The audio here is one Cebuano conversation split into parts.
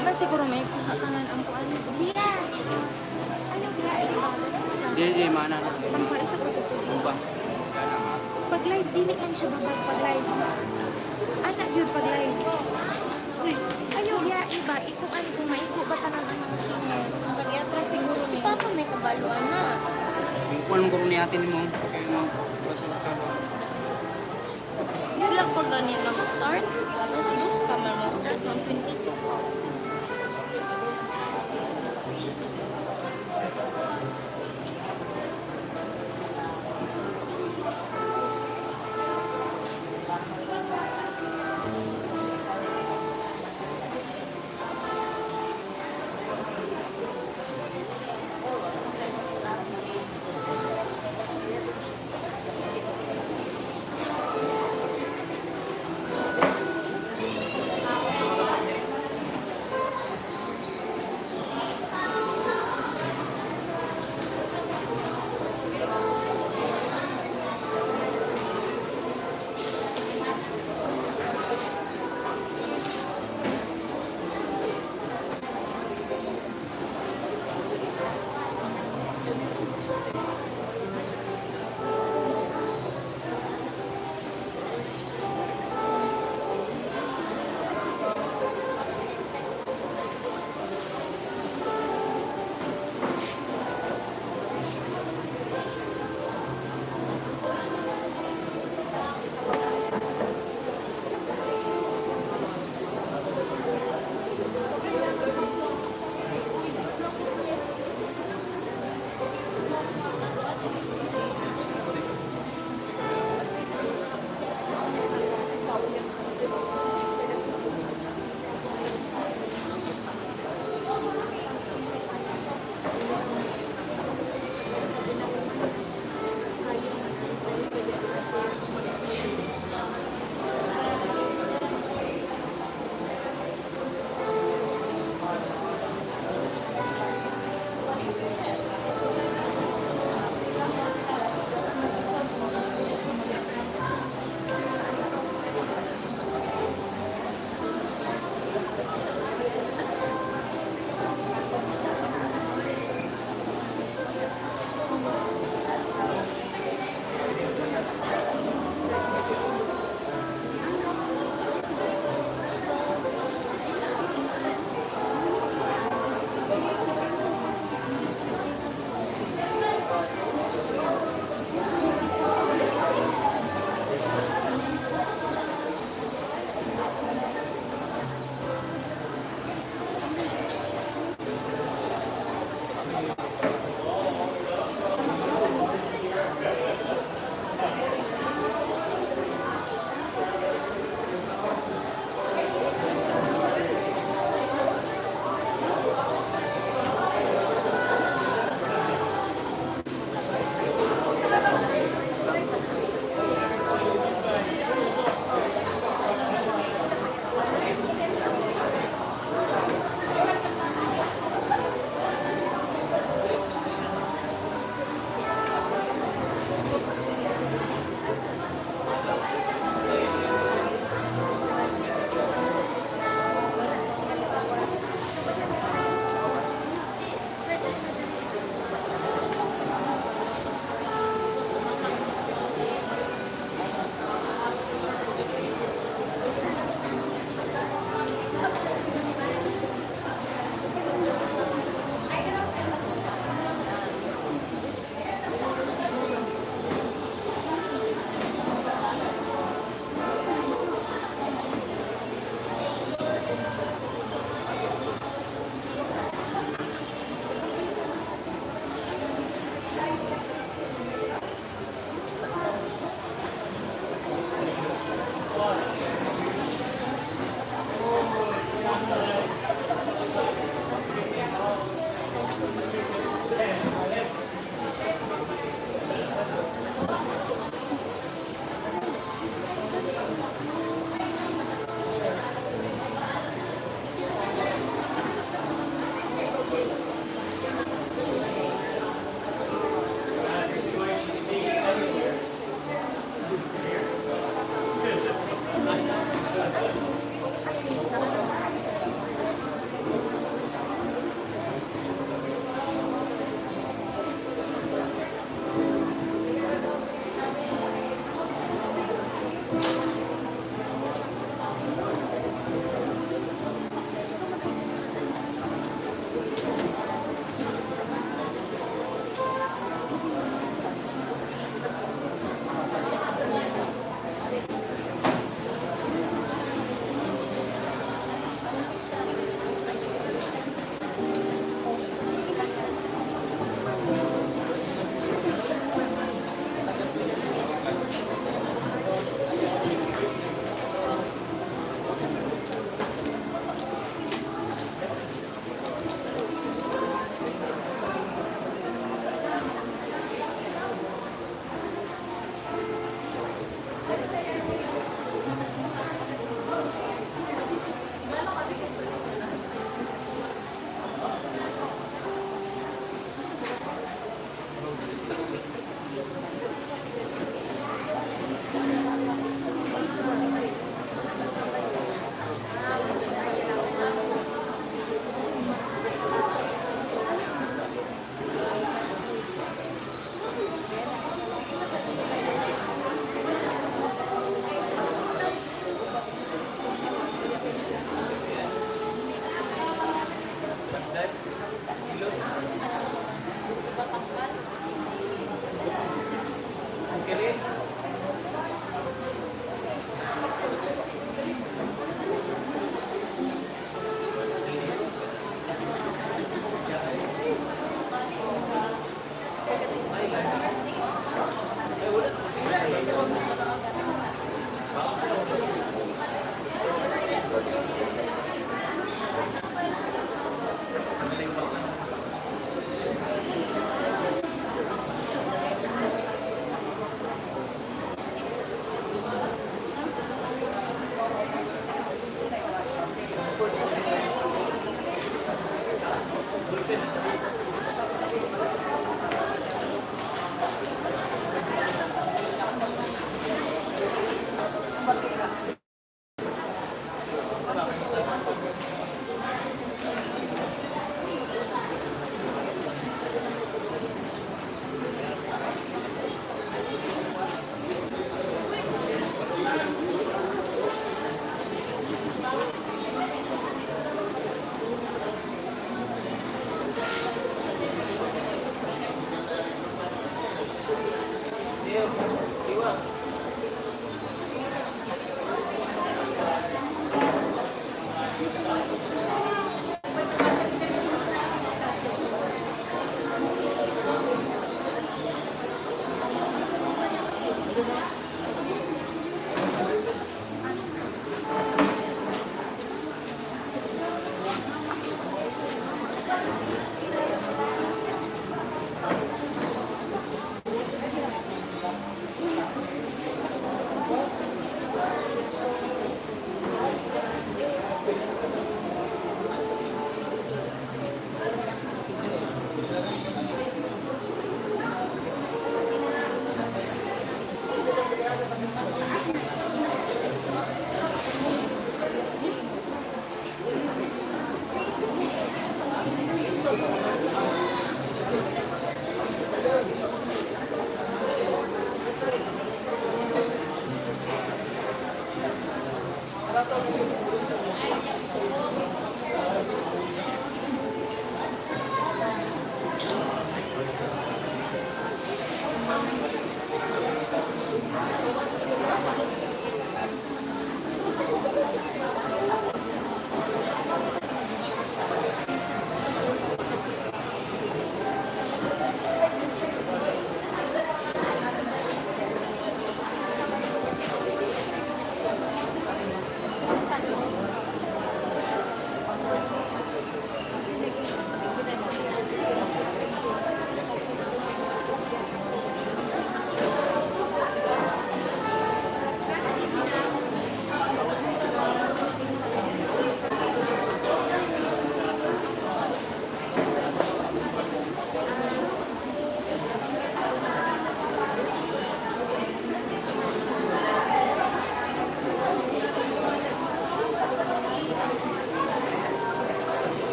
man siguro may kuha tanan ang kuan. Gia! Ano biya sa Di, di, mana na. Pangkuha sa pagkatulog. Kumba. Pag live, dili man siya babag pag live. Anak yun pag live. Uy, ayaw ya iba. Ikuan kung maigo ba tanan ang mga singers. Pag iatras siguro Si ni. Papa may kabaluan na. Kung anong ni atin mo. Wala pa gani nag-start. Mas dos pa man mag-start. 1:22 pa.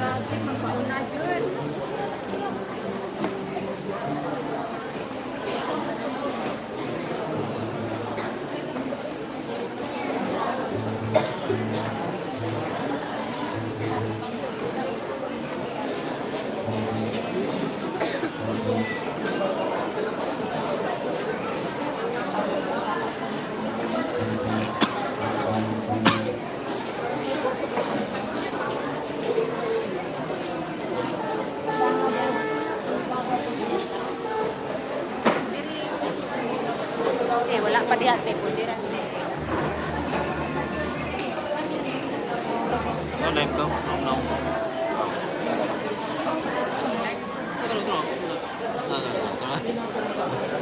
Grabe, magpauna jud. Eh, wala pa diha te, pwede ra te. Oh, live ko. No, no. Tara, tara. Tara, tara.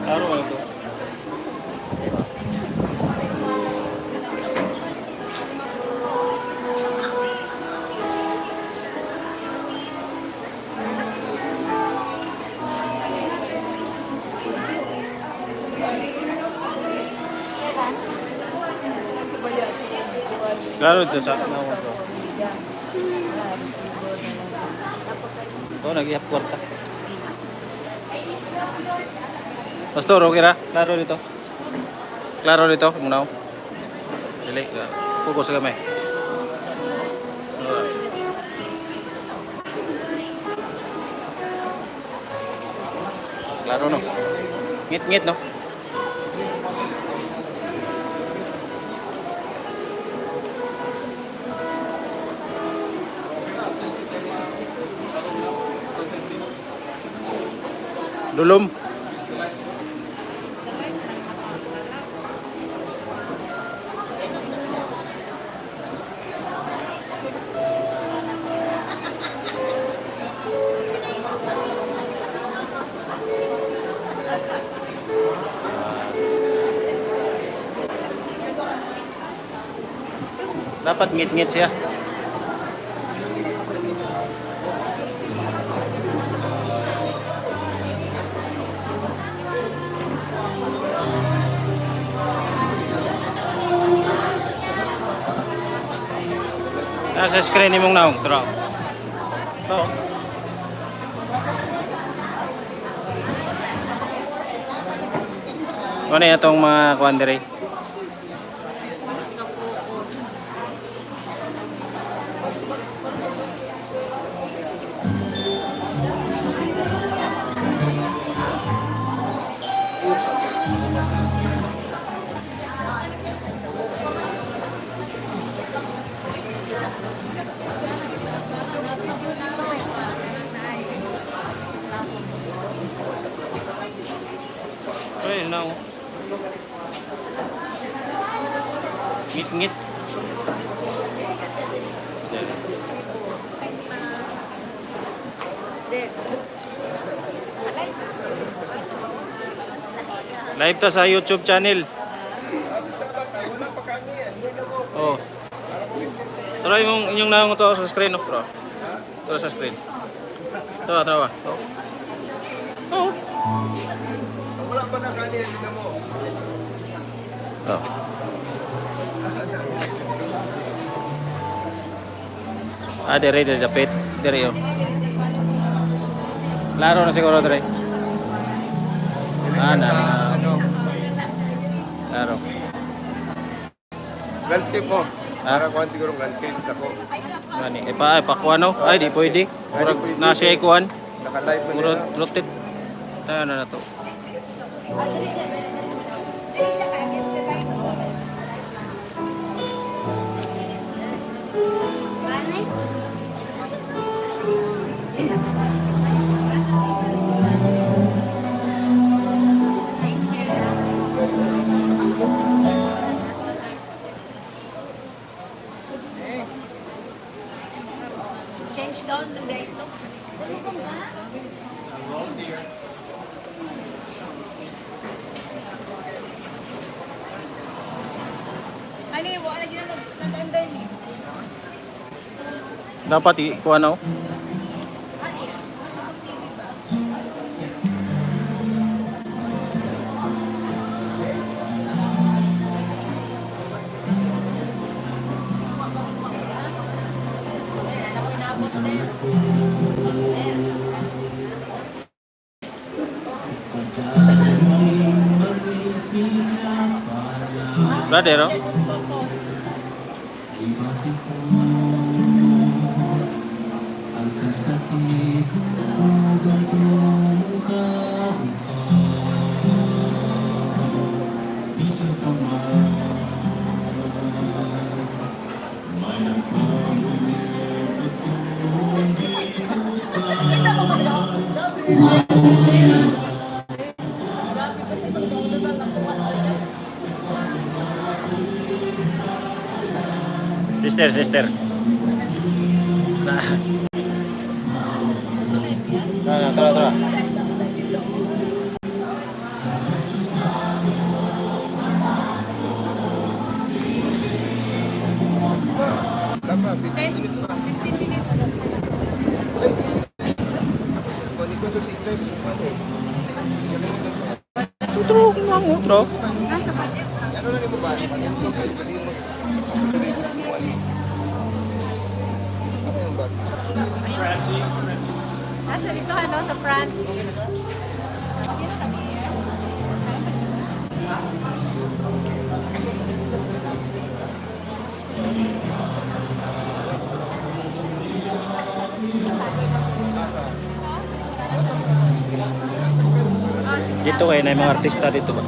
Klaro ba ito? Klaro ito sa nawa ko. Ito, nag-ihap kwarta. Pastor, okay ra? Klaro dito. Klaro dito, muna ako. Dili, focus gamay. Klaro no. Ngit-ngit no. Dulom. Dapat ngit-ngit siya. Nasa screen imong naong, tara. Oo. Ano yung itong mga kuan diri? Ay, naong. Ngit-ngit. Live ta sa YouTube channel. Oh. Try mong inyong naong to sa screen, no, bro. Try sa screen. Tara, tara ba? Oh. Oh. Wala pa na kanin mo. Oh. Ah, dire, dire, dapit. Dire, oh. Klaro na siguro, dire. Ah, na. Sa ano, Klaro. landscape mo. Ah? Para kuhan siguro landscape. Dako. Gani. Eh, pa, ay, pakuan, no? Ay, di pwede. Ay, di Murag, pwede. na siya ikuan. Naka-live mo Murag, nila. rotate. Tayo na na to. Dili siya ka against the time. Bani? Change down ng dito. Ano yung wala lagi na nag-under ni? Dapat ikuha na oh. Brother, oh. Ang kasakit mo gantong kabuka. Bisa pa man may nagpabulit at hindi ko kaya. Sister, sister. Na. Na, na, tara, tara. Tama, 15 minutes pa. 15 minutes. Ay, di sila. Ako sa kunin ko to si Clive sa ano. Utro, mga utro. Ano na nimo ba? Kahit sabihin mo, ako sa gusto mo ano. Ano yung bag? Nasa dito ano, sa front. Yes, kami. Dito kayo na yung mga artista dito ba?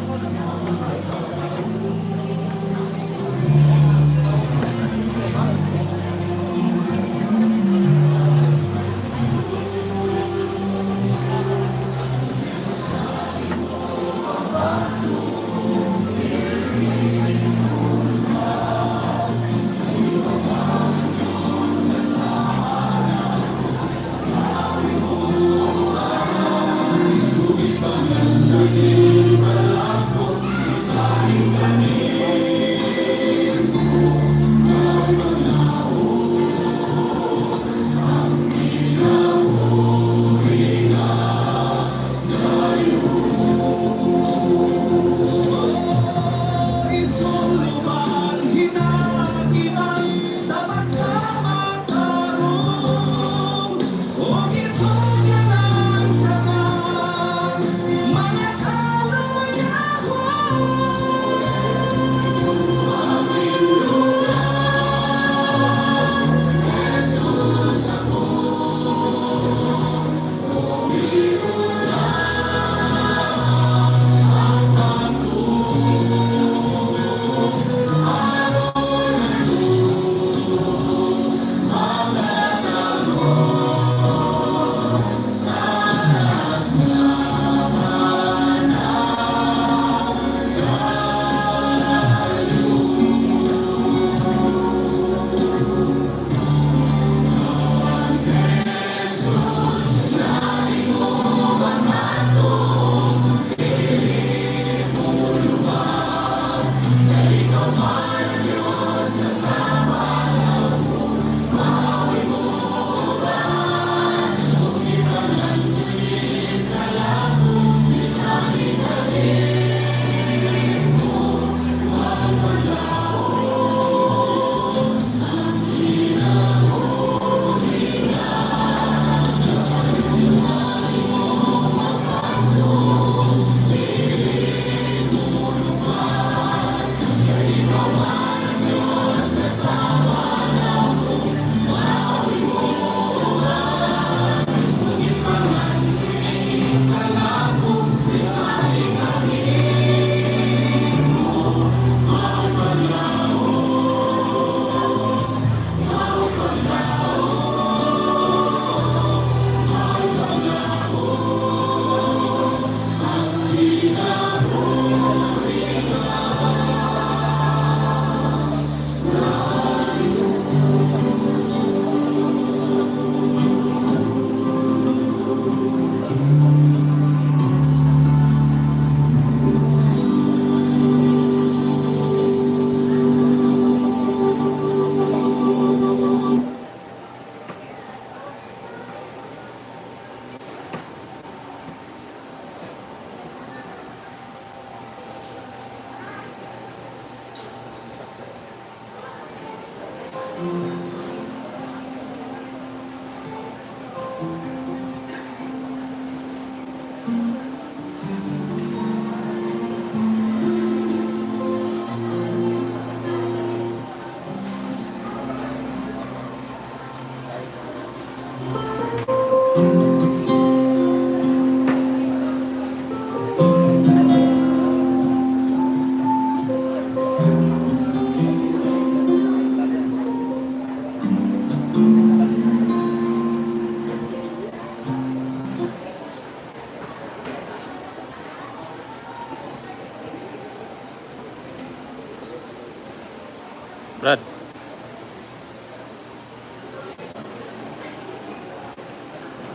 Brad.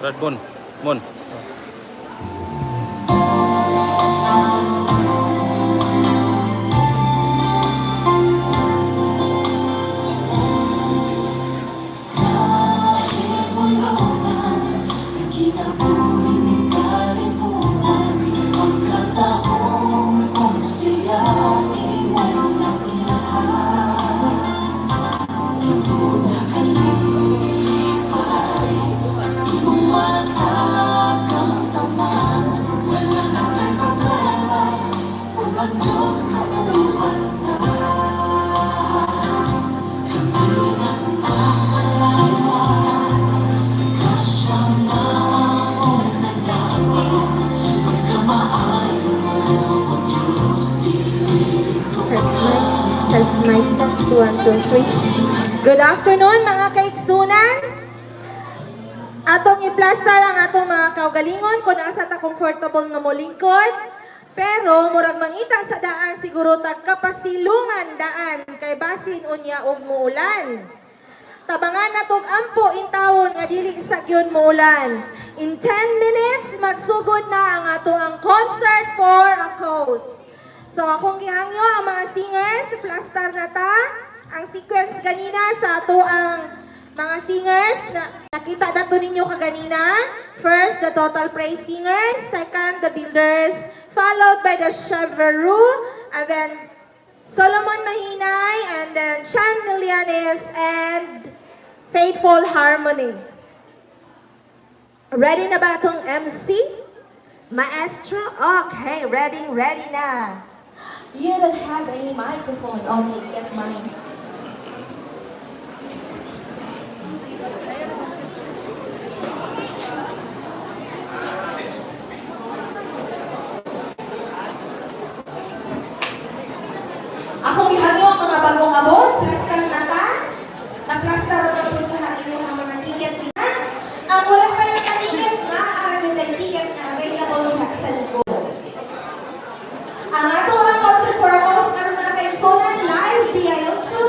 Brad Bon. Bon. Kita ko'y nakalimutan. Pagkataon kung siya imong nainahan. Nakalipay, imong matakamtaman. Wala na tay problema kung ang Diyos kauban ta. Kami nagpasalamat sa grasya na among nadama. Pagkamaayo mo, O Diyos, dili Test mic, test mic, test 1, 2, 3. Good afternoon, mga kaiksunan. Atong iplastar ang atong mga kaugalingon kung asa ta comfortable nga molingkod. Pero murag mangita sa daan siguro tag kapasilungan daan kay basin unya og muulan. Tabangan na tog ampo intawon nga dili sa gyud muulan. In 10 minutes magsugod na ang ato ang concert for a cause. So akong gihangyo ang mga singers, plastar na ta. Ang sequence ganina sa ato ang mga singers na nakita na to ninyo kaganina. First, the Total Praise Singers. Second, the Builders. Followed by the Cheveru. And then Solomon Mahinay. And then Chan Milianes and Faithful Harmony. Ready na ba itong MC? Maestro? Okay, ready, ready na. You don't have any microphone. Okay, get mine. Akong gihangyo ang mga bagong abot, plastar na ta. Na-plastar na punta inyo ang mga ticket na. Ang wala pa yung ticket, maaari na ticket na available diha sa likod. Ang ato ang concert for a cause karon, mga kaigsunan, live via YouTube.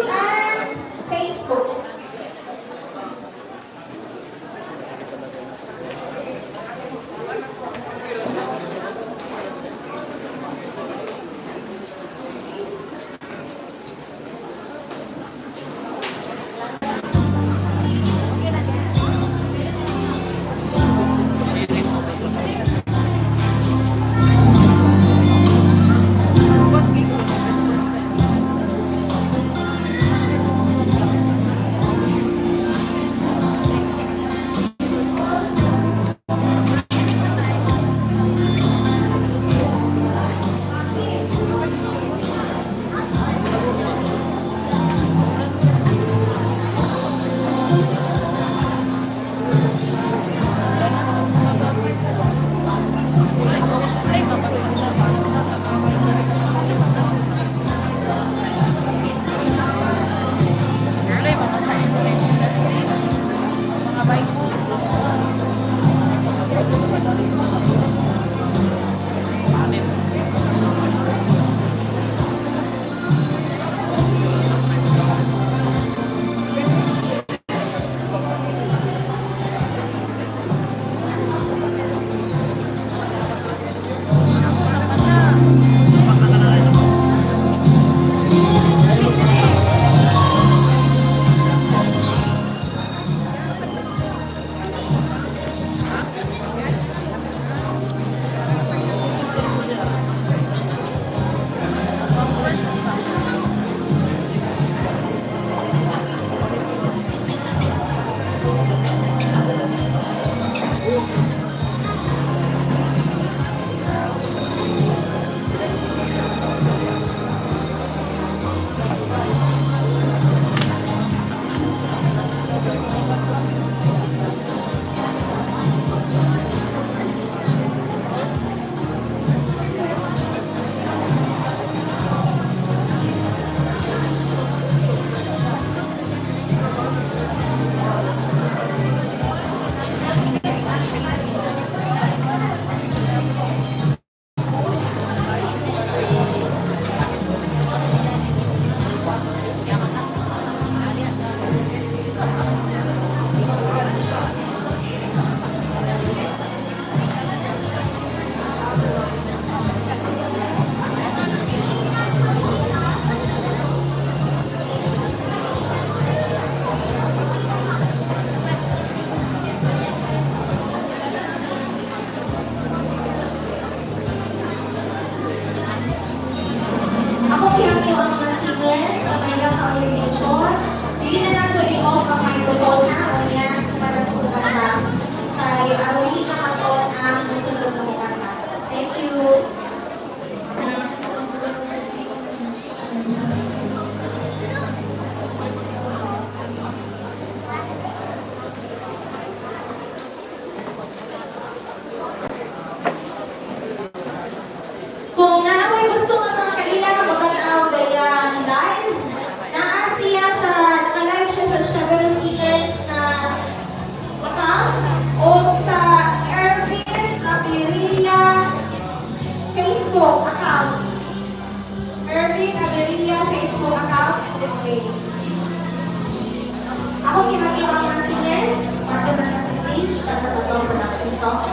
Stop.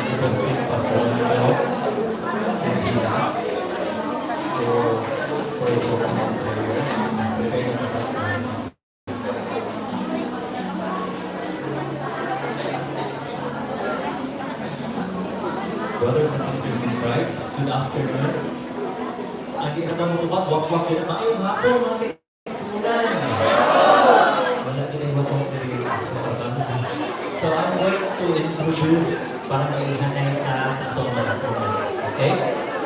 Requesting Pastor Leo Medina for the opening prayer. Prepare na Pastor. Brothers and sisters in Christ, good afternoon. Ang di naman mo ba, wakwak yun. Maayong hapon, mga kaigsuonan. Wala din ay wakwak diri. So I'm going to introduce para maihanay ta sa atong mga students. Okay?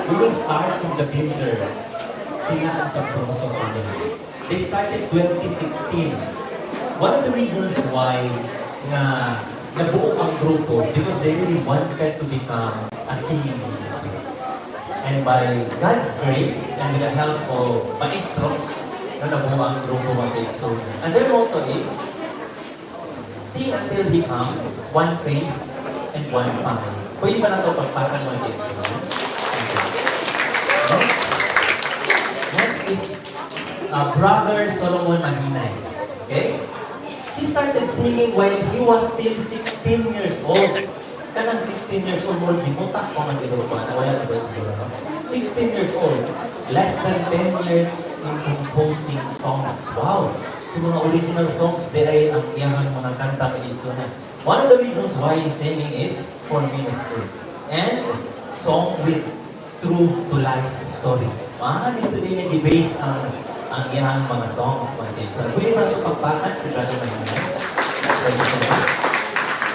We will start from the builders. Sila ang Sabroso family. They started 2016. One of the reasons why nga nabuo ang grupo because they really wanted to become a singing ministry. And by God's grace and with the help of Maestro, na nabuo ang grupo mga kaigsuonan. And their motto is, "See until He comes, one faith and one family." Pwede ba nato palakpakan, mga kaigsuonan? Okay. Next is Brother Solomon Mahinay. Okay? He started singing while he was still 16 years old. Kanang 16 years old, mo gimutak pa man siguro pa. Wala na ba siguro, no? 16 years old, less than 10 years in composing songs. Wow! So mga original songs, di ay ang iyang mga kanta na. One of the reasons why he's singing is for ministry. And song with true to life story. Ah, dito din yung base ang iyang mga songs, mga kaigsuonan. Pwede ba ito palakpakan si Brother Mahinay? Pwede so much.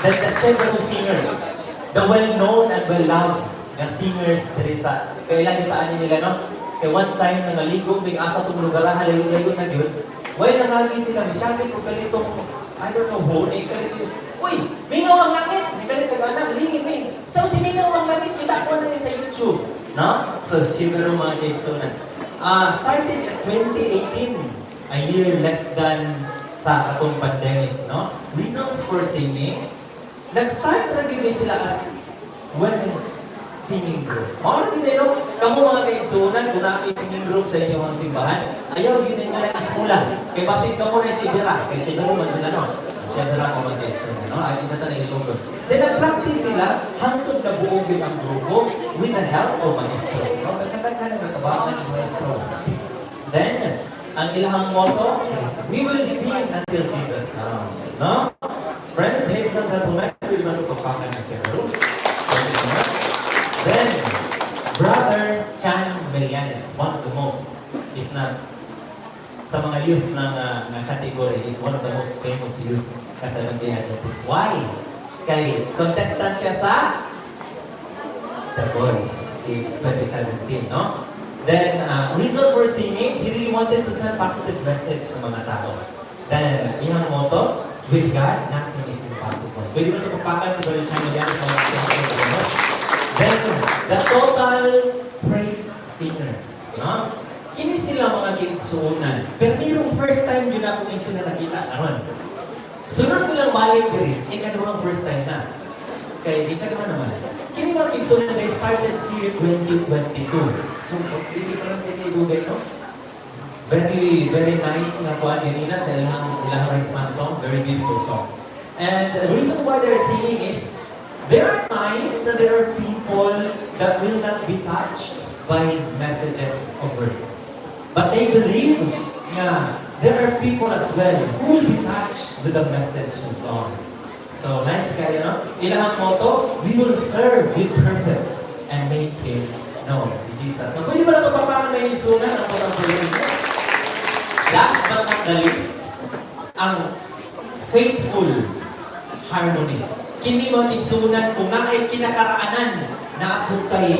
Then the Chevron Singers, the well-known and well-loved nga singers diri sa kailan itaan nila, no? Kay one time na naligo may asa tong lugar, layo-layo na gyud. While nangagi sila, misyagit og ganitong, I don't know who, eh kalit siya. "Uy, mingaw ang langit." Ni kalit sa anak, lingin mi. "So si mingaw ang langit, kita ko na sa YouTube." No? So siguro, mga kaigsuonan. Started at 2018, a year less than sa atong pandemic, no? Reasons for singing, nag-start ra gyud sila as women's singing group. Mao din no, kamo mga kaigsuonan, kung naa singing group sa inyong mga simbahan, ayaw gyud ninyo na ismula. Kay basin kamo na shibira, kay shibira man sila, no. Shibira ko, mga kaigsuonan, no? Ay kita na ilonggo. Then nag-practice sila hangtod na buo gyud ang grupo with the help of maestro. No? Daghan-daghan ang natabangan ng maestro. Then, ang ilahang motto, "We will sing until Jesus comes." No? Friends, ladies and gentlemen, we will to palakpakan ng Shemeru. Thank you so much. Then, Brother Chan Melianes, one of the most, if not, sa mga youth ng category, is one of the most famous youth sa Seventh-day Adventist. Why? Kay contestant siya sa The Voice in 2017, no? Then, reason for singing, he really wanted to send positive message sa mga tao. Then, iyang motto, "With God, nothing is impossible." Pwede mo ito palakpakan si Brother Chan Melianes sa mga. Then, the Total Praise Singers. No? Kini sila, mga kaigsuonan. Pero mayroong first time yun ako yung sila nakita karon. Sunod nilang balik diri, ikaduhang first time na. Kay ikaduha naman. Kini, mga kaigsuonan, they started here 2022. So, hindi pa lang kayo dugay, no? Very, very nice na kuan ganina sa ilang response song. Very beautiful song. And the reason why they're singing is there are times that there are people that will not be touched by messages of words. But they believe na there are people as well who will be touched with the message and song. So nice kayo, no? Ilang motto, "We will serve with purpose and make Him known," si Jesus. Now, pwede ba na ito palakpakan may igsuonan ang putang mo? Last but not the least, ang Faithful Harmony. Kini, mga kaigsuonan, kung naay kinakaraanan na kay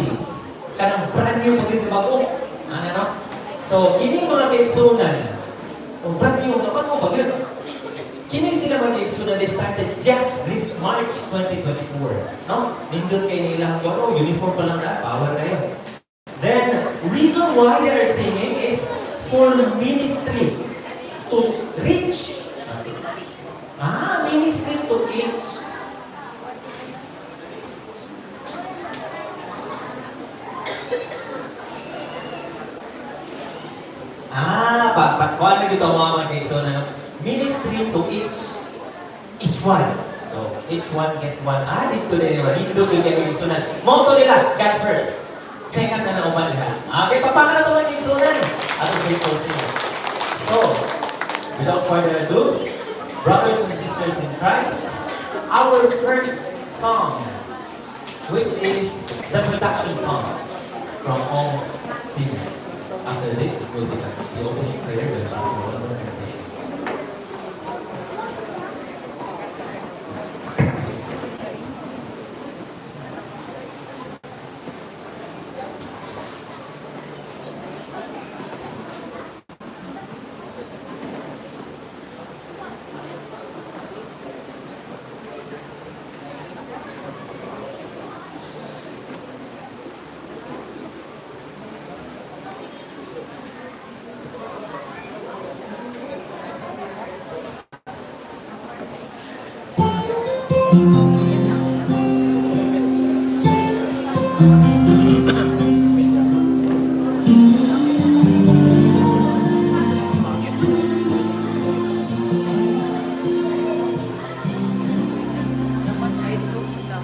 kanang brand new pag yung bago. Ano, no? So, kini, mga kaigsuonan, kung brand new, nga bago pag yun. Kini sila, mga kaigsuonan, they started just this March 2024. No? Nindot kay nila ang oh, uniform pa lang na, power kayo. Then, reason why they are singing is for ministry to reach. Ah, ministry to each. Kuan na gyud ang mga kaigsuonan, no? Ministry to each one. So, each one get one. Ah, dito na yun. Dito yun kayo kaigsuonan. Motto nila, God first. Second na nauban nila. Okay, papaka na ito mga kaigsuonan. Ato sa closing. So, without further ado, brothers and sisters in Christ, our first song, which is the production song from all singers. After this will be the opening prayer with Pastor Ronald and Bishop. Dapat ay joke ka.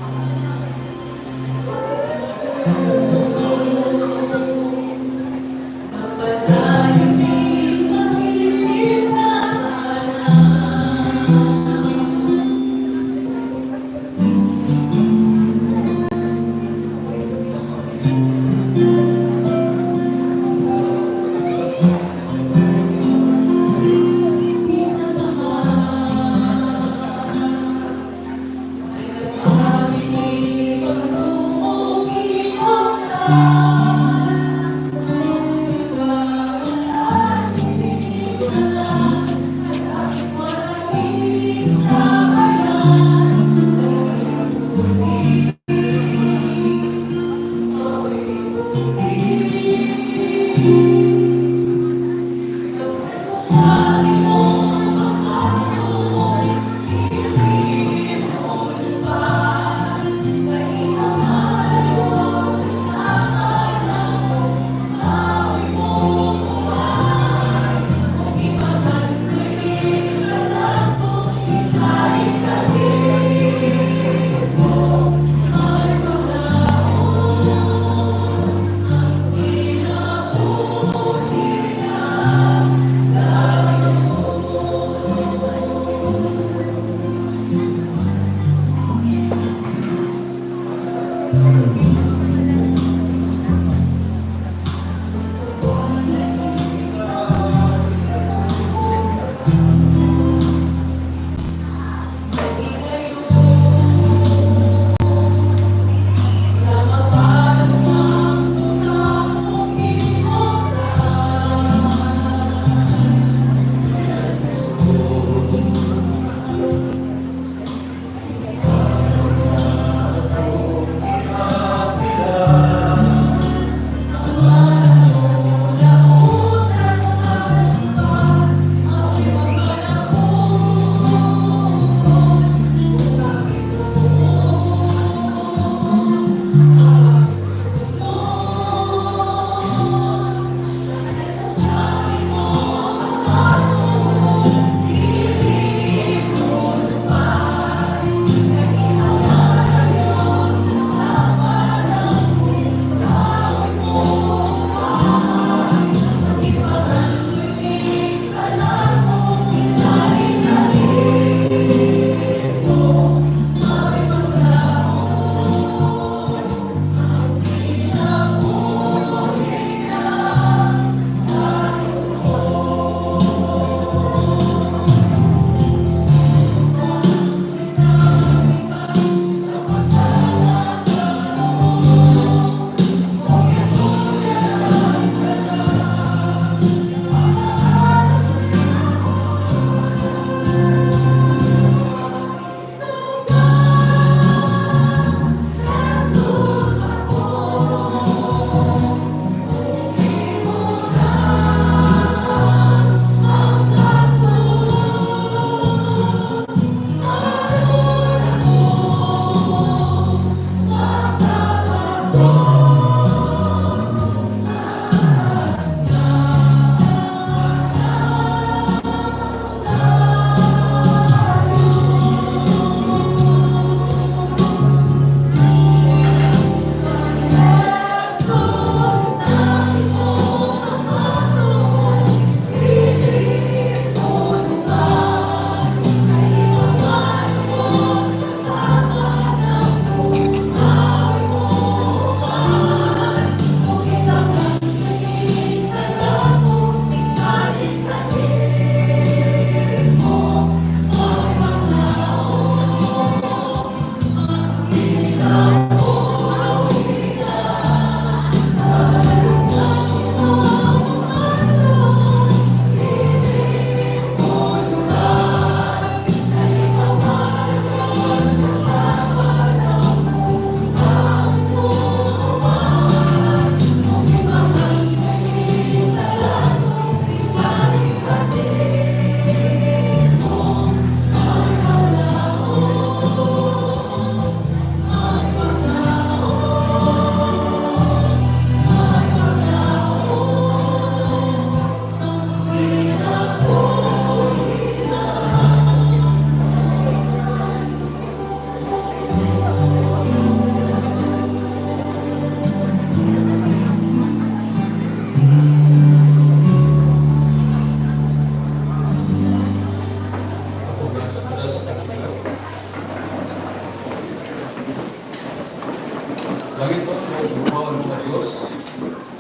Mahal nga Diyos,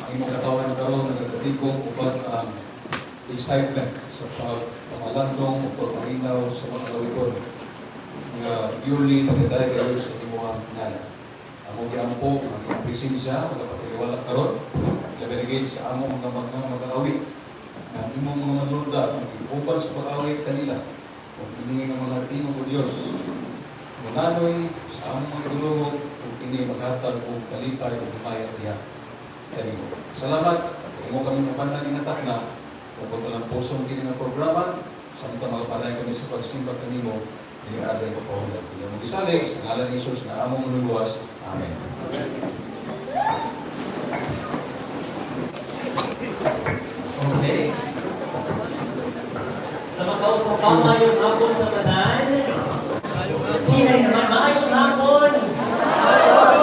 ang imong katawhan karon nagkatigom uban ang excitement sa pagpamalandong o pagpaminaw sa mga alawiton nga purely nagdaday kayo sa imong ngalan. Among giampo ang imong presensya magapatiliwala karon, labi sa among mga mga mag-awit nga ang imong mga manlunda kung uban sa pag-awit kanila kung ini nga mga tingog o Dios munanoy sa among mga gulong ug ini maghatag og kalipay ug himaya diha kanimo. Salamat. Imo kami uban na ginatak na ug pagtalampuson kini nga programa samtang magapanay kami sa pagsimba kanimo dili aday ko pahulat. Imo gisalig sa ngalan ni Jesus nga among manluluwas. Amen. Okay. Sa makausap pa, maayong hapon sa tanan. Hinay naman, maayong hapon.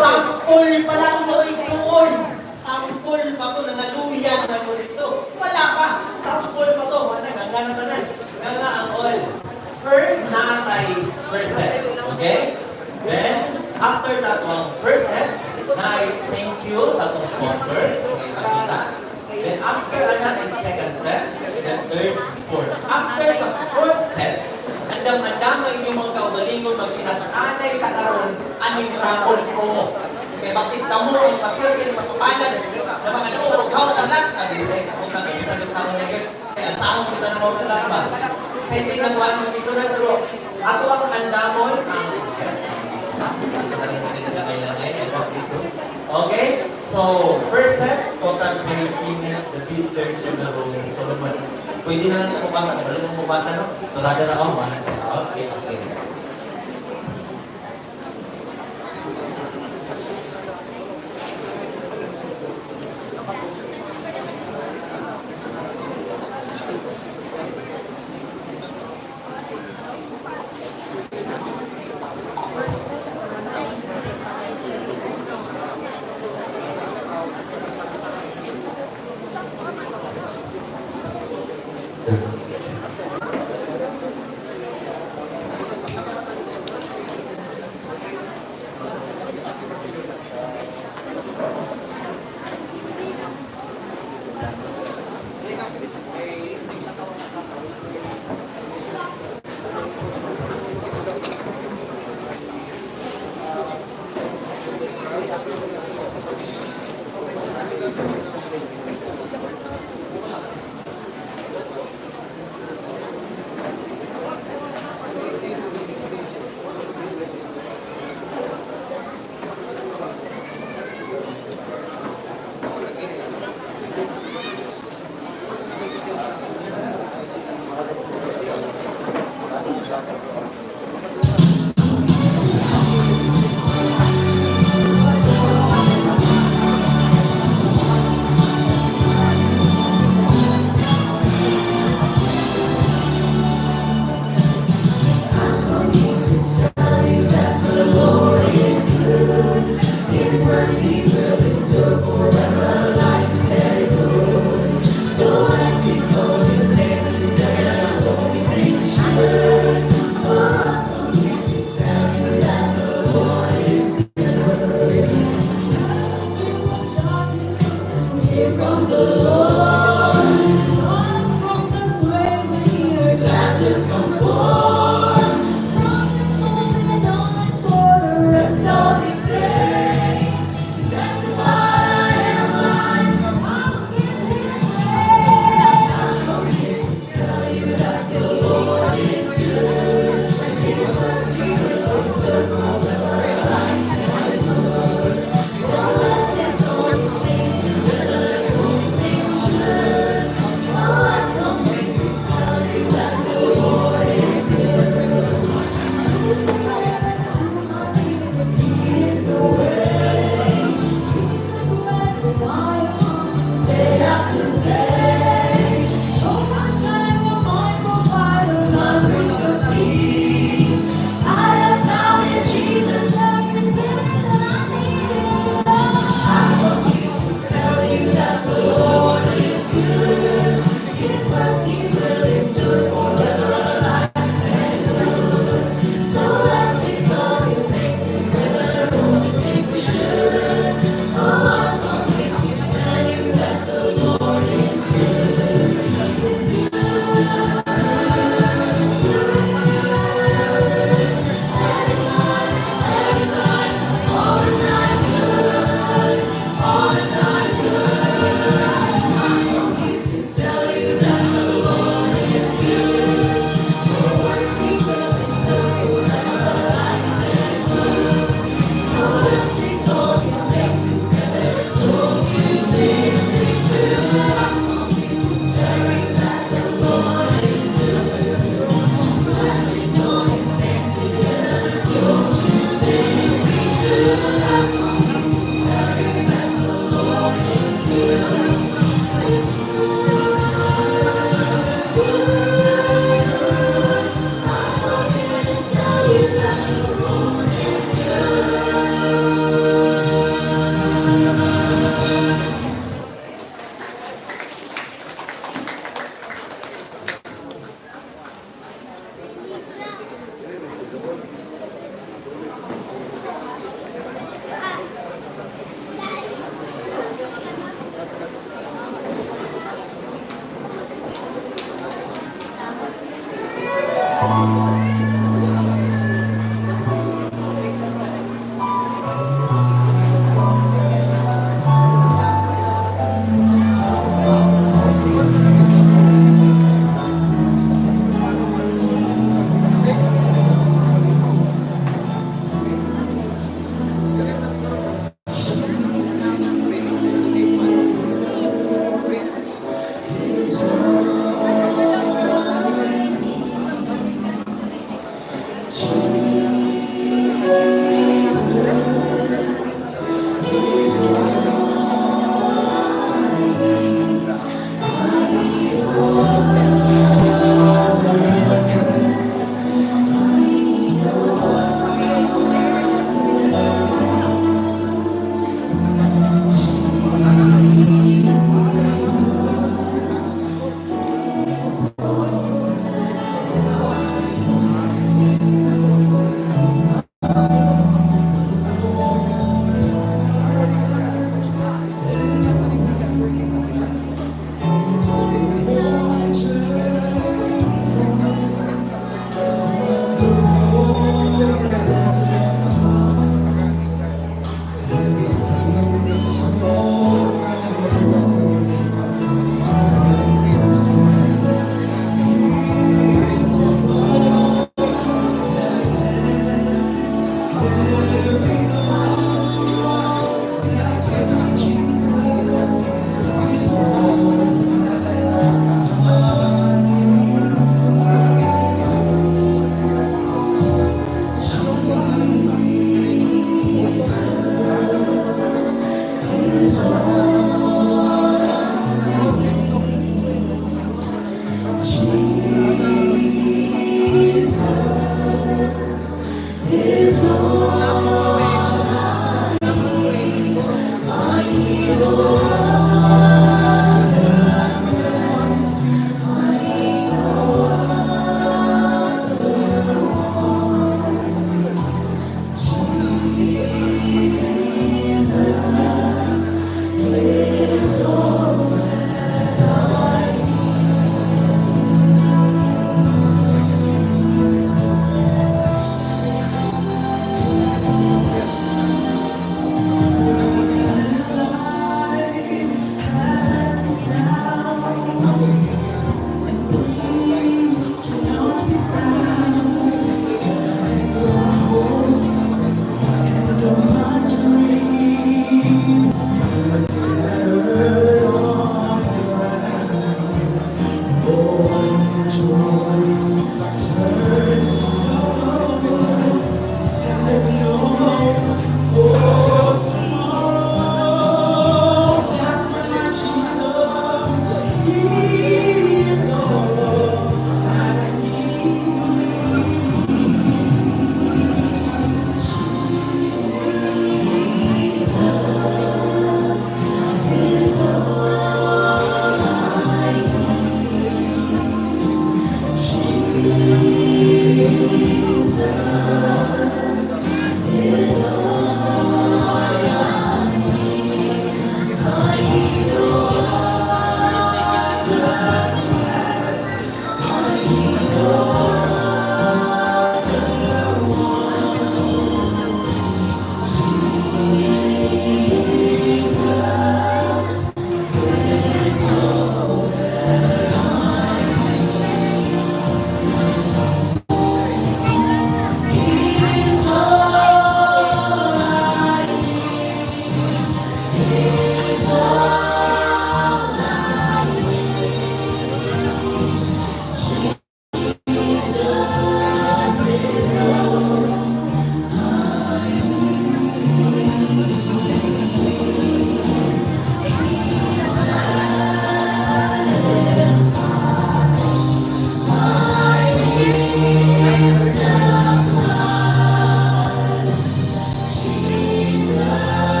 Sampol pa lang to, igsuon. Sampol pa to, nangaluya naman mo dito. Wala pa, sampol pa to. Wala, nga na tanan. Nga nga ang all. First, naatay first set. Okay? Then, after sa atong first set, na thank you sa atong sponsors. Okay, pakita. Then after ana is second set, then third, fourth. After sa fourth set, andam-andam ang inyong mga kaugalingon magpinasanay ta karon aning raon promo. Kay basin kamo ang pasiril matupalan na mga duo house ang lahat. Ah, dili tayo ako kang sa taon na gyud. Kay ang saong kita na sa lahat ba. Setting lang kuan mo isunan pero ato ang andamon ang yes. Okay, so first set, total praise singers, the Beatles, and the Rolling Solomon. Pwede na lang ito mabasa. Wala nang mabasa, no? Turada na ako. Wala siya. Okay. First set, ano na.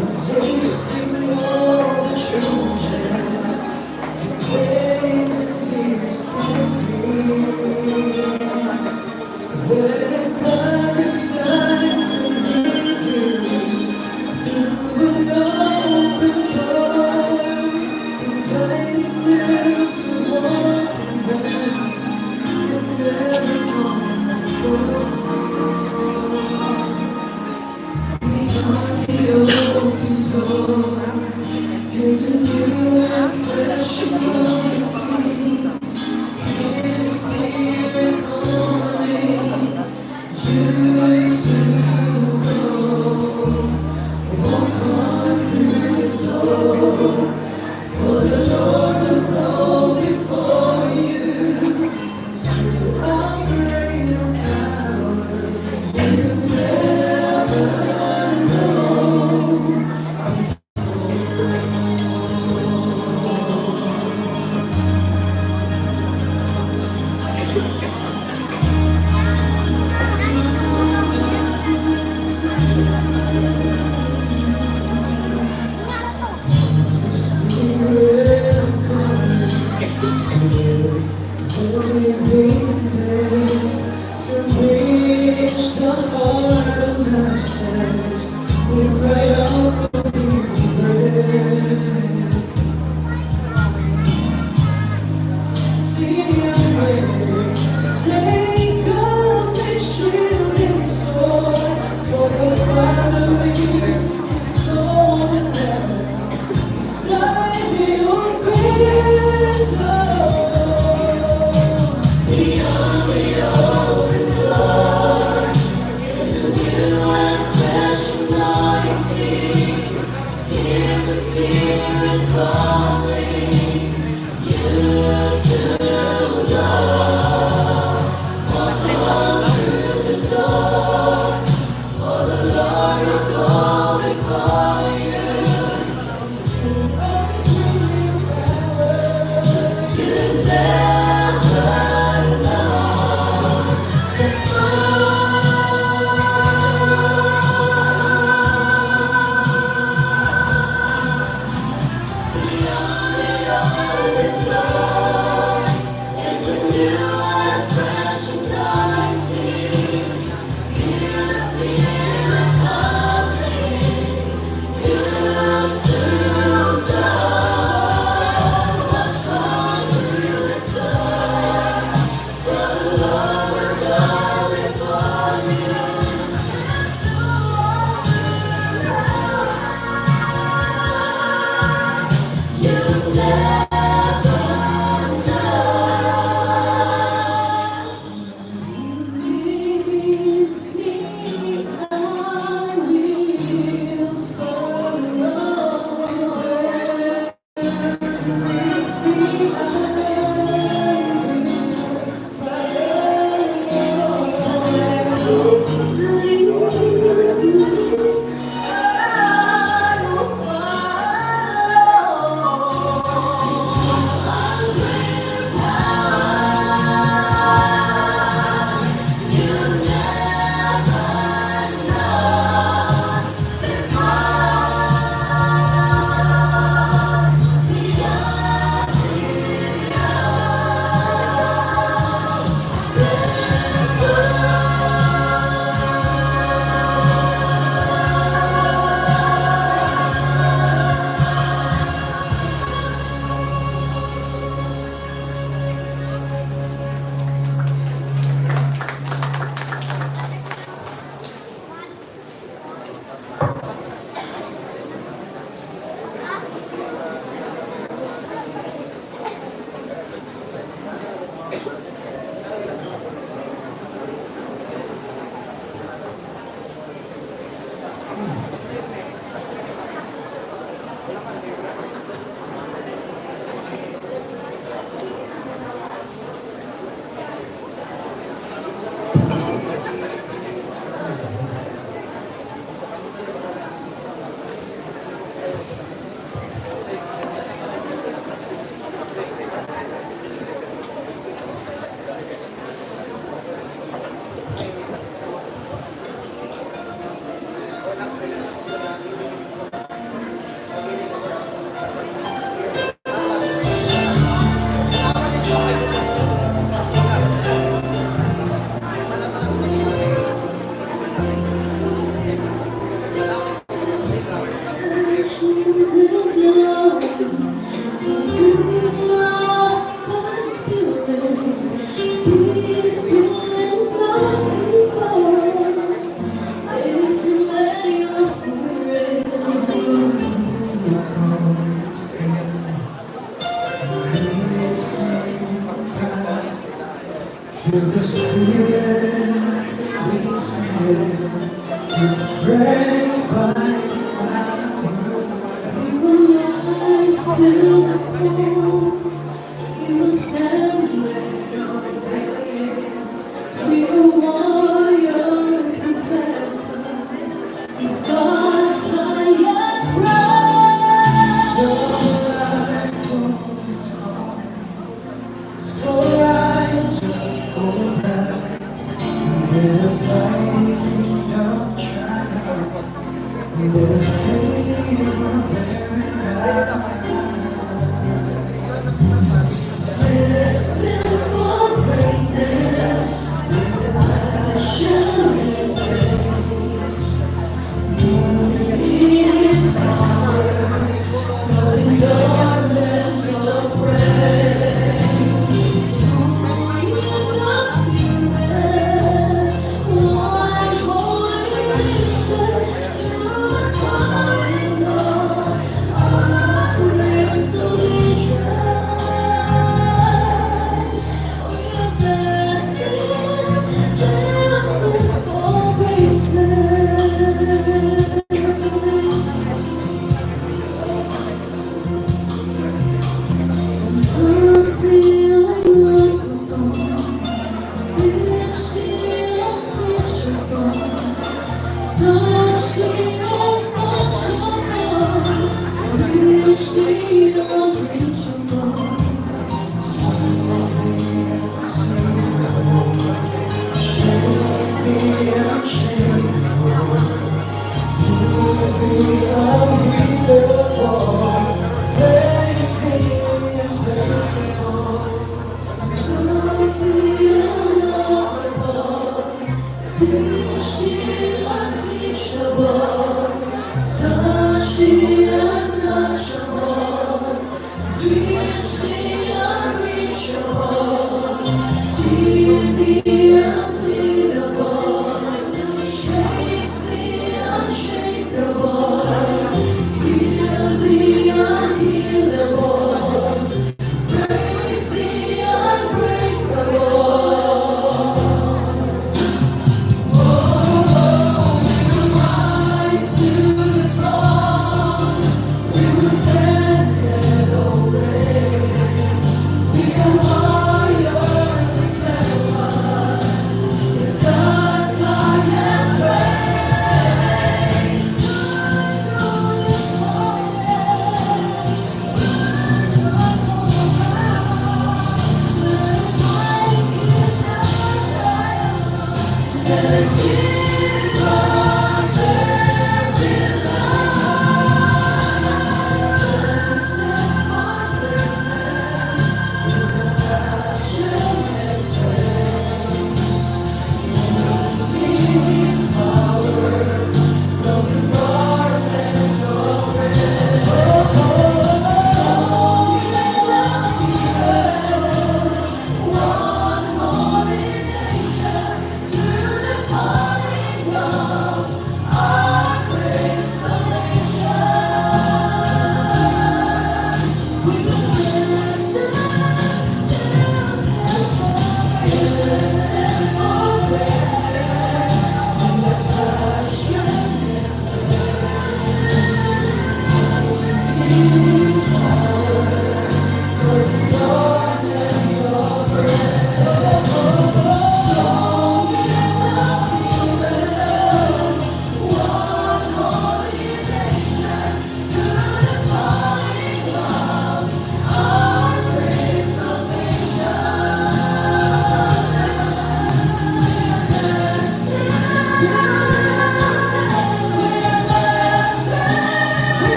Resisting all the changes, ways and years can bring. When God decides to lead you through an open door, inviting you to walk in ways you've never known before. Beyond the open door. Spirit, we Spirit, is break by the hour. We will rise to the call. We will stand and obey. We are warriors whose weapon is God's highest praise. Your light is calling, so rise up, O bride. Let us light kingdom triumph. Let us breathe our very life. Destined for greatness, with a passionate faith. Moving in His power, causing darkness of praise. Strong in the Spirit, one holy nation, to the calling of our great solution. We're destined, destined for greatness. Sometimes the unlovable, touch the untouchable, touch the untouchable, reach the unreachable. Shake the unshakable, move the unmovable, break the unbreakable. Love the unlovable, teach the unteachable, touch the untouchable, reach the unreachable, see the unseeable, shake the unshakable, heal the unhealable, break the unbreakable. Oh, we will rise to the throne. We will stand and obey. We are warriors, weapon is God's highest praise. God is calling. Let us give our very lives for greatness with a passionate faith. His power, melting darkness away. Strong in the Spirit, one holy nation, to the calling.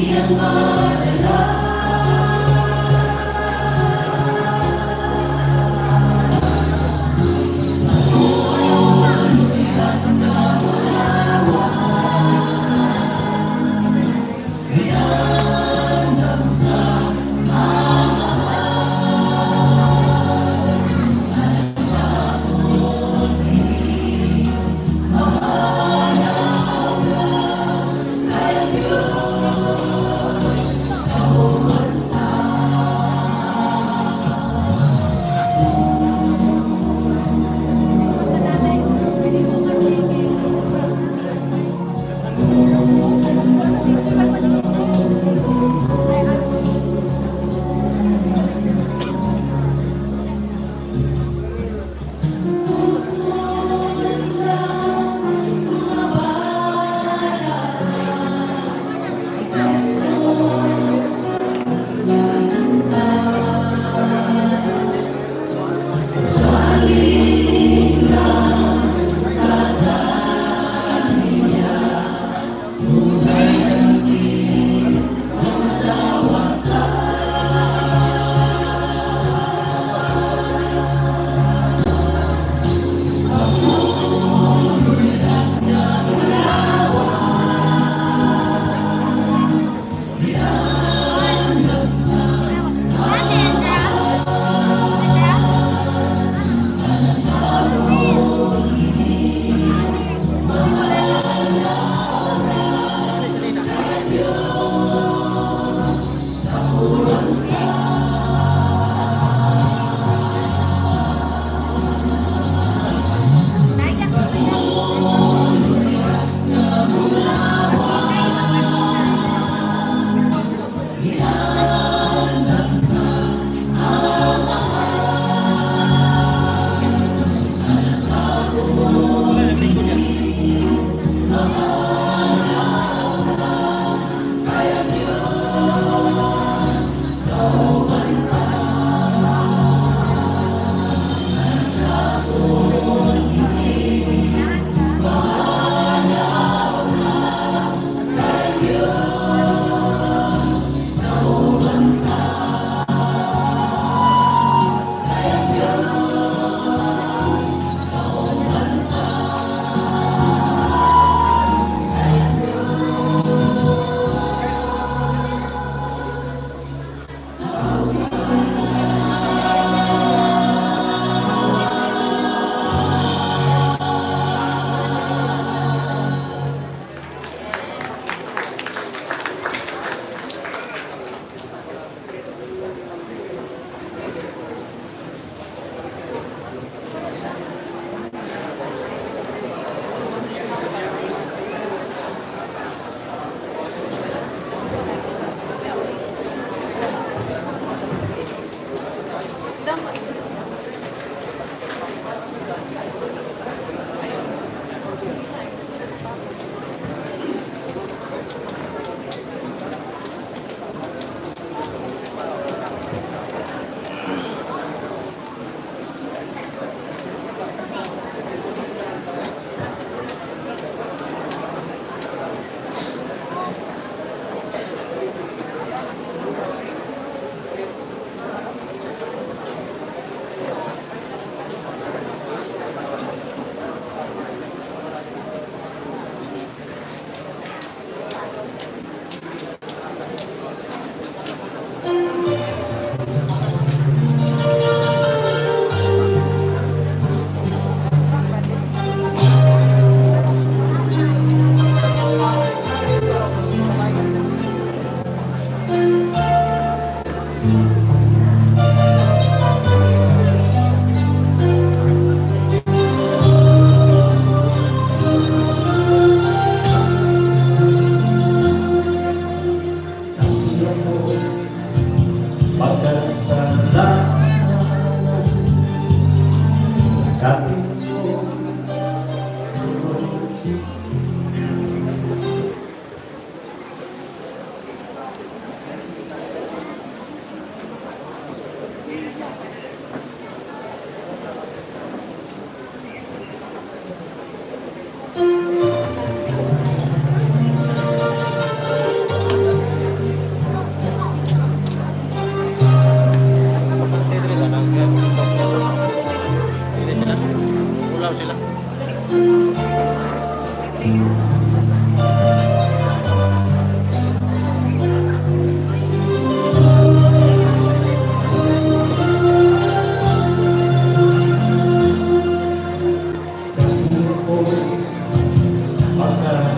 Iyang madala. Sa pulo Ginandam sa Amahan. Ang kini mahanap kay Diyos.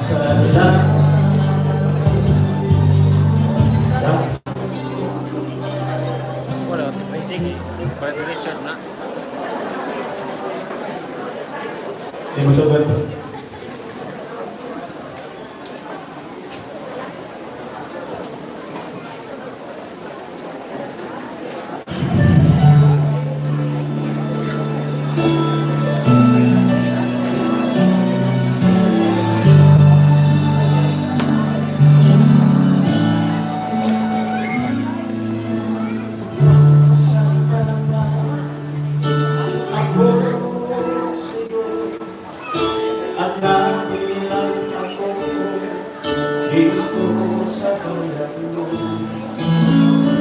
Salamat. Wala, basic. Para Richard na. Di mo sugod. Ako sa'yo at nabilang ako dito sa bayan mo.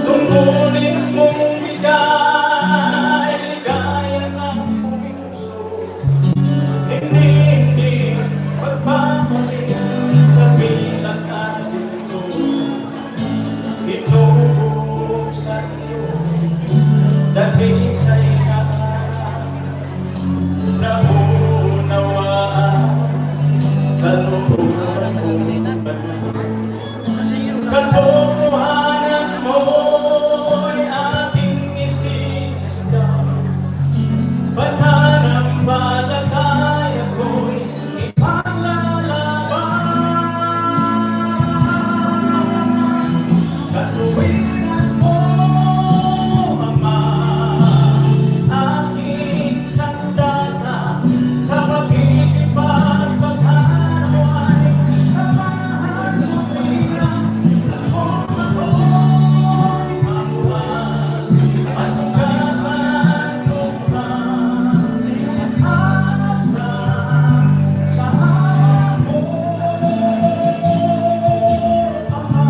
Tungkulin mong bigay, ligaya ng puso. Hindi, hindi magpapalit sa bilang at ito. Inubuksan iyo, dahil sa'y nakaraan. Naunawaan, kalooban ko. Katotohanan mo'y ating isisigaw. Pananampalataya ko'y ipaglalaban. Katuwiran mo, Ama, aking sandata sa pagkikipagpaghanway sa lahat ng hirap kung ako'y mamuwas, masugatan ko pa asa sa mo, Ama.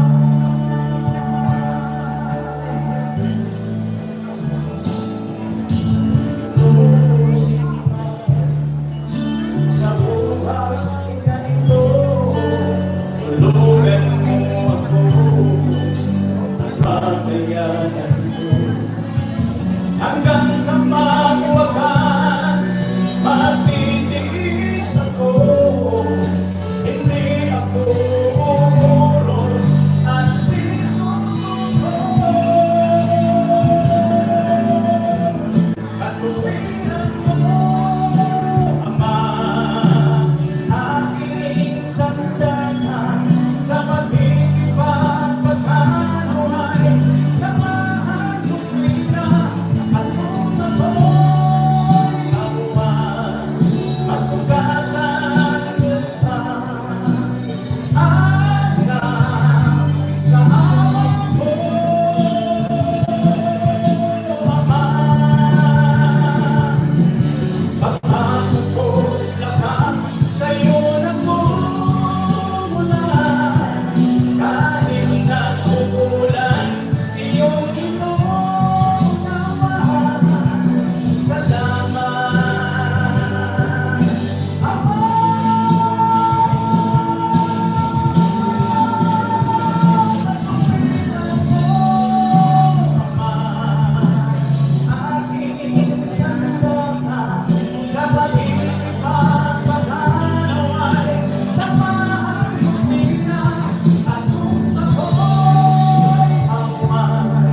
Sa buhay na ito, tulungan mo ako at pagkayanan ko. Hanggang sa magwakas, matitiis ako. Hindi ako uurot at di susuko. Katuwiran mo, Ama, aking sandata sa pagkikipagpagkanuhay sa mahal kong ina at kung ako'y mabuwas, masugatan kita. Asa sa awa mo, Ama. Pag-asa ko, lakas, sa'yo nagmumula. Kahit nag-uulan, iyong inunawa. Salamat, Ama. Aking sandata sa pagkikipagpaghanaway sa mahal kong ina at kung ako'y mamuhay,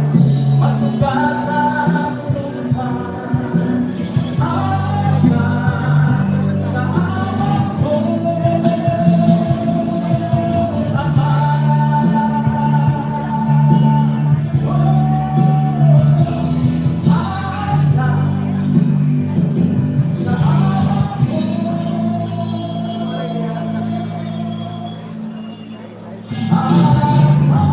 masugatan lupa. Asa sa awa mo, Ama. Asa sa awa mo.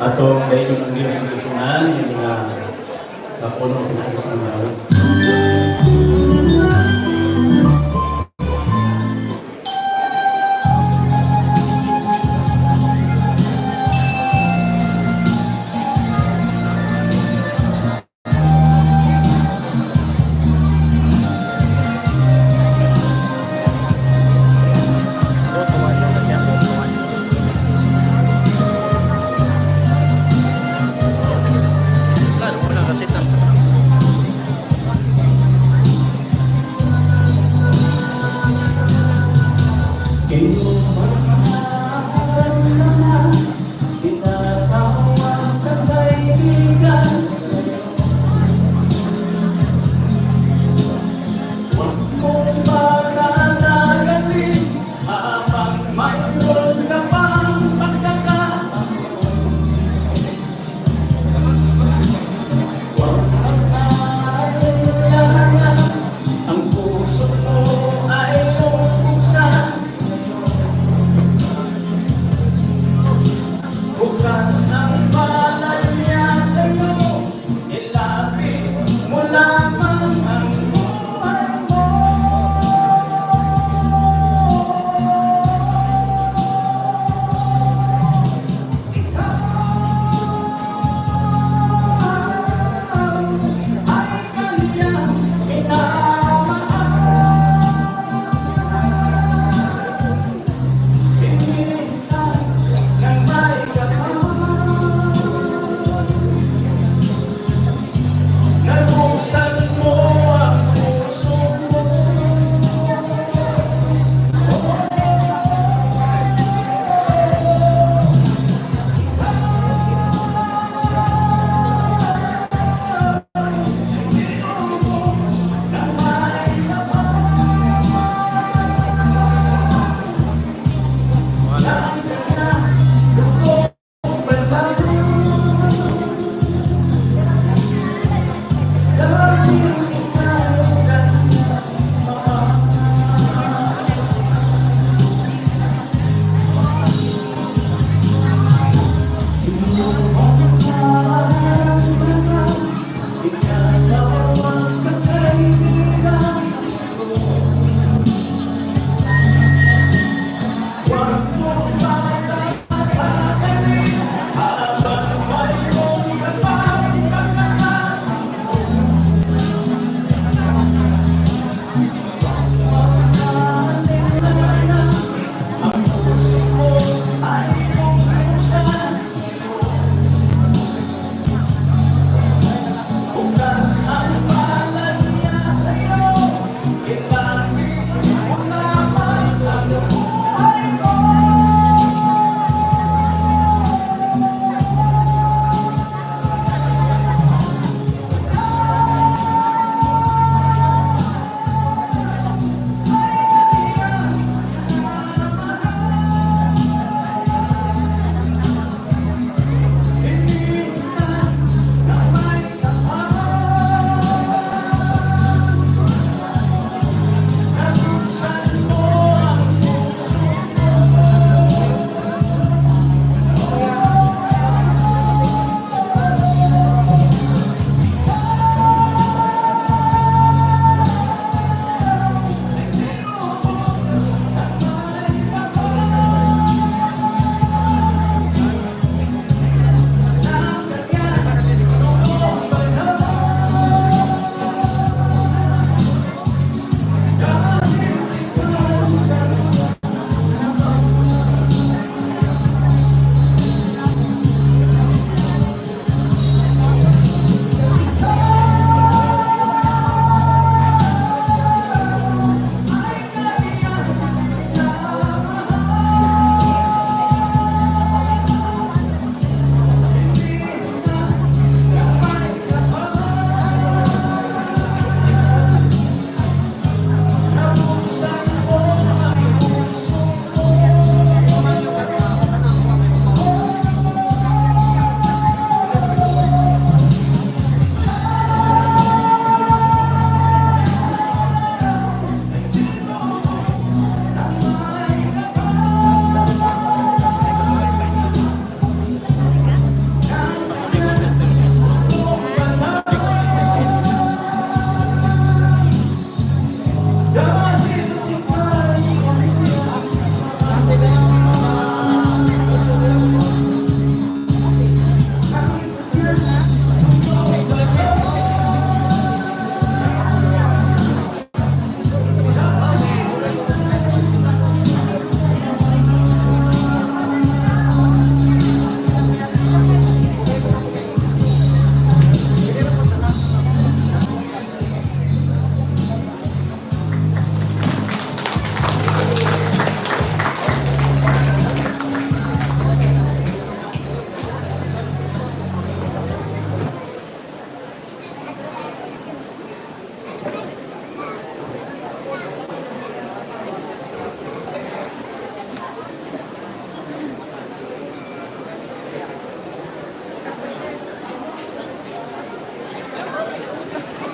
Atong dayon ang Diyos ang Diyos yung mga kapuno pinagis ng awit.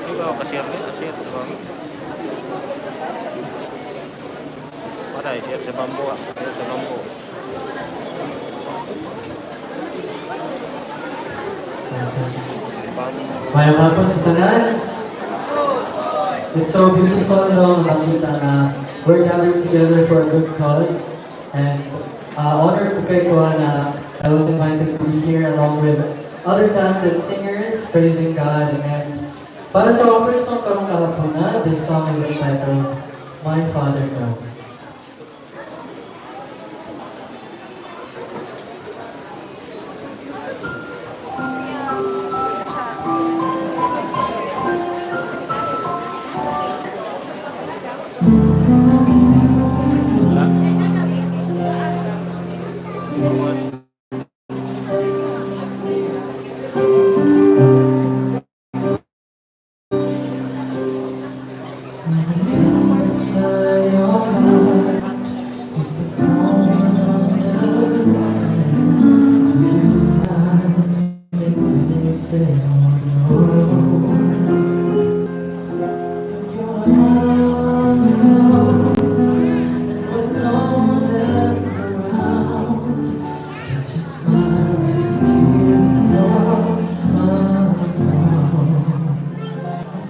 Di ba ako ka-share ni? Share ko. Patay, share sa bamboo ah. Share sa bamboo. Bamboo. Maayong hapon sa tanan. It's so beautiful, no, makita na we're gathered together for a good cause. And honored po kaayo ko na I was invited to be here along with other talented singers praising God. And para sa first song karong kahapon, this song is entitled "My Father Knows." Wala. What? Inside your heart, you think no one understands. Do you smile and face it on your own? Think you're alone, and there's no one else around. Does your smile disappear when you're alone?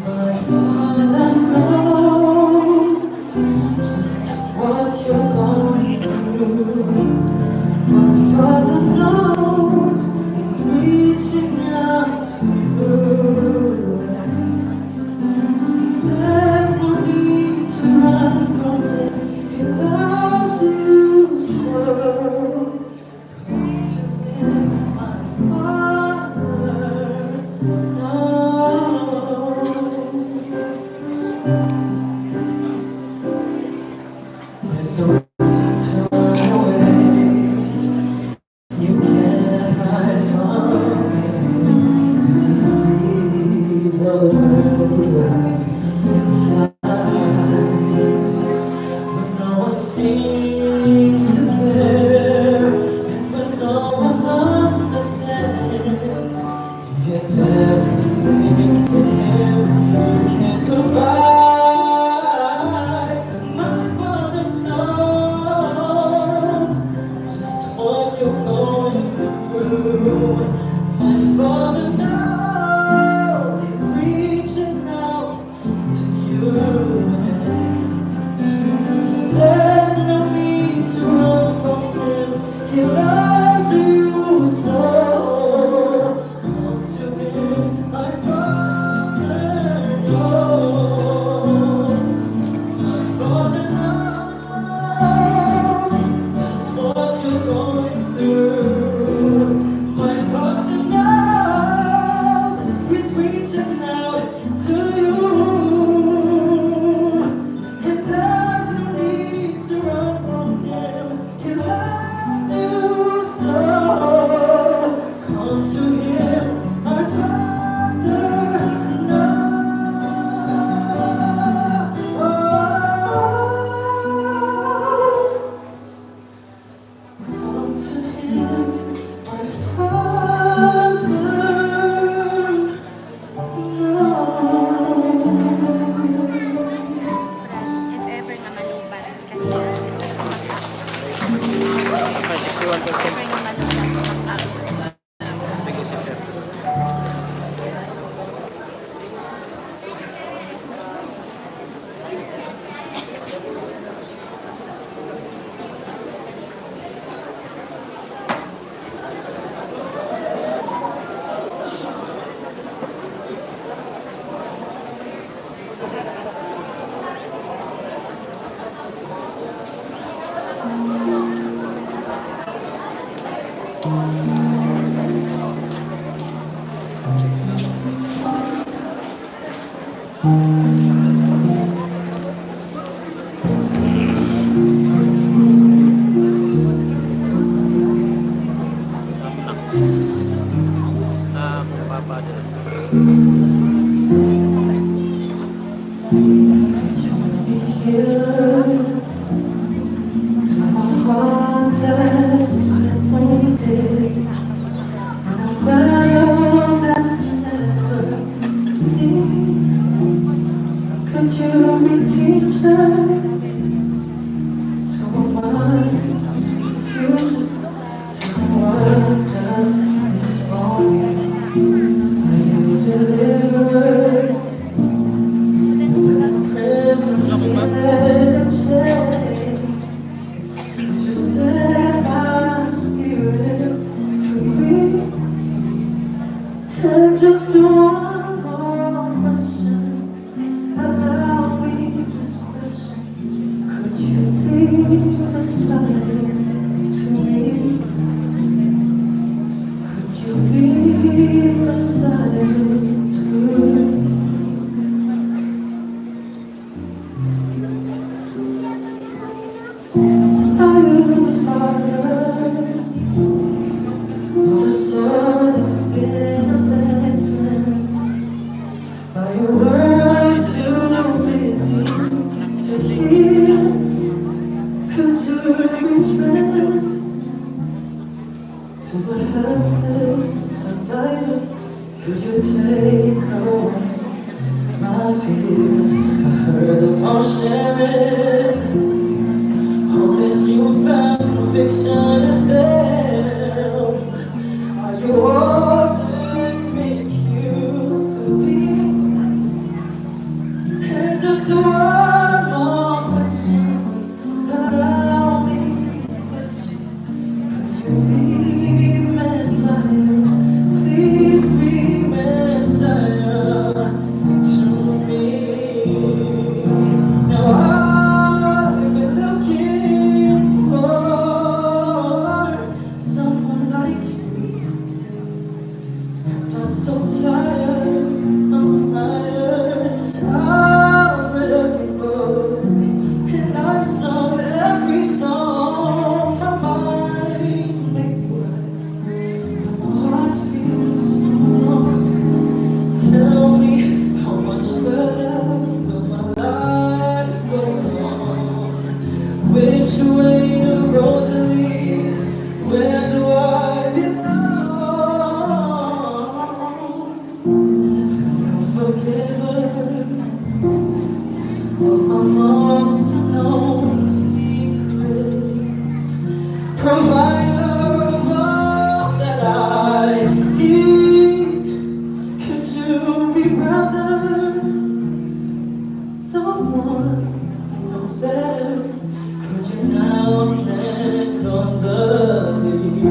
My Father knows just what you're going through. My Father knows, He's reaching out to you. There's no need to run from Him. He loves you so. Come to Him, my Father knows. There's no need to run away. You cannot hide from Him, 'cause He sees all the hurt you have inside. When no one seems to care, and when no one understands, He has everything in Him you can confide. My Father knows just what you're going through. My Father knows, He's reaching out to you. There's no need to run from Him. He loves you so. Come to Him, my Father knows. My Father knows just what you're going through. My Father knows, He's reaching out to you. And there's no need to run from Him. let it change? Could you set my spirit free? And just one more question. Allow me this question. Could you be Messiah to me? Could you be Messiah to me? Are you the father of a son that's been abandoned by a world too busy to hear? Could you be friend to a helpless survivor? Could you take away my fears? I heard them all sharing. Oh, this newfound conviction in them. Are you all they make you to be? And just one more question. Allow me this question. Could you be Messiah? Please be Messiah to me. Now I've been looking for someone like you. And I'm so tired, I'm tired. I've read every book and I've sung every song. My mind may work, but my heart feels so wrong. Tell me, how much further will my life go on? Which way do the road to lead? Where do I belong? Forgiver of my most unknown secrets, provider of all that I need. Could you be brother, the one who knows better? Could you now stand on the lead?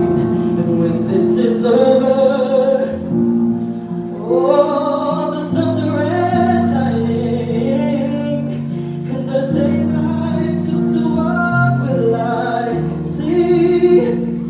And when this is over, oh, the thunder and lightning and the daylight, just what will I see?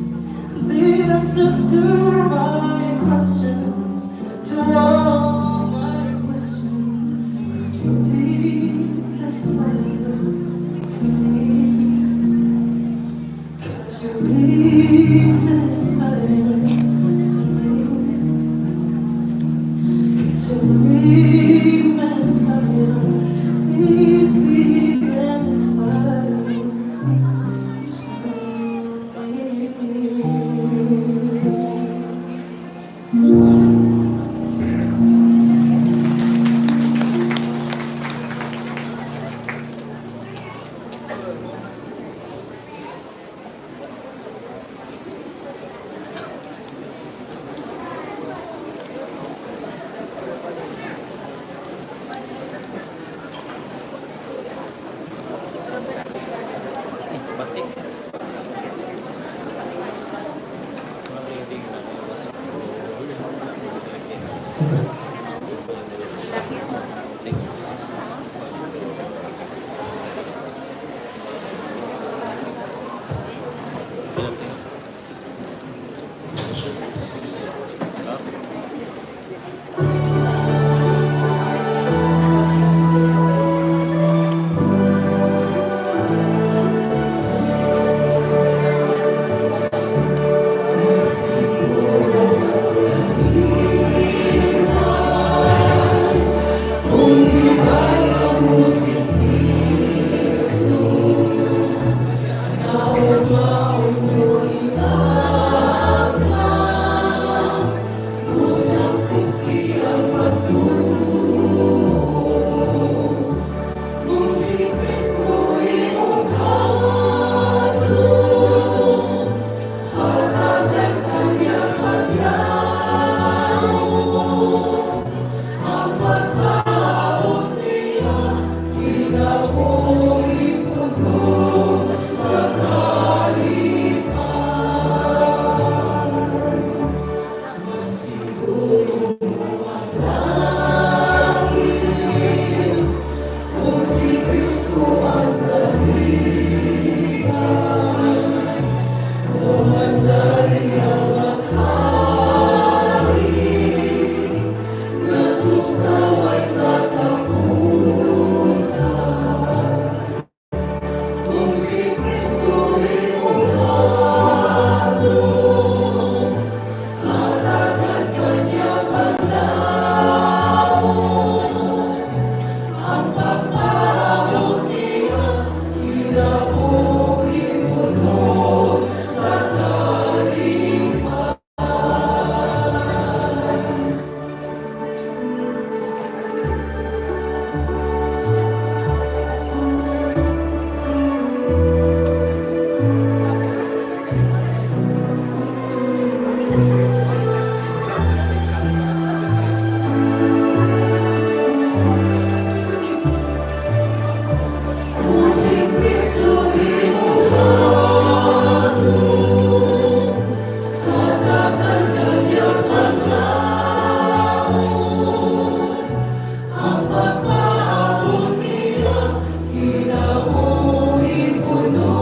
Kinabuhi puno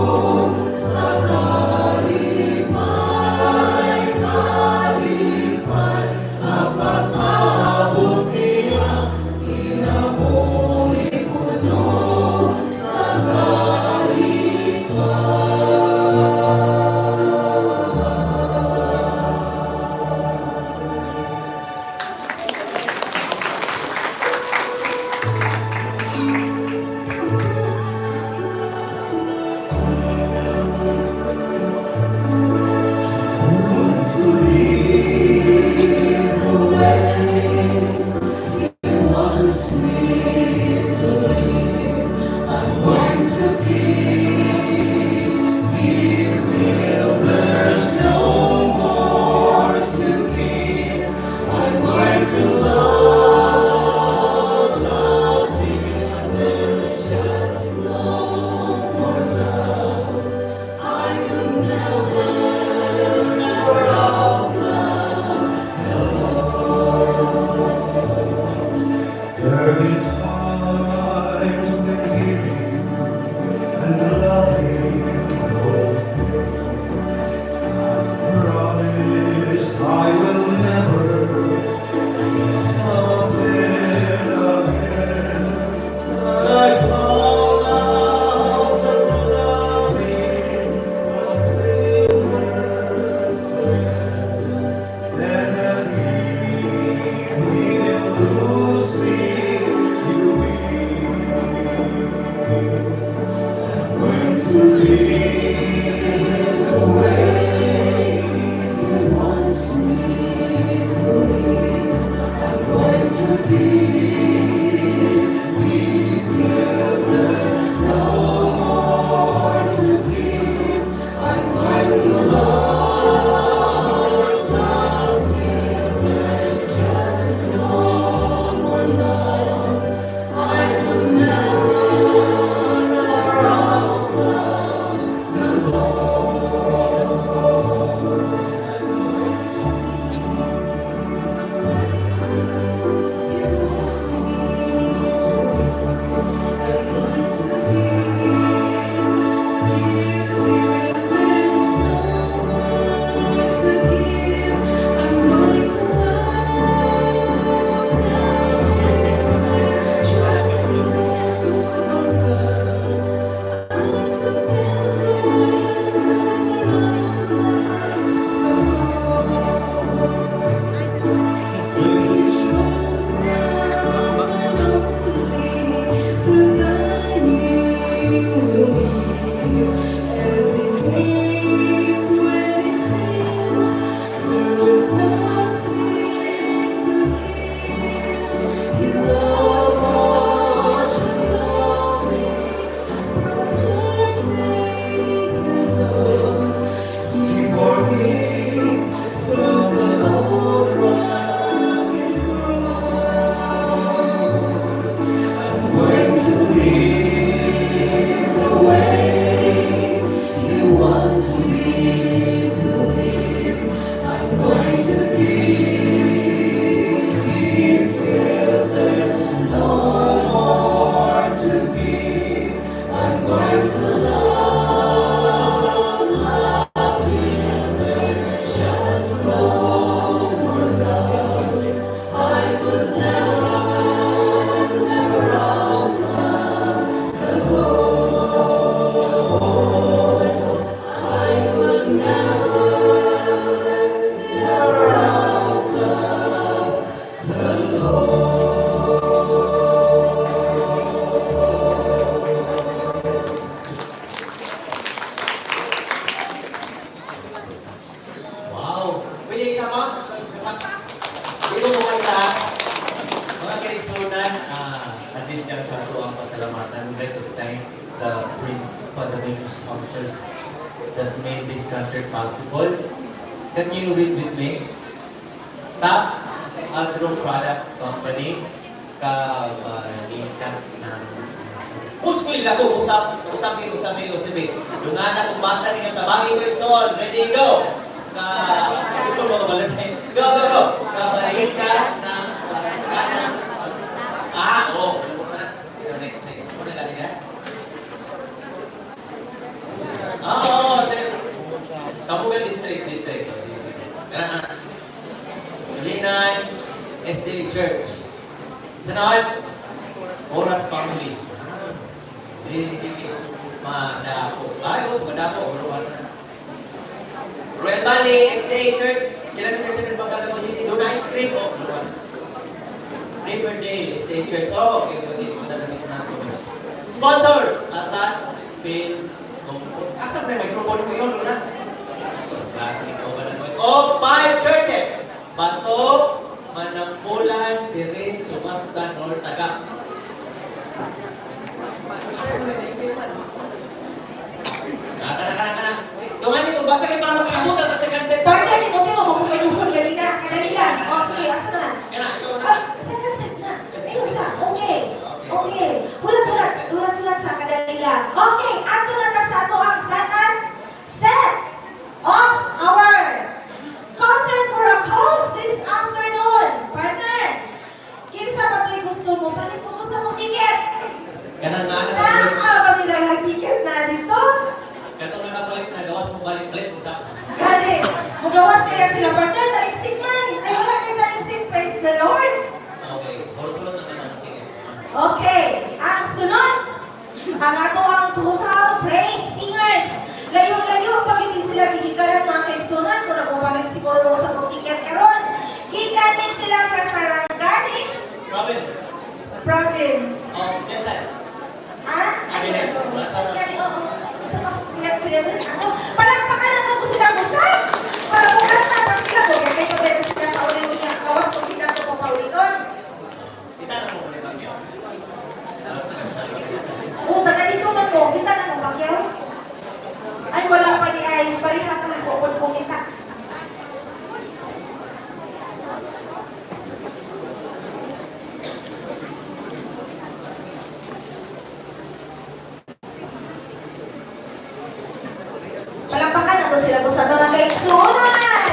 sa kalipay, kalipay, nga pag-abot niya. Kinabuhi puno sa kalipay. To live the way He wants me to live. I'm going to give till there's no more to give. I'm going to love, love till there's just no more love. I could never, never outlove the Lord. There be times when giving and loving both pay. I promise I will never complain again. But I found out that loving was worth than living and losing you Going to live the way He wants me to live. I'm going to give till there's no more to give. I'm going to love, love till there's just no more love. I could never, never outlove the Lord. I'm going to He wants me to live. I'm going to give till there's no more to give. I'm going to love, love till there's just no more love. I could never, never outlove the Lord. He shows us that only through time will live, and He gave when it seems there was nothing to give. He loved us with loving, protecting those He forgave from the old rugged cross. I'm going to live the way He wants me to live. I'm going to give till there's no more to give. I'm going to love, love till there's just no more love. I could never, never outlove the Lord. I could never, never outlove the Lord. Wow! Pwede isa pa? Dito mo kanta. Mga kaigsuonan, at this juncture ato ang pasalamatan. We'd like to thank the Prince for the main sponsors that made this concert possible. Can you read with me? Top Agro Products Company, kabalikat ng Muskul ako, usap, usabi, usabi, usabi. Yung nga na kung basa ninyo, tabangin ko igsoon. Ready, go! Ka, ito mga balantay. Go, go, go! Kabalikat ng Ah, oo. Oh. Next, next. Ano lang yan? Madako. Ay, oh, madako. Pero na. Royal Valley, SDA Church, kilometer 7 Bangkal City. Doon ice cream. Oh, luwas. Riverdale, SDA Church. Oh, okay. Sponsors! Atat, Pin, Asa mo na yung microphone mo yun? Wala. So, klase ikaw ba na? Oh, five churches! Bato, Manampulan, Sirin, Sumastan, or Tagak. Asa mo na yung man? Kana, kana, kana. Dungan nito, basta kayo para makaabot at sa second set. Partner, ni Mote, mo kung microphone ganina. Kadali lang. O, sige, asa naman? Kana, ikaw na. Ah, second set na. Ayun sa, okay. Okay. Hulat-hulat, hulat-hulat sa kadali lang. Okay, ato na ta sa ato ang second set of our concert for a cause this afternoon. Partner, kinsa ba to'y gusto mo? Palit mo sa mong ticket. Kanang nga na sa Naa ba mi daghang ticket na dito? Katong nakapalit na gawas mo balik-balik mo sa. Gani, mugawas kaya sila partner, taliksik man. Ay, wala kay taliksik. Praise the Lord. Okay, hulot-hulot na kanang ticket. Okay, ang sunod, ang ato ang total praise singers. Layo-layo pag hindi sila gigikaran mga kaigsunan, kung nabubalag siguro mo sa mong ticket karon. Gikan ni sila sa Sarangani Province. Province. Oh, Jensen. Ah? Ay, Ano? wala. Sarangani, oo. Sa kapila-pila ato. Palakpakan na ko sila musay. Para mukanta pa sila. Kung kay pa sila kaulit niya. Kawas kung kita ko papaulion. Kita na mo ulit ang iyo. Oo, taga dito man mo. Kita na mo, Pacquiao. Ay, wala pa ni ay. Pariha ka. Kukod ko kita. Palakpakan na to sila ko sa mga kaigsunan.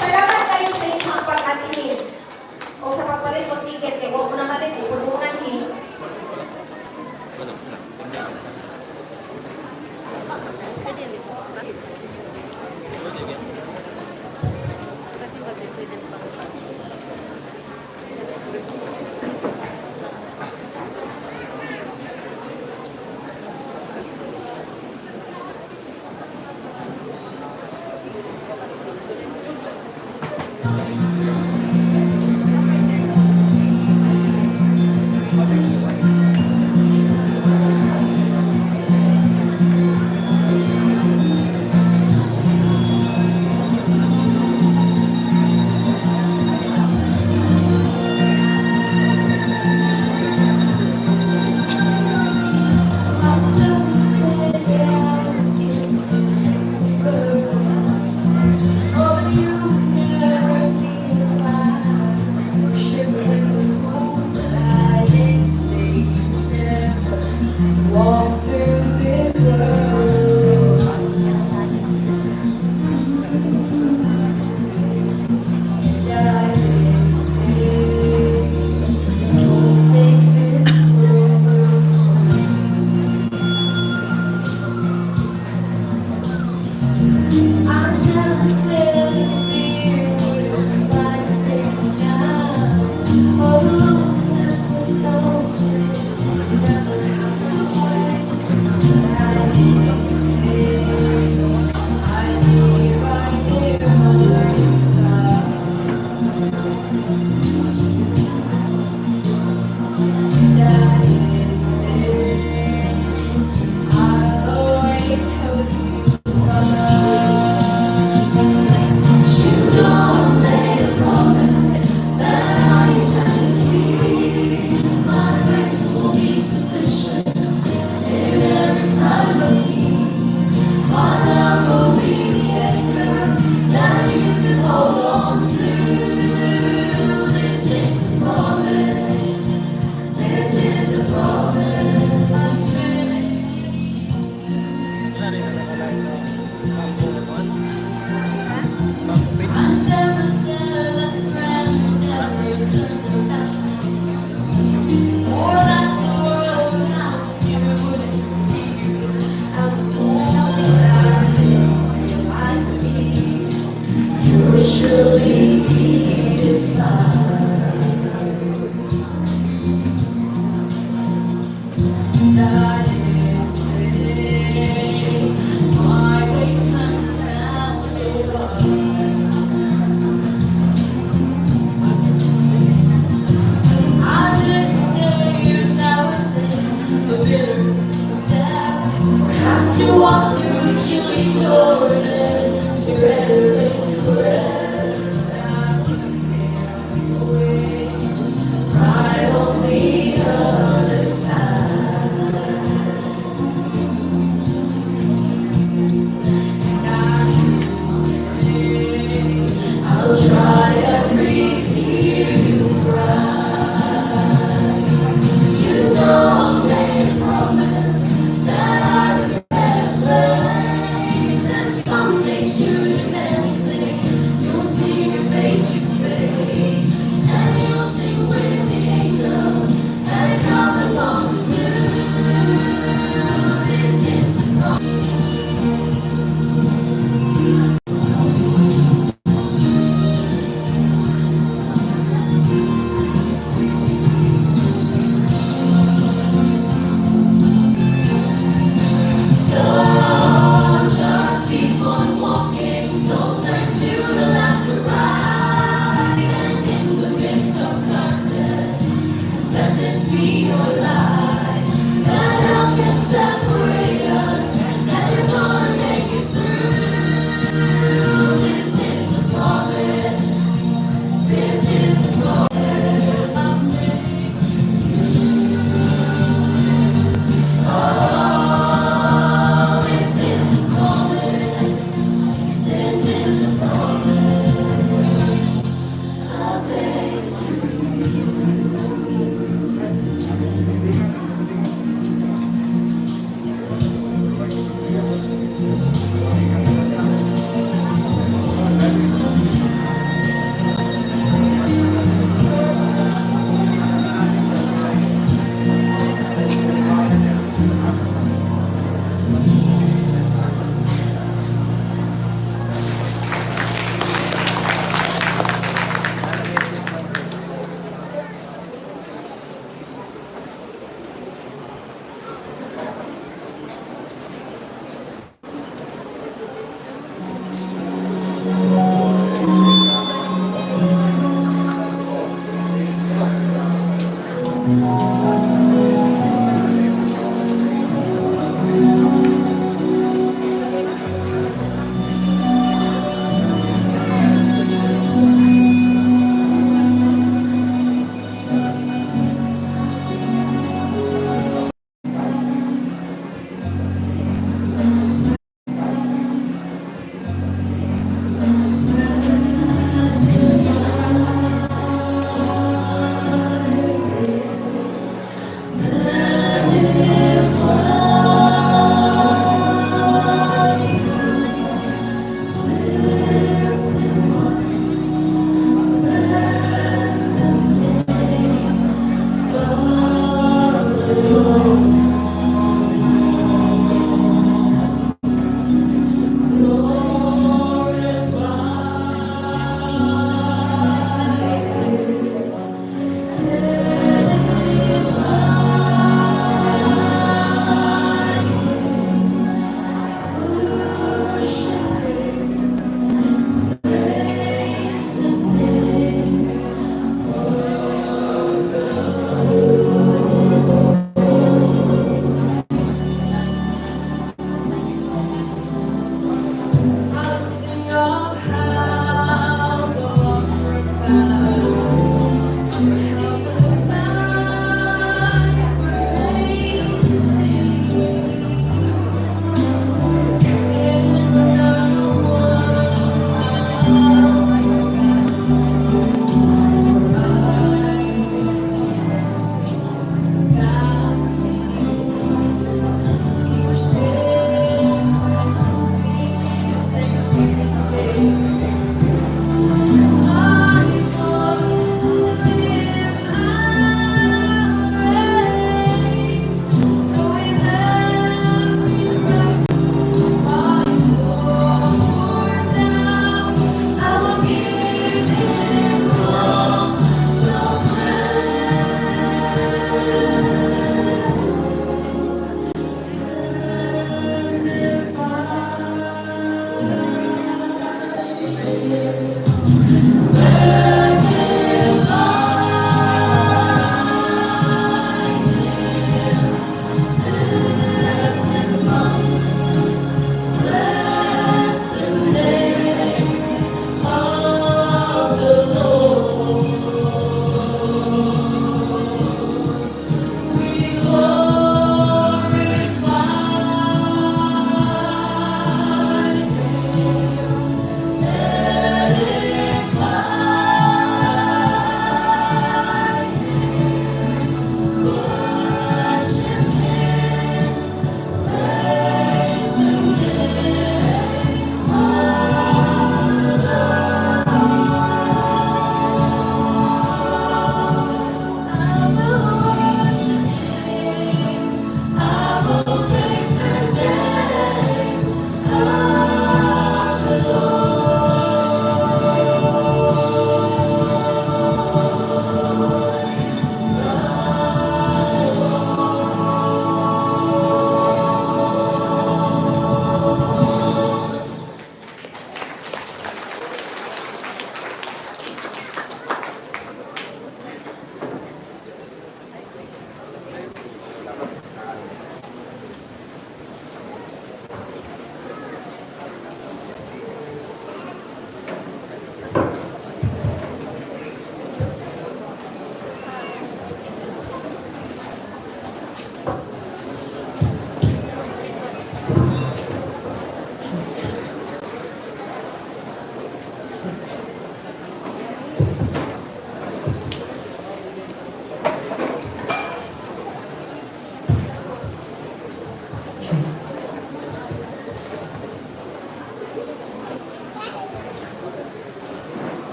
Salamat kayo sa inyong pag-atin. O sa pagpalit ng ticket, kaya huwag mo na malit, ipulungan eh.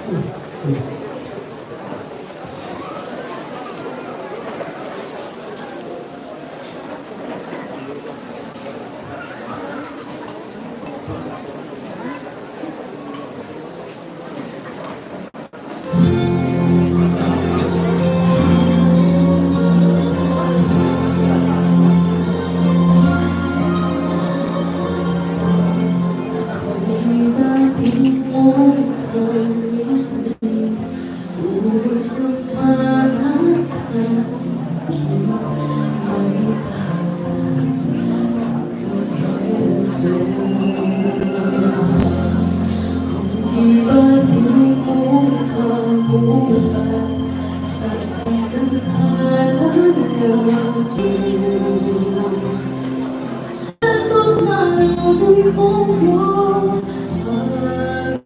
Two, three. Jesus, my only Dios, my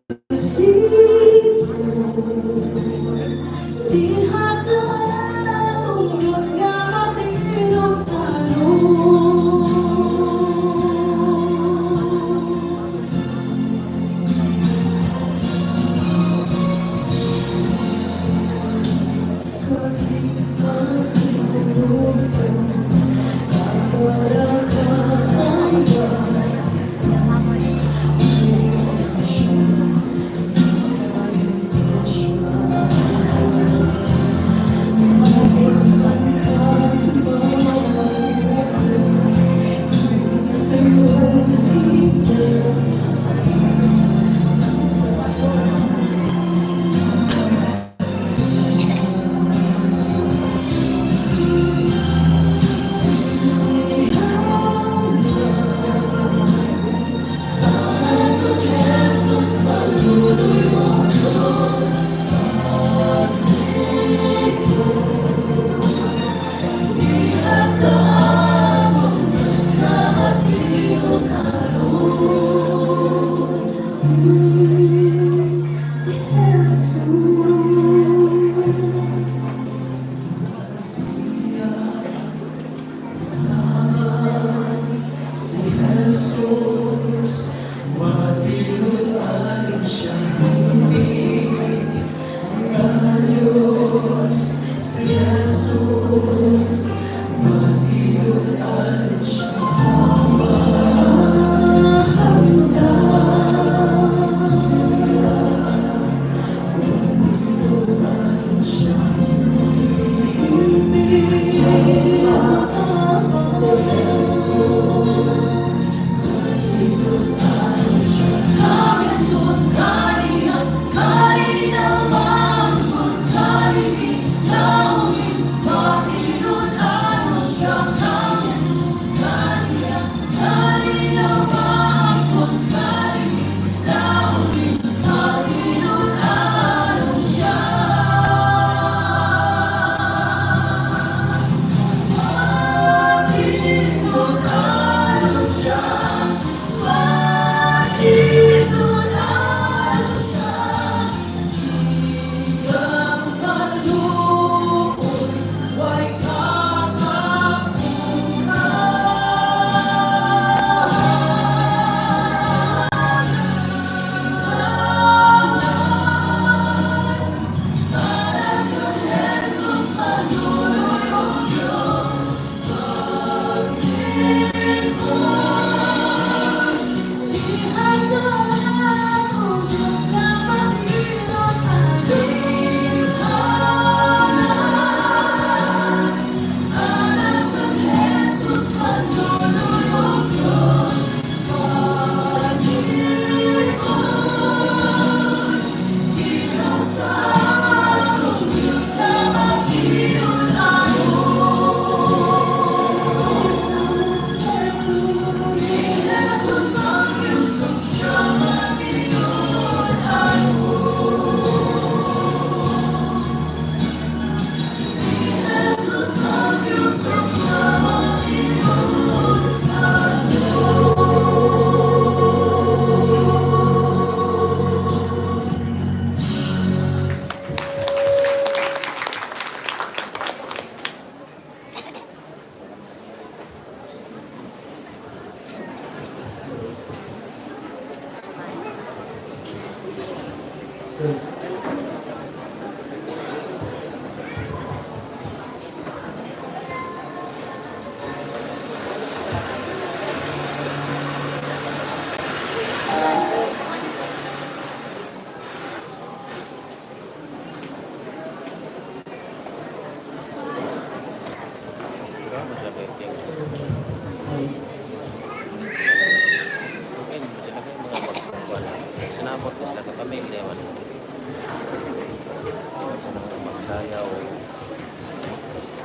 Bisaya o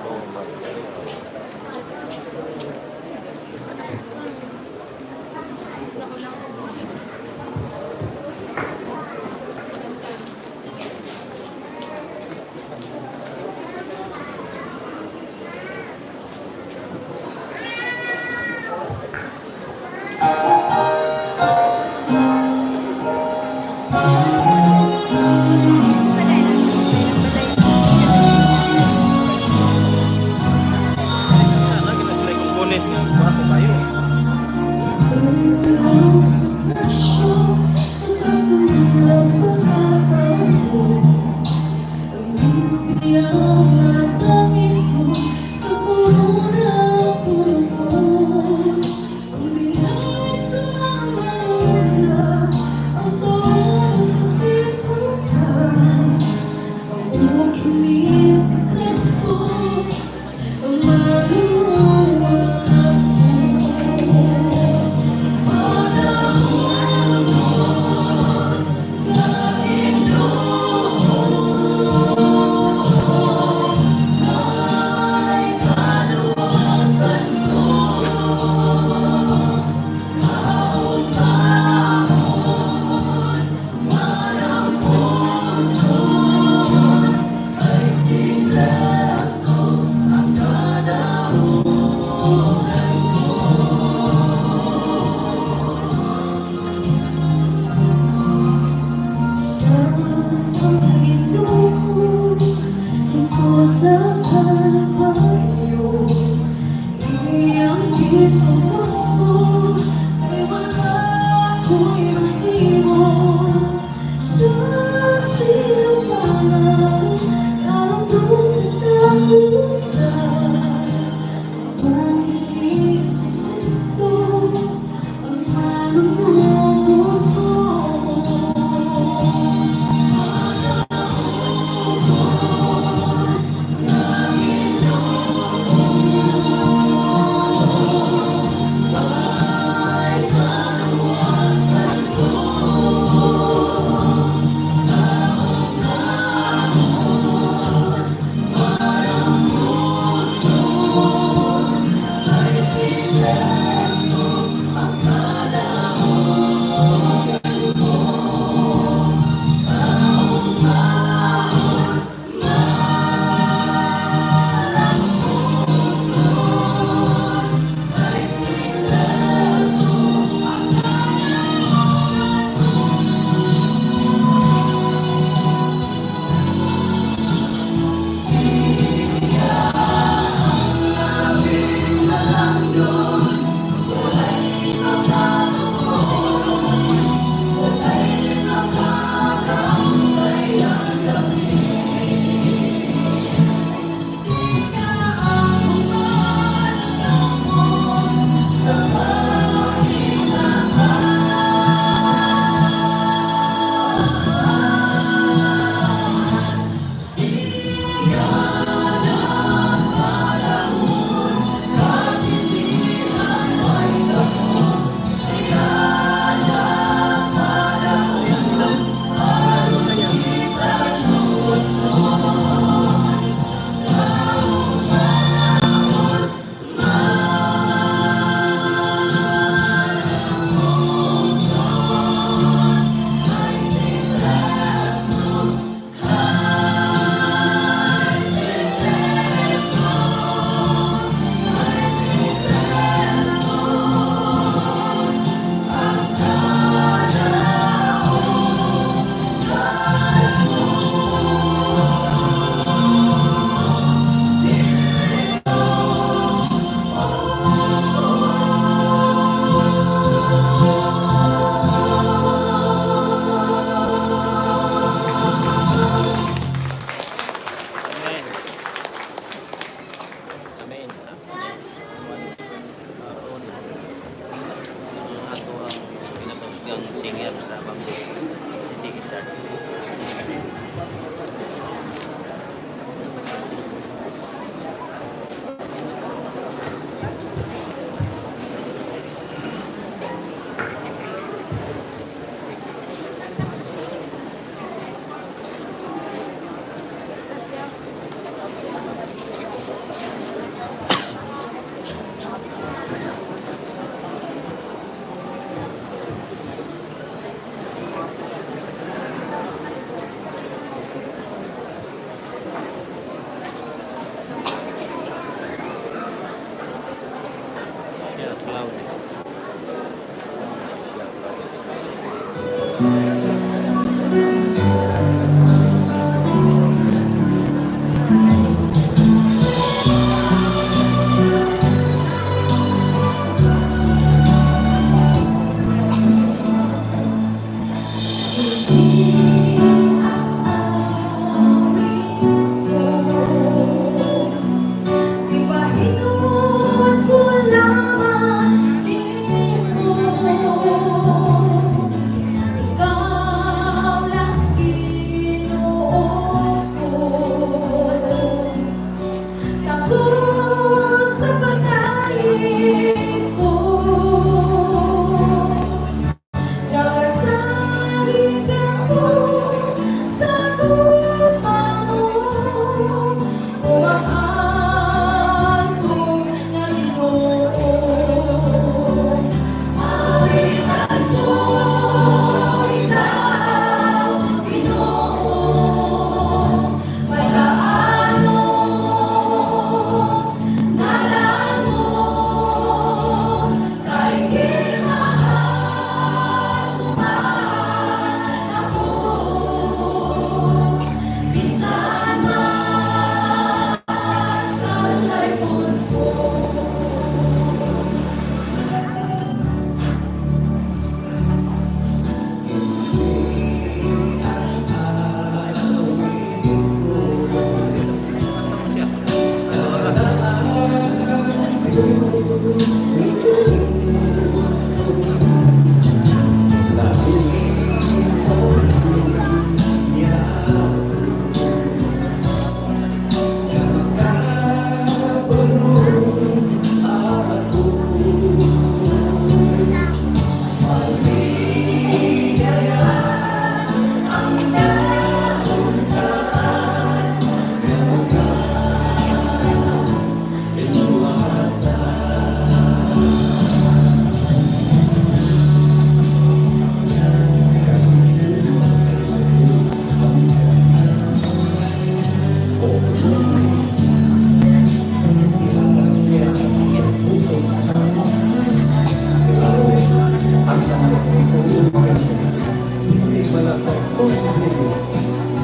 o mag. Sa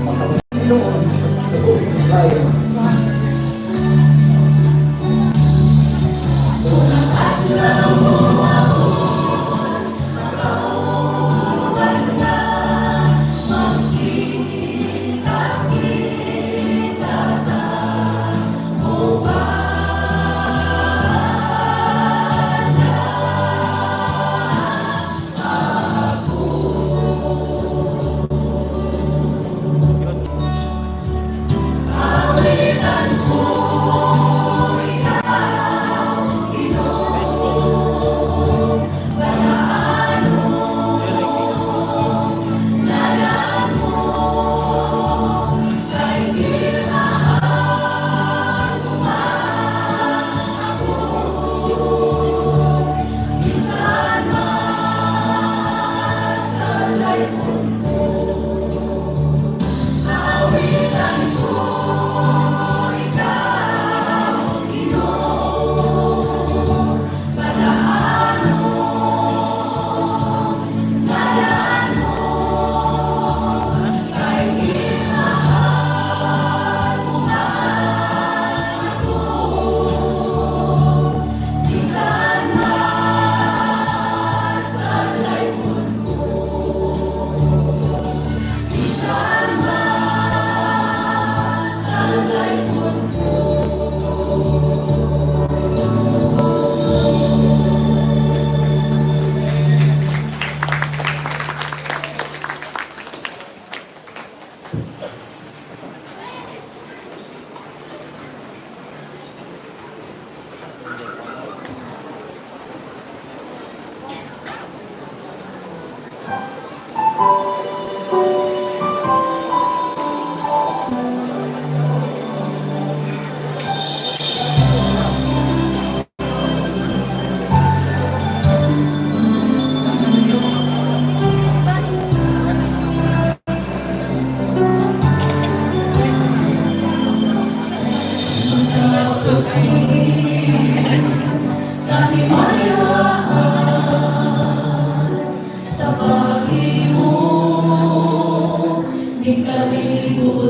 Makapiloon sa Ginoo.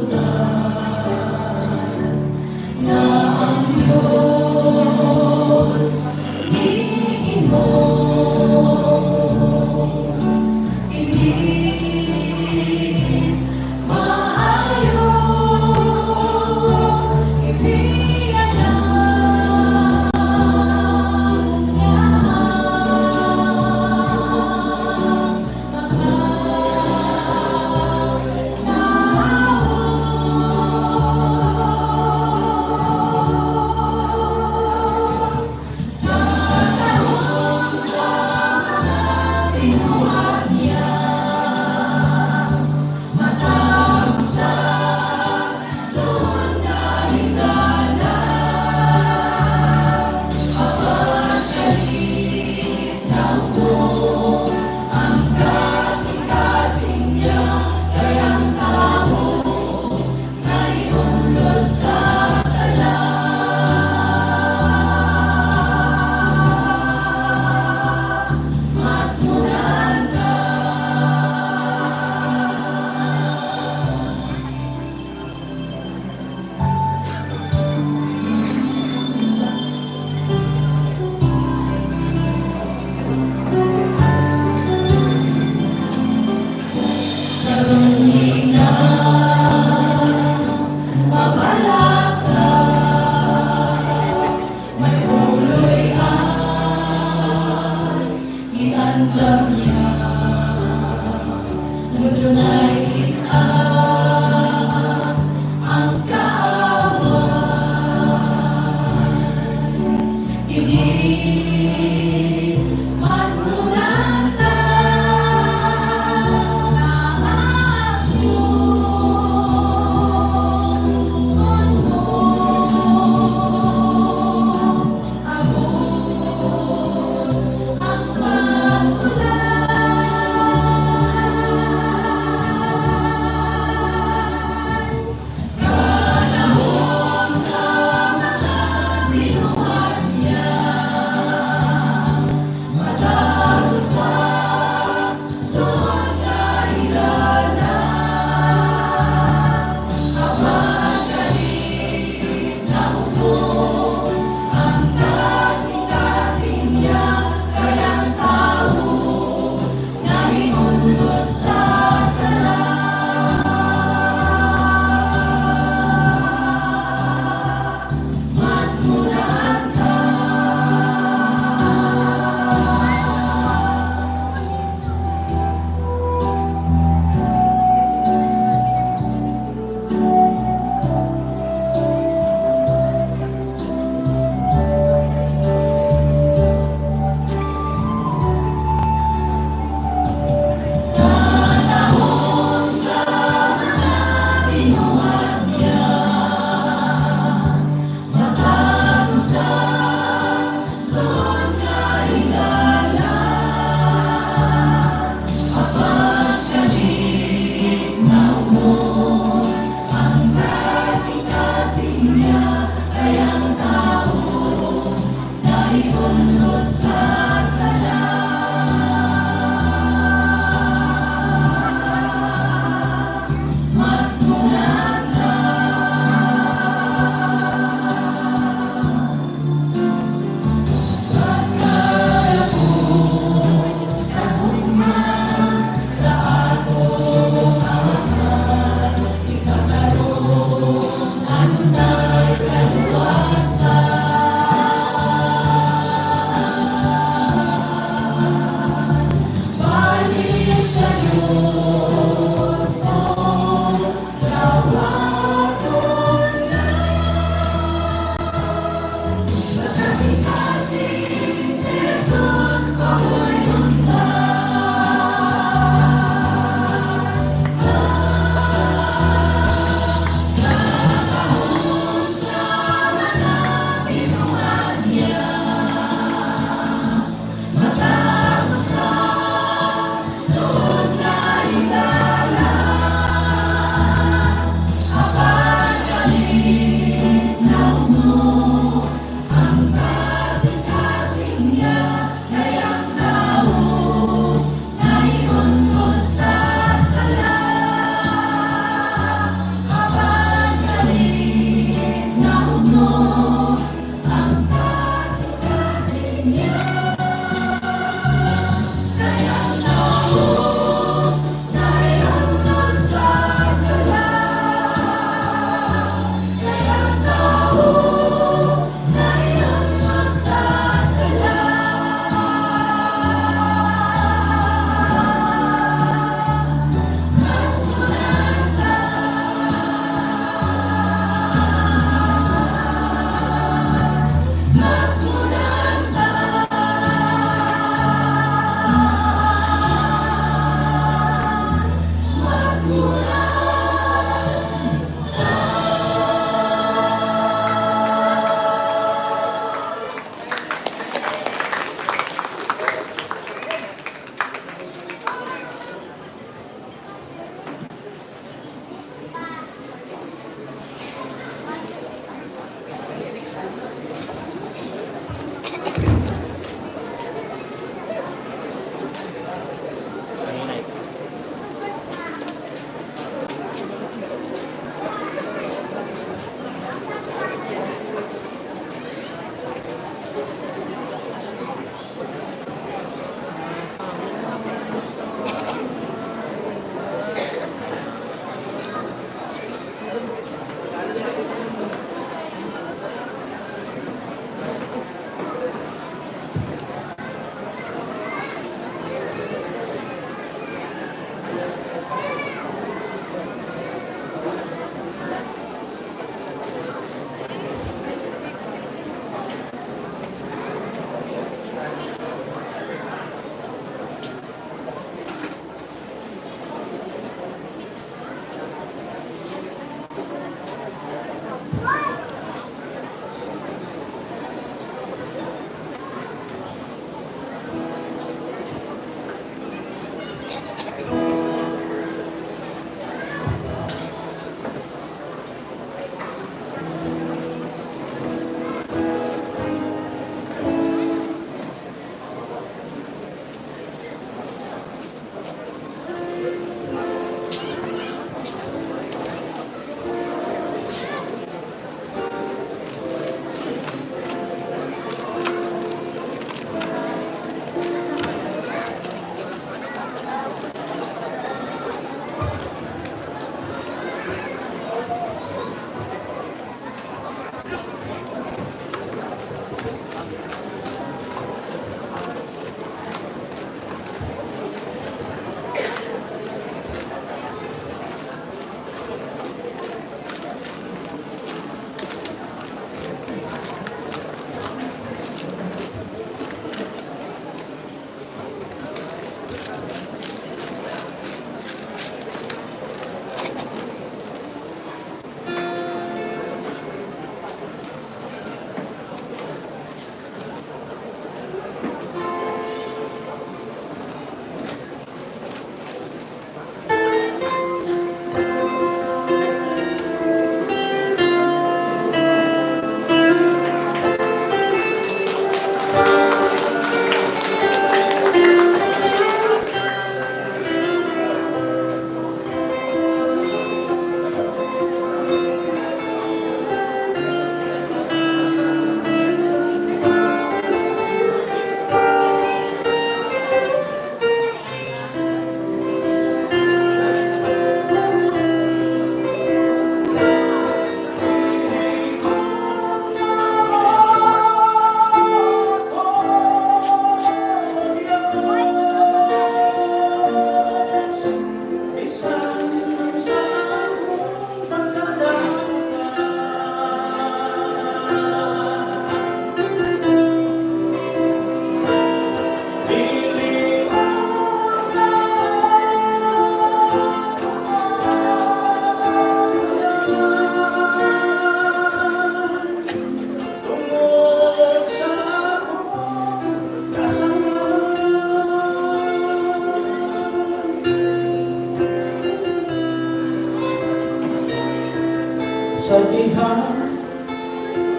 Sa diha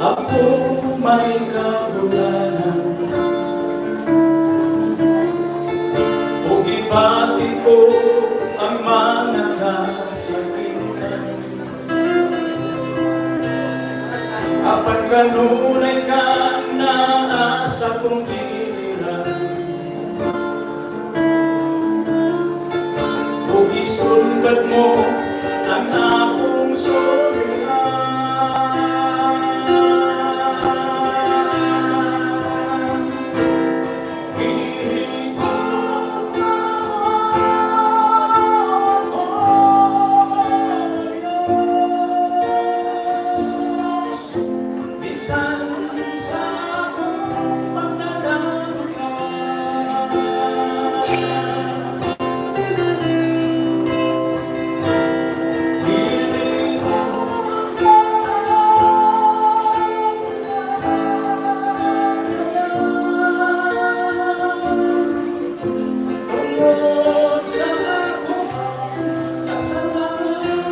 ako may kabulanan ug gibati ko ang mga kasakitan. Apan kanunay ka naa sa akong tiliran ug isulbad mo ang akong suliran. Diyos, bisan sa akong pagdadamot. Dili ko tungod sa akong kasalanan.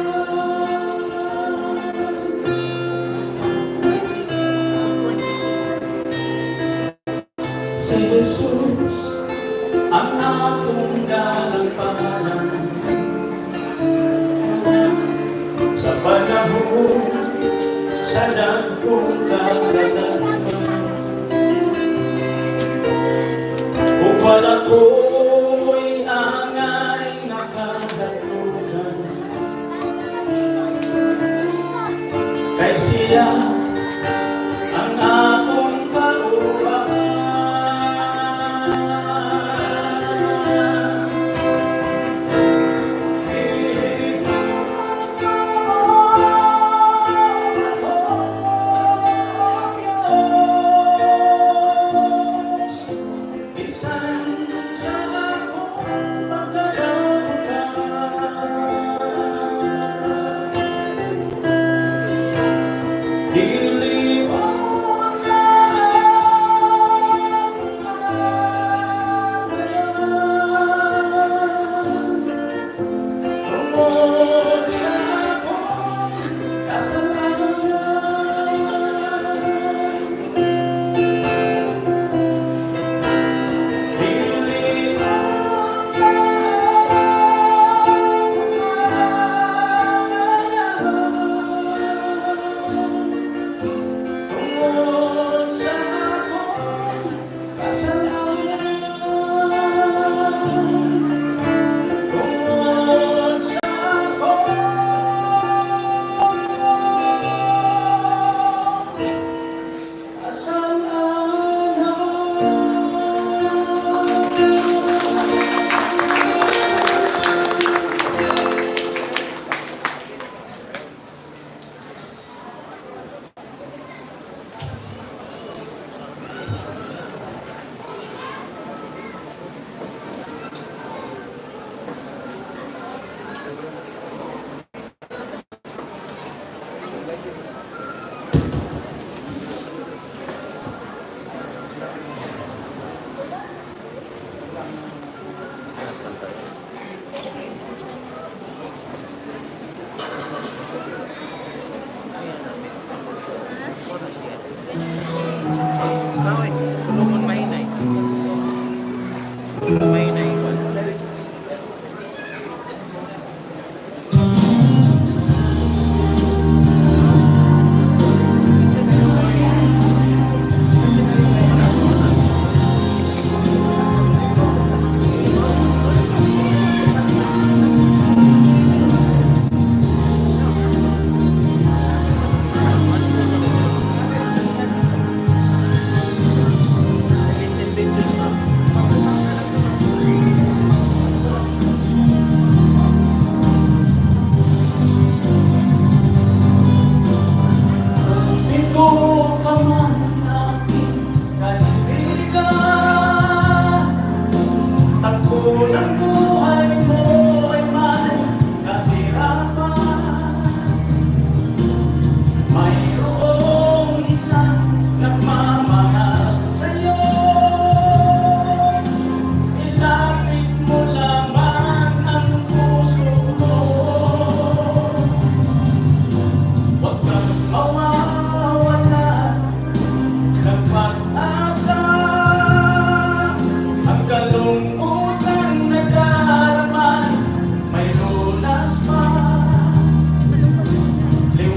Si Jesus ang akong dalampanan sa panahon sa dagkong katalagman. Ug wala ko'y angay nga kadatlugan kay siya ang akong kauban. Diyos, bisan sa akong pagdadamutan. Dili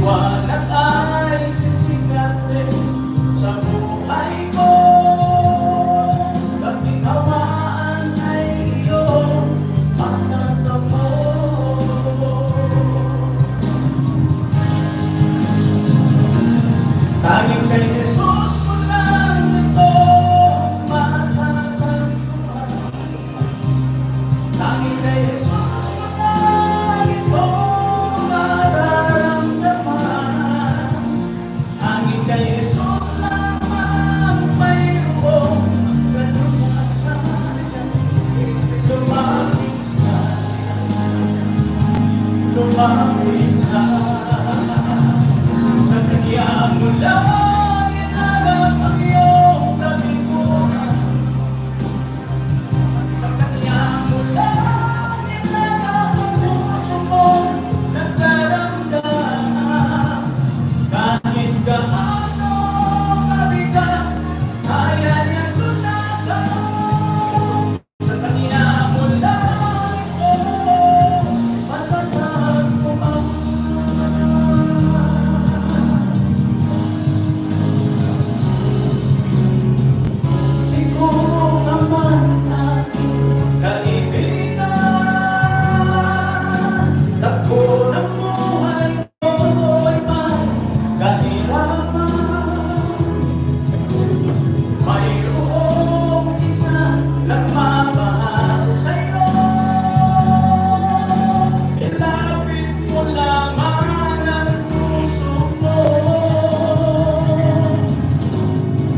Liwanag ay sisikat din sa buhay ko. Kaginhawaan ay iyong matatamo. Tanging kay Jesus mo lang ito matatagpuan. Tanging kay Jesus mo lang ito mararamdaman. Tanging kay Jesus lamang mayroong katunasan. Lumapit ka, lumapit ka. Sa Kanya mo lang inarap ang iyong kabiguan. Sa Kanya mo lang inarap ang puso mong nagdaramdam. Kahit gaano kabigat, kaya niyang lunasan. Sa Kanya mo lang ito matatagpuan. Ikaw naman aking kaibigan. Takbo ng buhay ko ay may kahirapan. Mayroong isa nagmamahal sa'yo. Ilapit mo lamang ang puso mo.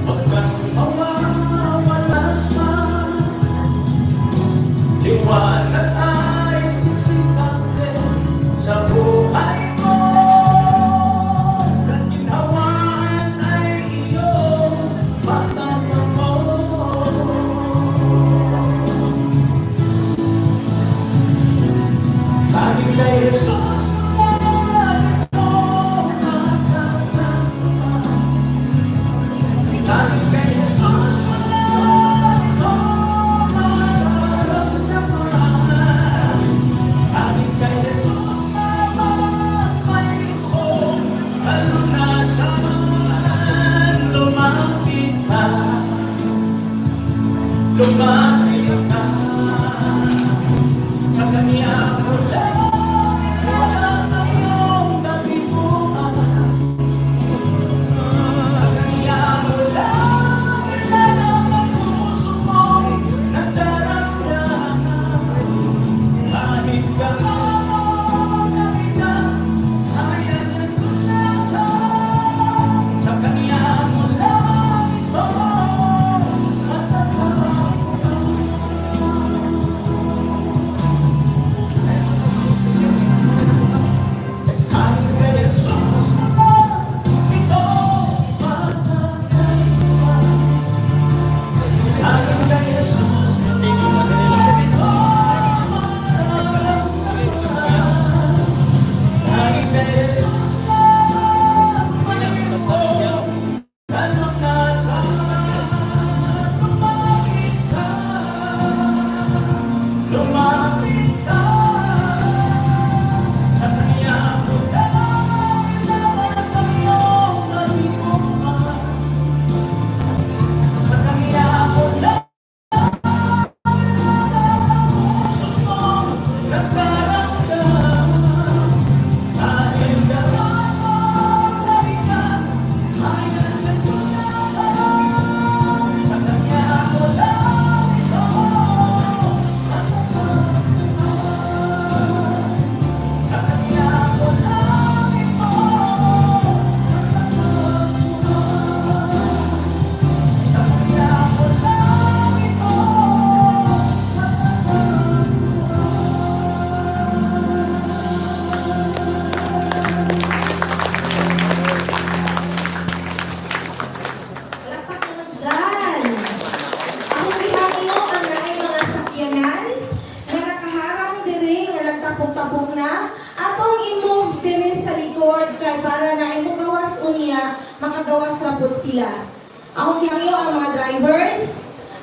Pagkat mawawalas man, liwanag ay sisikat din sa buhay ko. Kaginhawaan ay iyong matatamo. Tanging kay Jesus mo lang ito matatagpuan. Tanging kay Jesus mo lang ito mararamdaman. Tanging kay Jesus lamang mayroong kalunasan. Lumapit ka, lumapit ka. Sa Kanya mo lang ang iyong kabiguan. Sa Kanya mo lang ang puso mong nagdaramdam. Kahit gaano kabigat, kaya niyang tunasan. Sa Kanya mo lang ito matatagpuan. Tanging kay Jesus mo lang ito matatagpuan. Tanging kay Jesus mo lang ito mararamdaman. Tanging kay Jesus lamang mayroong kalunasan. Lumapit ka, lumapit ka. Sa Kanya mo lang ang iyong kabiguan. Sa Kanya mo lang puso mong nagdaramdam. Dahil gaano kabigat, kaya niyang tunasan. Sa Kanya mo lang ito matatagpuan. Sa Kanya mo lang ito matatagpuan. Sa Kanya mo lang ito matatagpuan. Palakpak naman dyan. Ang gihangyo ang naay mga sakyanan nga nakaharang diri nga nagtapok-tapok na atong i-move diri sa likod kay para naay mo gawas unya, makagawas ra pud sila. Akong gihangyo ang mga drivers,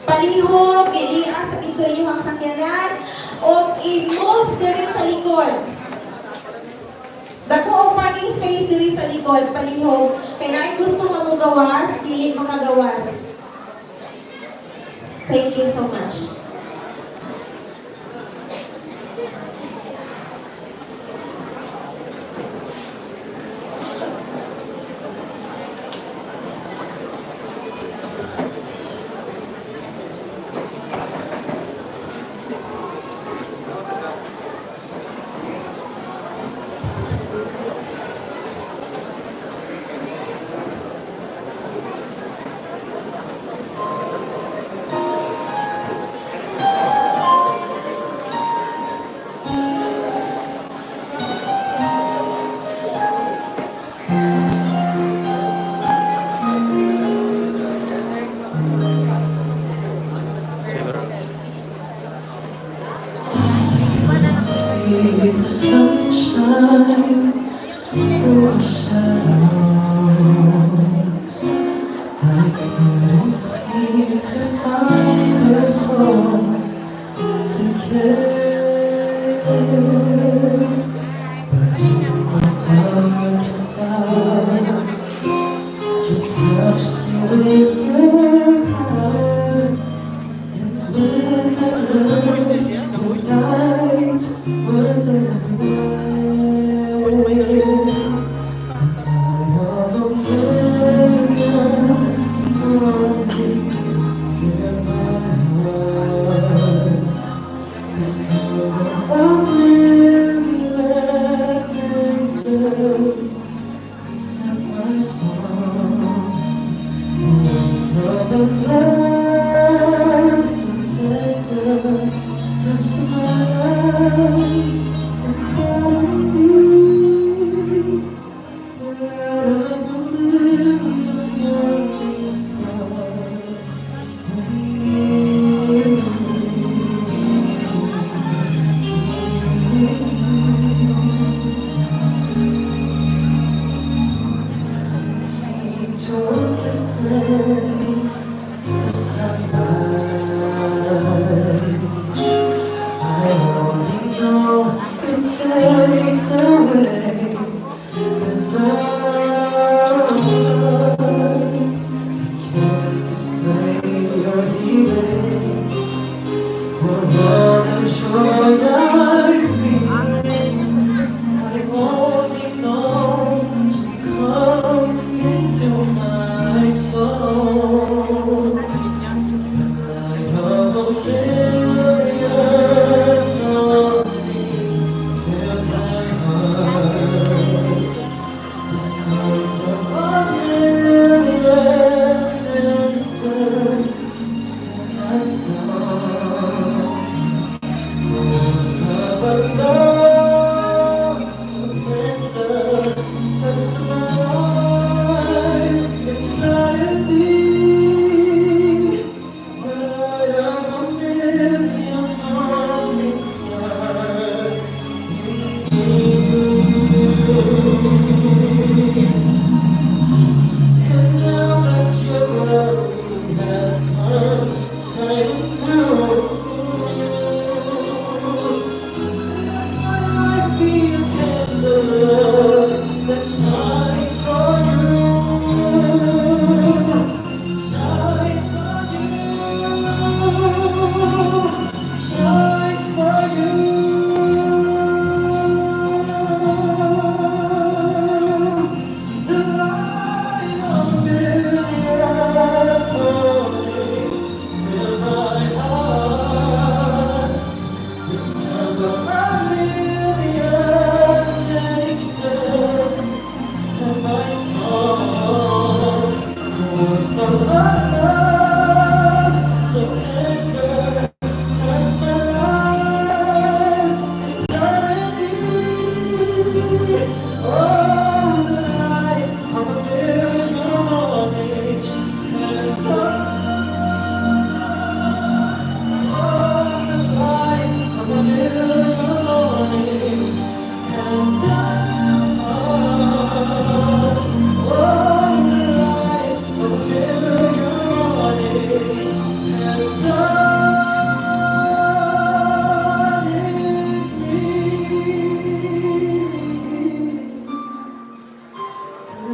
palihog, ilias sa dito inyong sakyanan o i-move diri sa likod. Dako ang parking space. Space diri sa likod, palihog. Kay naay gusto nga mogawas, dili makagawas. Thank you so much. Siguro. See the sunshine through the shadows. I couldn't seem to find a soul to care. But in my darkest hour, you touched me with your power. And when I looked, the light was everywhere. And I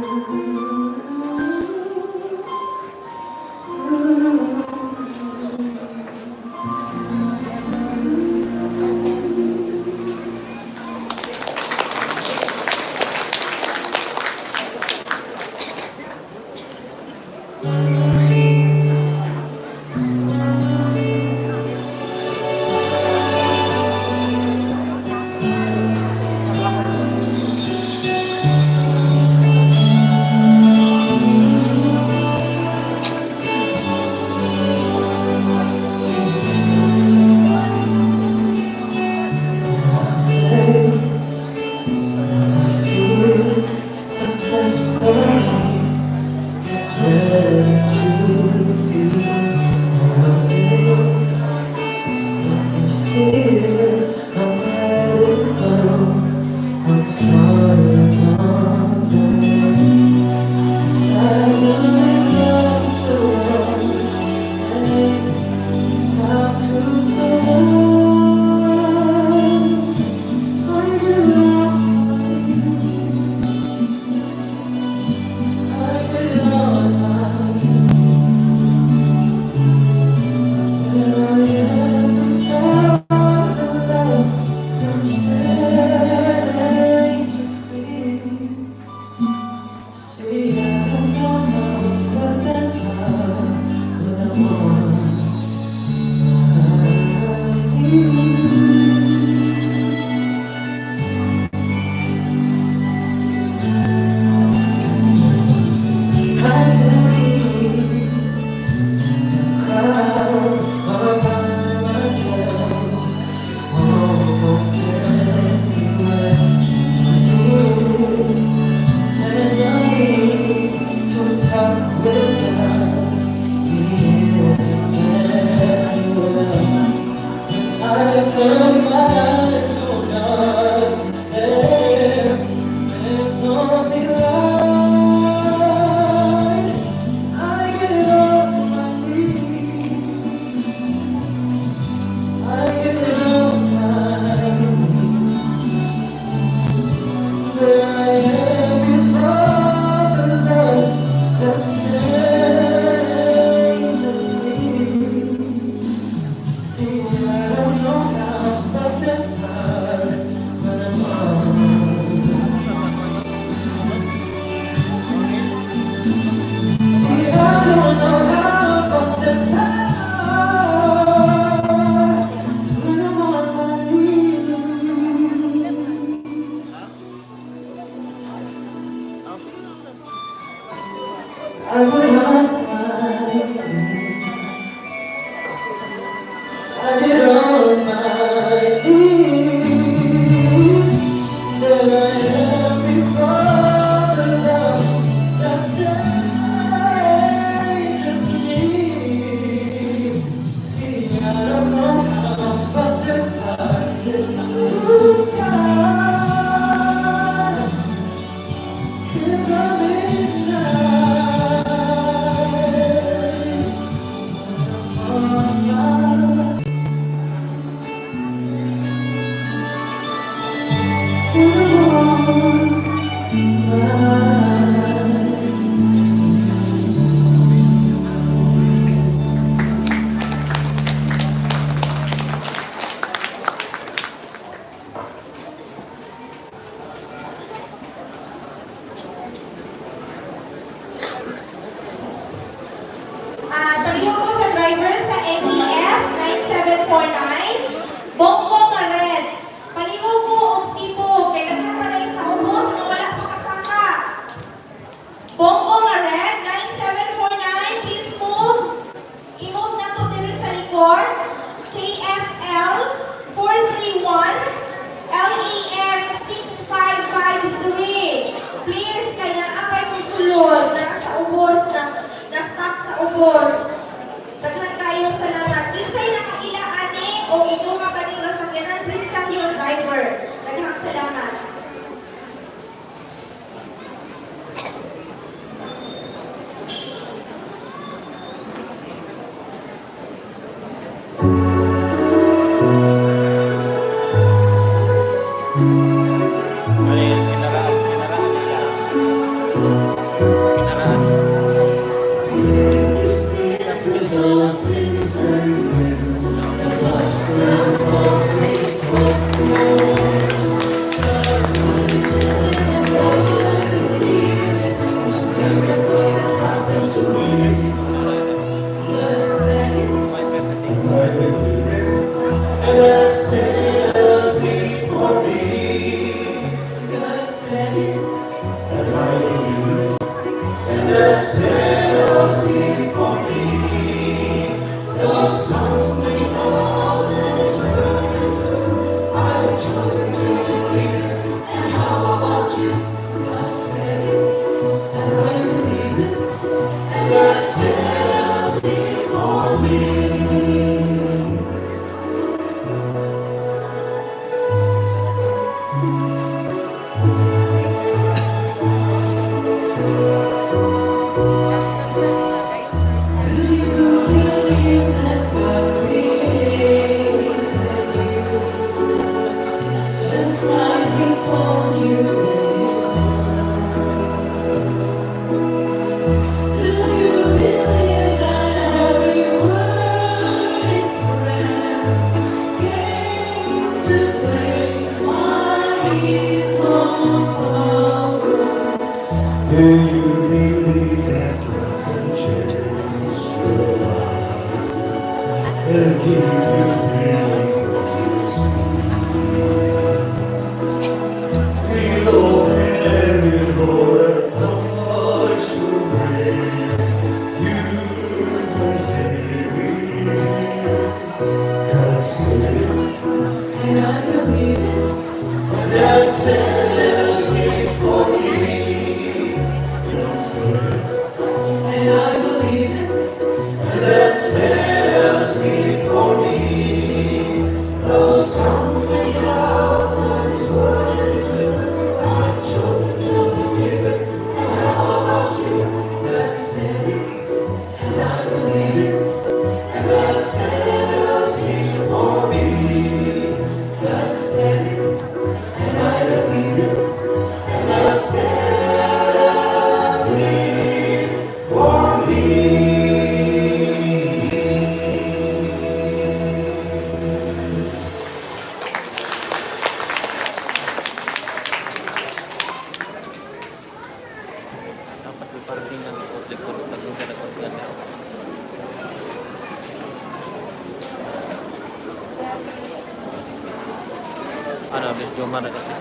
The best of me is ready to be. One day, let me feel I'm letting go. I'm sorry about that. 'Cause I really love to run and how to survive. I get on I get on my Where I am without the love that changes me. See, I don't know how, but that's how when I'm on my knees. I can be in a crowd all by myself, almost anywhere. I feel there's a need to talk with God. He is Emmanuel. I close my eyes, no darkness there. There's only light. I get on my knees. I get on my knees. There I am before the love that changes me. See, I don't know how, but there's power when I'm on. See, I don't know how, but there's power when I'm on my knees. I get on my knees. I get on my knees. There I am before the love that changes me. See, I don't know how, but there's power in the blue sky. In the midnight. On my Palihog ko sa driver sa NEF 9749, Bongo nga red. Palihog ko og Cebu, kay daghan pa rin sa ubos nga wala pa kasaka. Bongo nga red, 9749, please move. I-move na to diri sa likod. KFL 431 LEM 6553. Please, kay naa pay musulod, naa sa ubos, na, na-stuck sa ubos. Daghan kayong salamat. Kinsay nakaila ani Kinaraan. This is all things and sin, as I still softly spoke. Miracles happen to me. God said it, and I believe it, and that settles it for me. God said it, and I believe it, and that settles it for me. Though some may doubt that His word is true, I've chosen to believe it. And how about you? God said it, and I believe it, and that settles it for me. Do you believe that God created you? Just like He told you in His word. Do you believe that every word expressed came to place by His own power? Do you believe that God can change your life and give you feeling when you see? He'll open every door and touch your way. You can say God said it, and I believe it, and that settles it for me. God said it, and I believe it, and that settles it for me. Though some may doubt that His word is true, I've chosen to believe it. And how about you? God said it, and I believe it, and that settles it for me. God said it, and I believe it, and that settles it for me. Dapat may parking ang likod likod pag hindi na na. Ano, bis Jomar na kasi.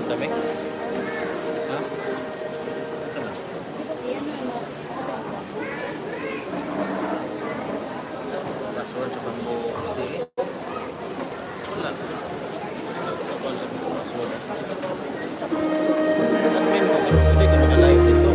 Sabi? Ha? Saan na? Password sa bangko. Hindi. Wala. Password sa bangko. Password. Admin ko, pero hindi ko maka-live.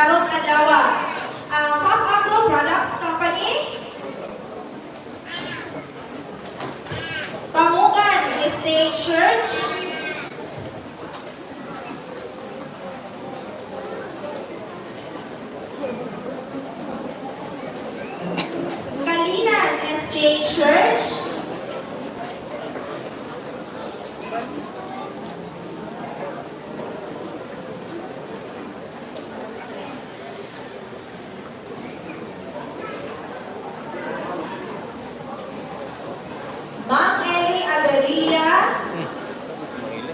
Karong adlaw, ang Pop Agro Products Company, Pamukan Estate Church, Kalinan Estate Church, Ma'am Ellie Aberia, Mangili.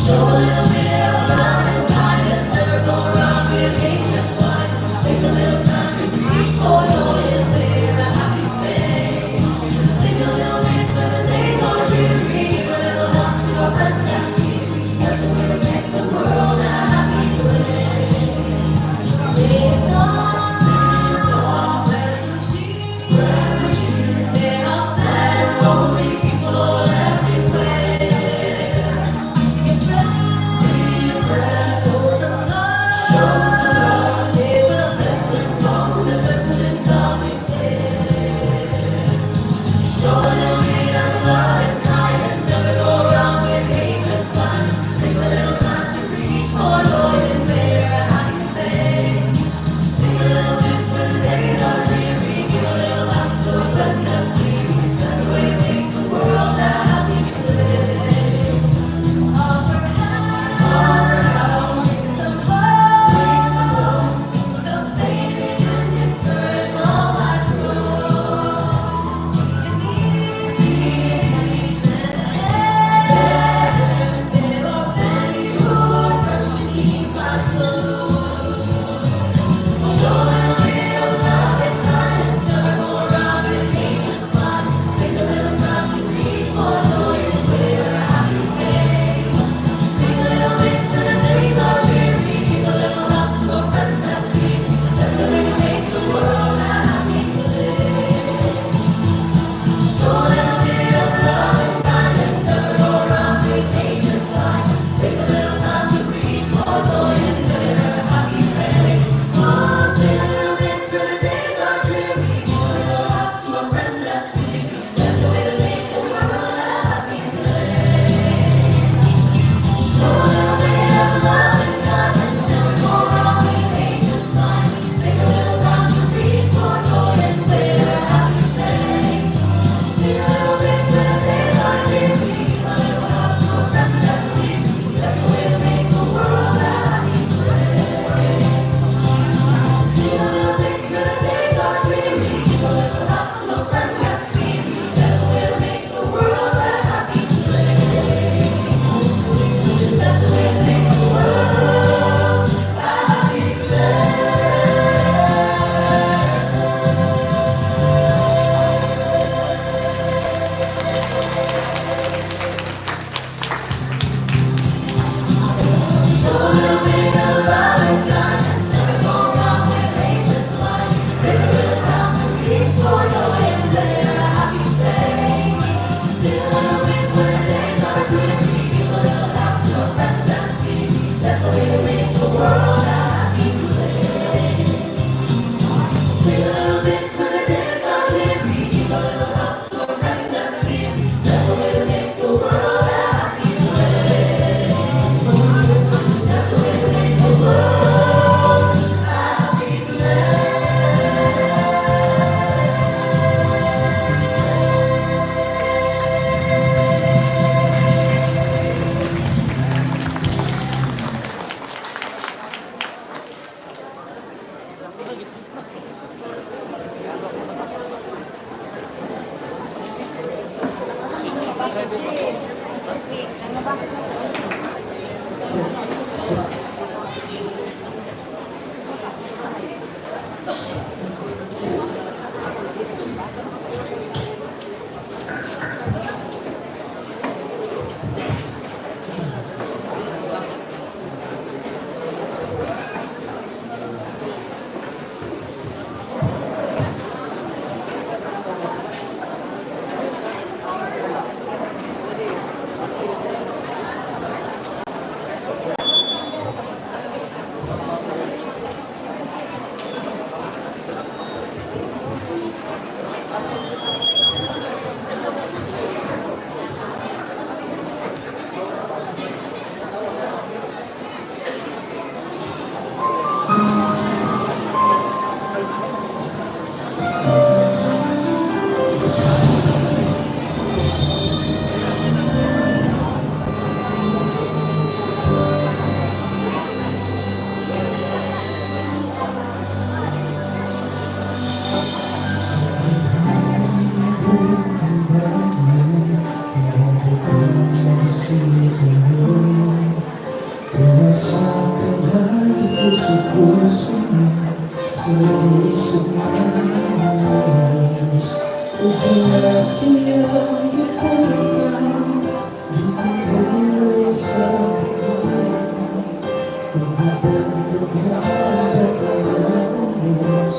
Show a little bit of love and kindness. Never go wrong with nature's wine. Take a little time to reach for joy and wear a happy face. Sing a little bit when the days are dreary. Give a little help to a friend that's weary. That's the way to make the world a happy place. Sing a song, sing a song, spread some cheer, spread some cheer. There are sad and lonely people everywhere. Sunod sa isip ng Ug siyang gipunan, gipunan sa kamay. Ug nagpaglugas,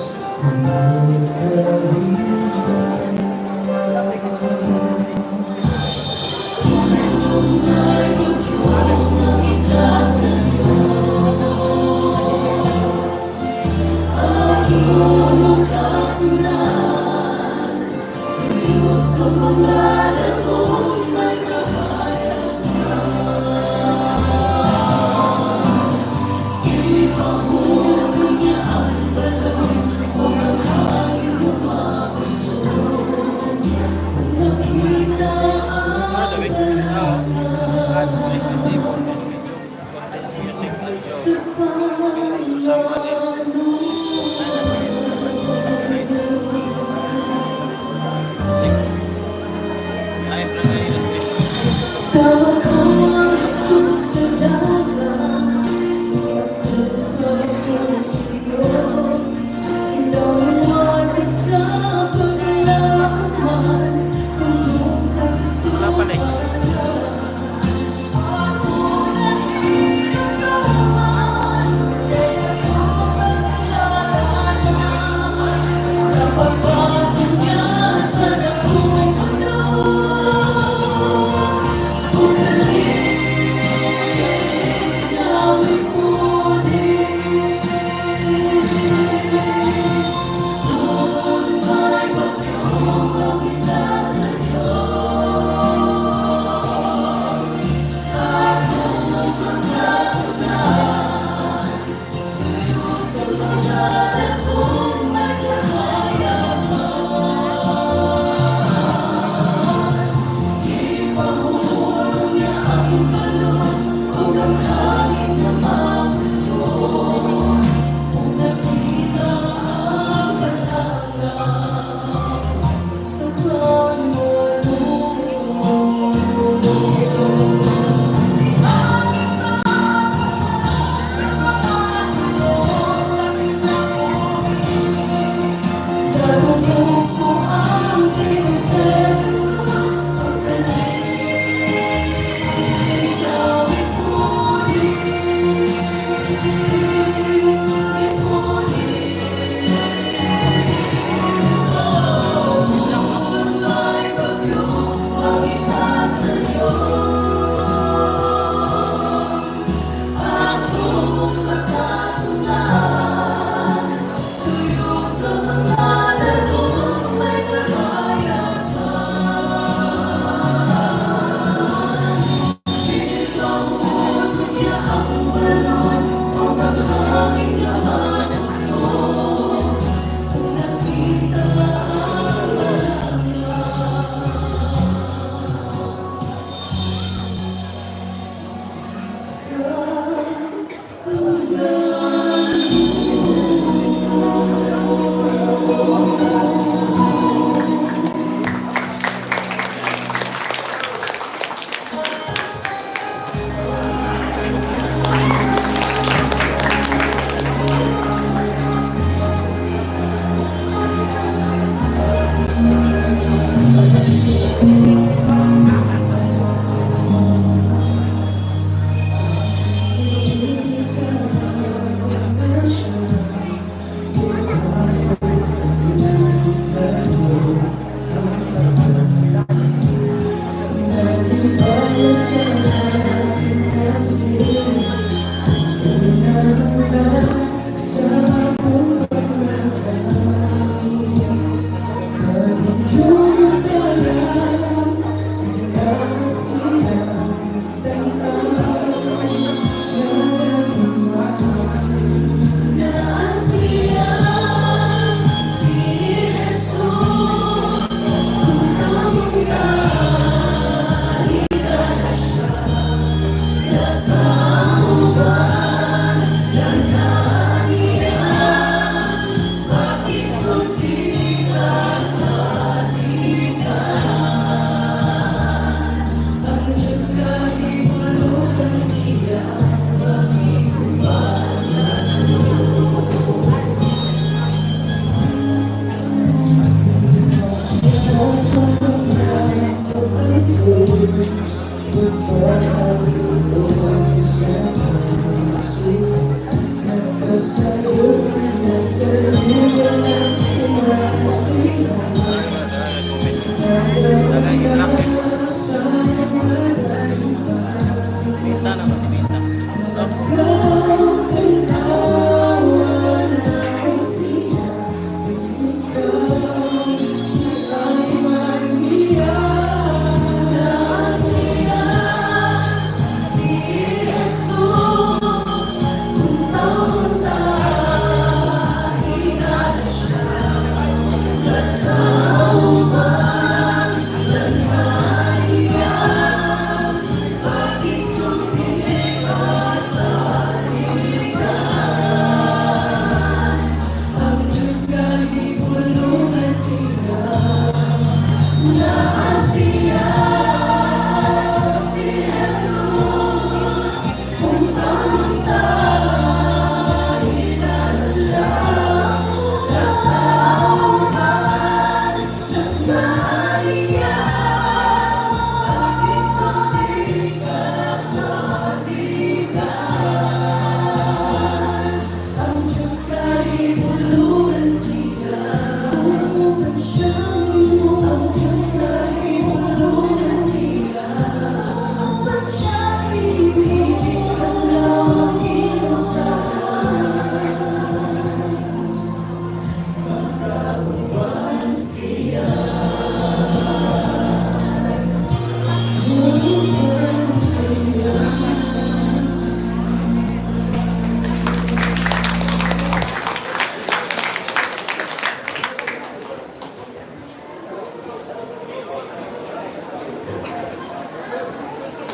na kasi.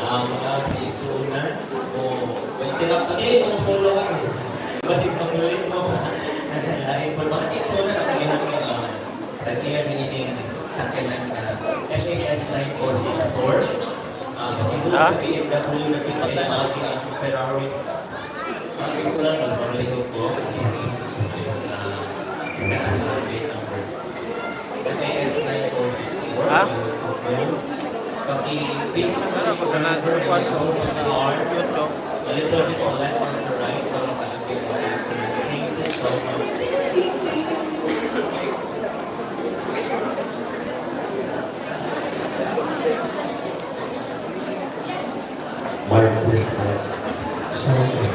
Ang mga kaigsuonan o well, sa kini kung solo ka basig pangulit mo lain po mga kaigsuonan ako ginamit ang ratihan ni ining sakyanan na SAS 9464 uh, Ha? sa BMW na pizza ay maagi ang Ferrari. Mga kaigsuonan mo pamaligo ko plate number SAS 9464. Ha? Paki-pin Ano ko sa na sa kwan ko? YouTube. A little bit sa left and sa right para makalagay mo. Thank you so much. Mic, please, mic. Sound check.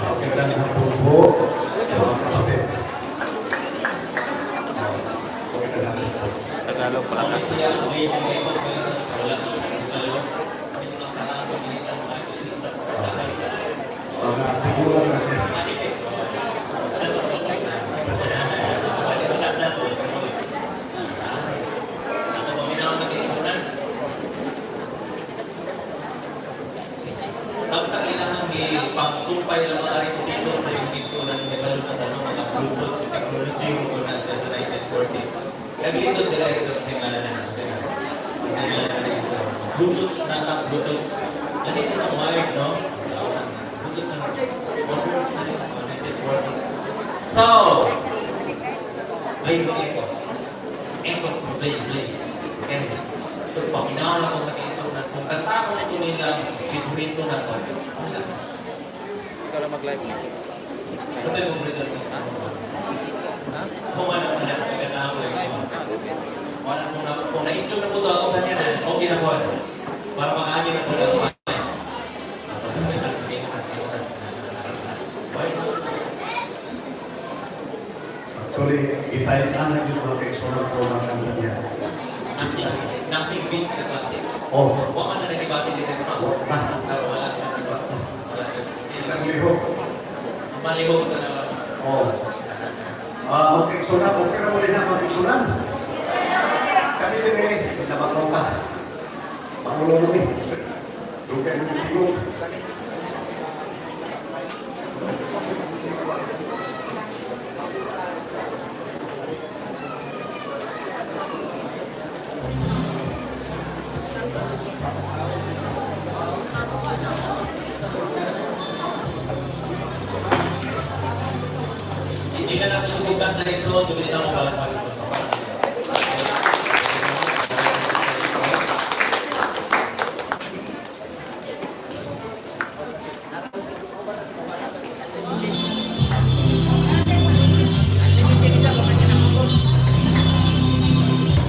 Okay, magandang hapon po, mga kapatid. Magandang hapon po. Tagalog pala Ako kasi. siya, amazing epos ko sa wala. Hello. Mga tigulang na siya. Samtang ilang pangsumpay lang mga rin pitos na yung kinsunan ng develop na tanong mga Bluetooth technology mo na siya sa 1940. Naglisod sila isod tingala na sila. Sila na sa Bluetooth na tap Bluetooth. Lahi na ng wired, no? Sa Bluetooth na modern na rin, mga 1940s. So, Blazing Ecos. Ecos mo, Blaze, Blaze. Okay. So, paminaw na kung nag-iisunan. Kung kanta ko ito nila, piburito na ko. Wala. Ikaw lang mag-live. Ito yung paborito ng tao. Ha? Kung ano ka na, nagkatao ko lang. Wala kung na, kung na-islo na po ito ako sa niya na, okay na po. Para makaagi na po na ako. Actually, gitayan na yun mga kaigsuonan ko mga kanta niya. Nothing, nothing beats the classic. Oh, Wa man na nagibati din ako. wa na. Pero wala ka. Wala ka. Naglihok. Malihok na naman. Oh. Ah, mga kaigsuonan, okay na muli na mga kaigsuonan. Kami din eh, nabakaw ka. Pangulo mo eh. Dugay mo yung tingog. Hindi na natin subukan na iso, tuloy na ako para.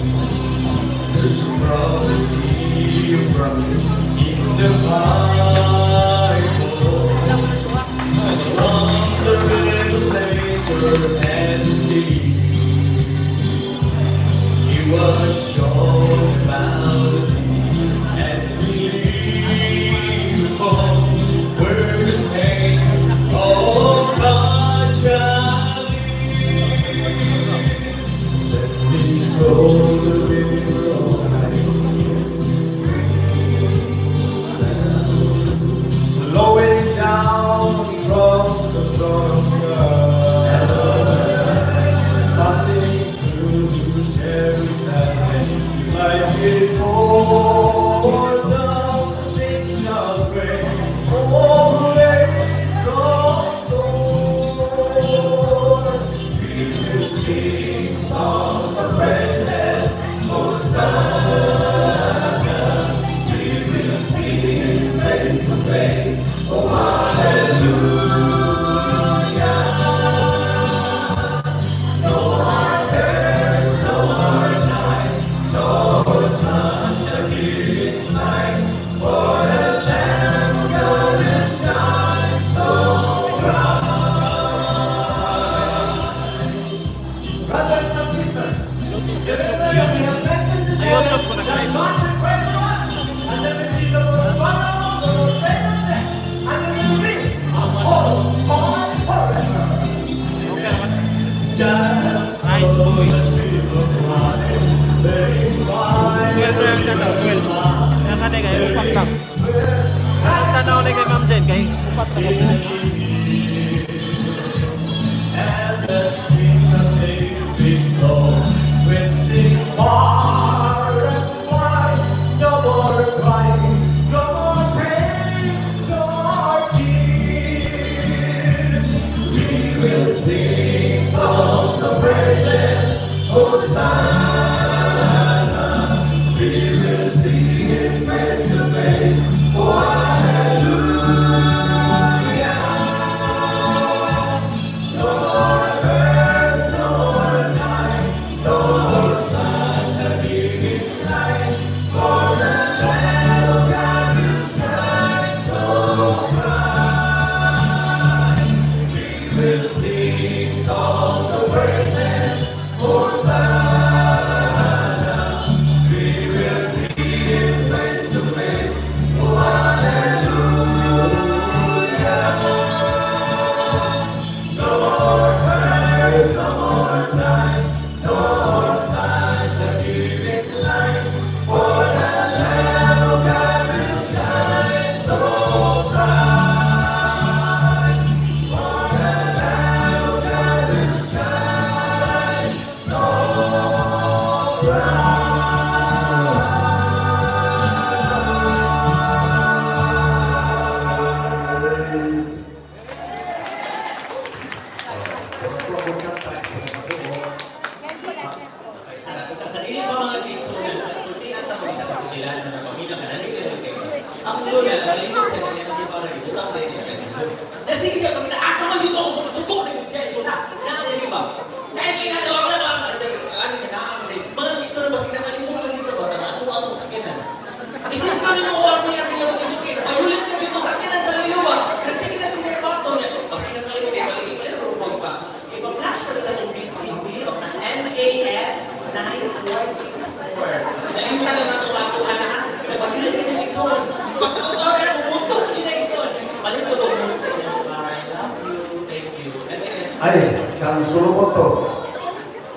There's a prophecy, a promise in the Bible. Oh, hallelujah. No more curse, no more night, no sun shall give its light, for the Lamb of God will shine so bright. Brothers and sisters, remember that we have mentioned today YouTube ko that nag-live. God prepared for us, and that will be the most wonderful, the most famous day, and we will be all on forever. Okay naman. Nice boys. 12 na yung tanaw, 12. Nakade kay upat lang. Tanaw na kay Ma'am Jen kay upat na ko. And the streams of living flow, twisting far and wide. No more crying, no more pain, no more tears. We will sing songs of praises, Hosanna. We will see Him face to face, oh hallelujah. No more curse, no more night, no more sun shall give its light, for the Lamb of God will shine so bright. We will sing songs of praises, Hosanna. We will see Him face to face, oh hallelujah. No more curse, no more night, no more sun shall give its light, for the Lamb of God will shine so bright. For the Lamb of God will shine so bright. Sa dili pa mga kaigsunan, sultian ta mo isa ka sugilan na pamilya ka nalik lang kayo. Ang loyal, nalimot siya kaya hindi pa rin butang na rin siya. Nasige siya kami asa man dito ako masuko na yun siya ito na. Naa na ba? Siya yung ginagawa ko na ba? Para sa ano na naa na mga kaigsunan basig nakalimutan dito ba? Tama ato atong sakyanan. Isip ko rin ang oras niya at yung sakyanan. Payulit na dito sakyanan sa layo ba? Nagsige na si Nerbato niya. Basig nakalimutan sa layo, wala rupag pa. Ipa-flash pa na sa itong big TV na MAS 9464. Nalimutan lang nato ako anak. Napagpilit ka ng Ixon. Pagkakataon na pumunto na nila Ixon. Palit ko itong muna sa inyo. I love you. Thank you. And then, Ay, kang sulukot to.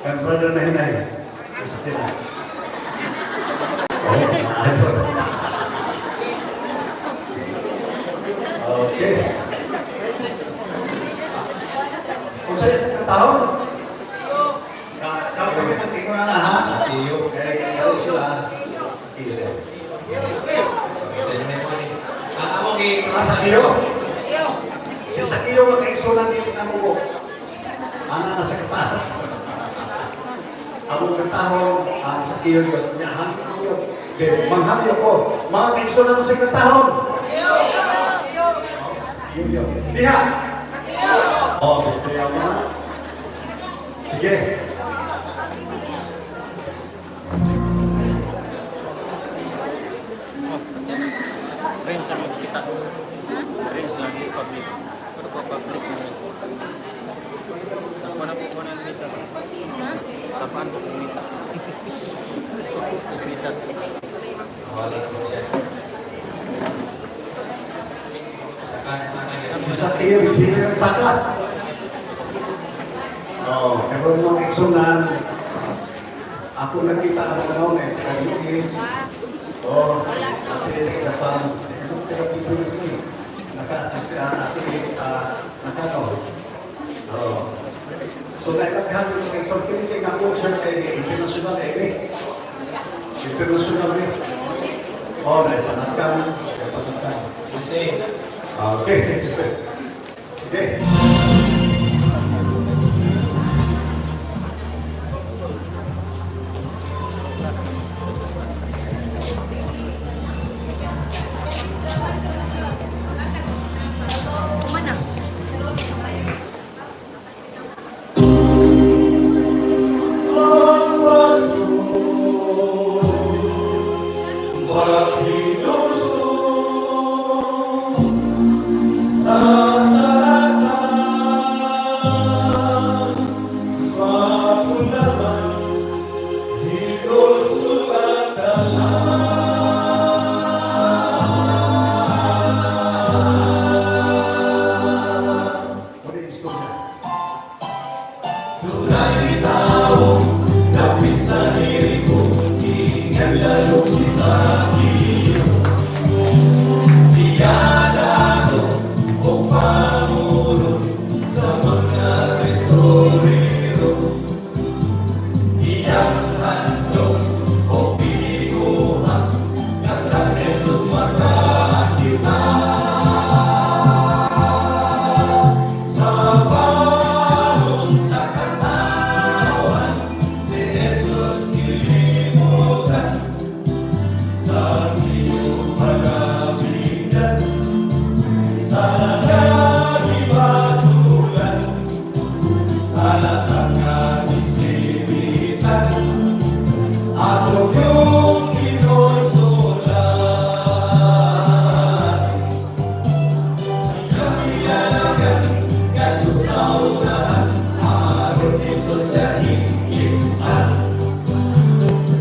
Kang brother na hinay. Sa kina. Oh, maayo. Okay. Kung sa'yo kang taon, ka kami nag-ingon na ha? Iyo. Eh, kaya sila sa kilo. Ang among Ah, sa kiyo? Si Sakiyo ang kaigsunan ni Namugo. Ana na sa kataas. Among katahon, ang Sakiyo yun. Niya, hangin ko yun. Di, manghangyo ko. Mga kaigsunan mo sa katahon. Sakiyo yun. Diha! Oh, diha mo na. Sige. Oh, Range ang kita. Range lang di public. Pero ko public na rin. Ako na po ng mita. Sa paan ko mita. Mita. Wala naman siya. Saka na saka niya. Si Sakiyo, sino yung saka? Oh, karon mga kaigsunan, ako nakita ang panahon eh, taga US. Oh, ate, taga Japan, taga Pilipinas ni. Naka-assist ate, naka no. Oh. So, nailaghan yung mga kaigsunan, kini kay nga culture kay international eh. International eh. Oh, naipanagkan, naipanagkan. Okay. Sige. Sa salatang mapulaman, dito Ano yung istorya? Dunay tao, dapit sa Jericho, ingan lalo si Zakeo. Siya dato o pangulo sa mga tesorero. Iyang handog o piguha, nga kang Jesus makakita. Sa balon sa katawan, si Jesus gilibutan. Sa iyong panamigan, sa nagibasulan, sa latang nga isibitan, ato yung inusulat. Siyang ialagan, ngadto sa unahan, aron Jesus siya hingkitan.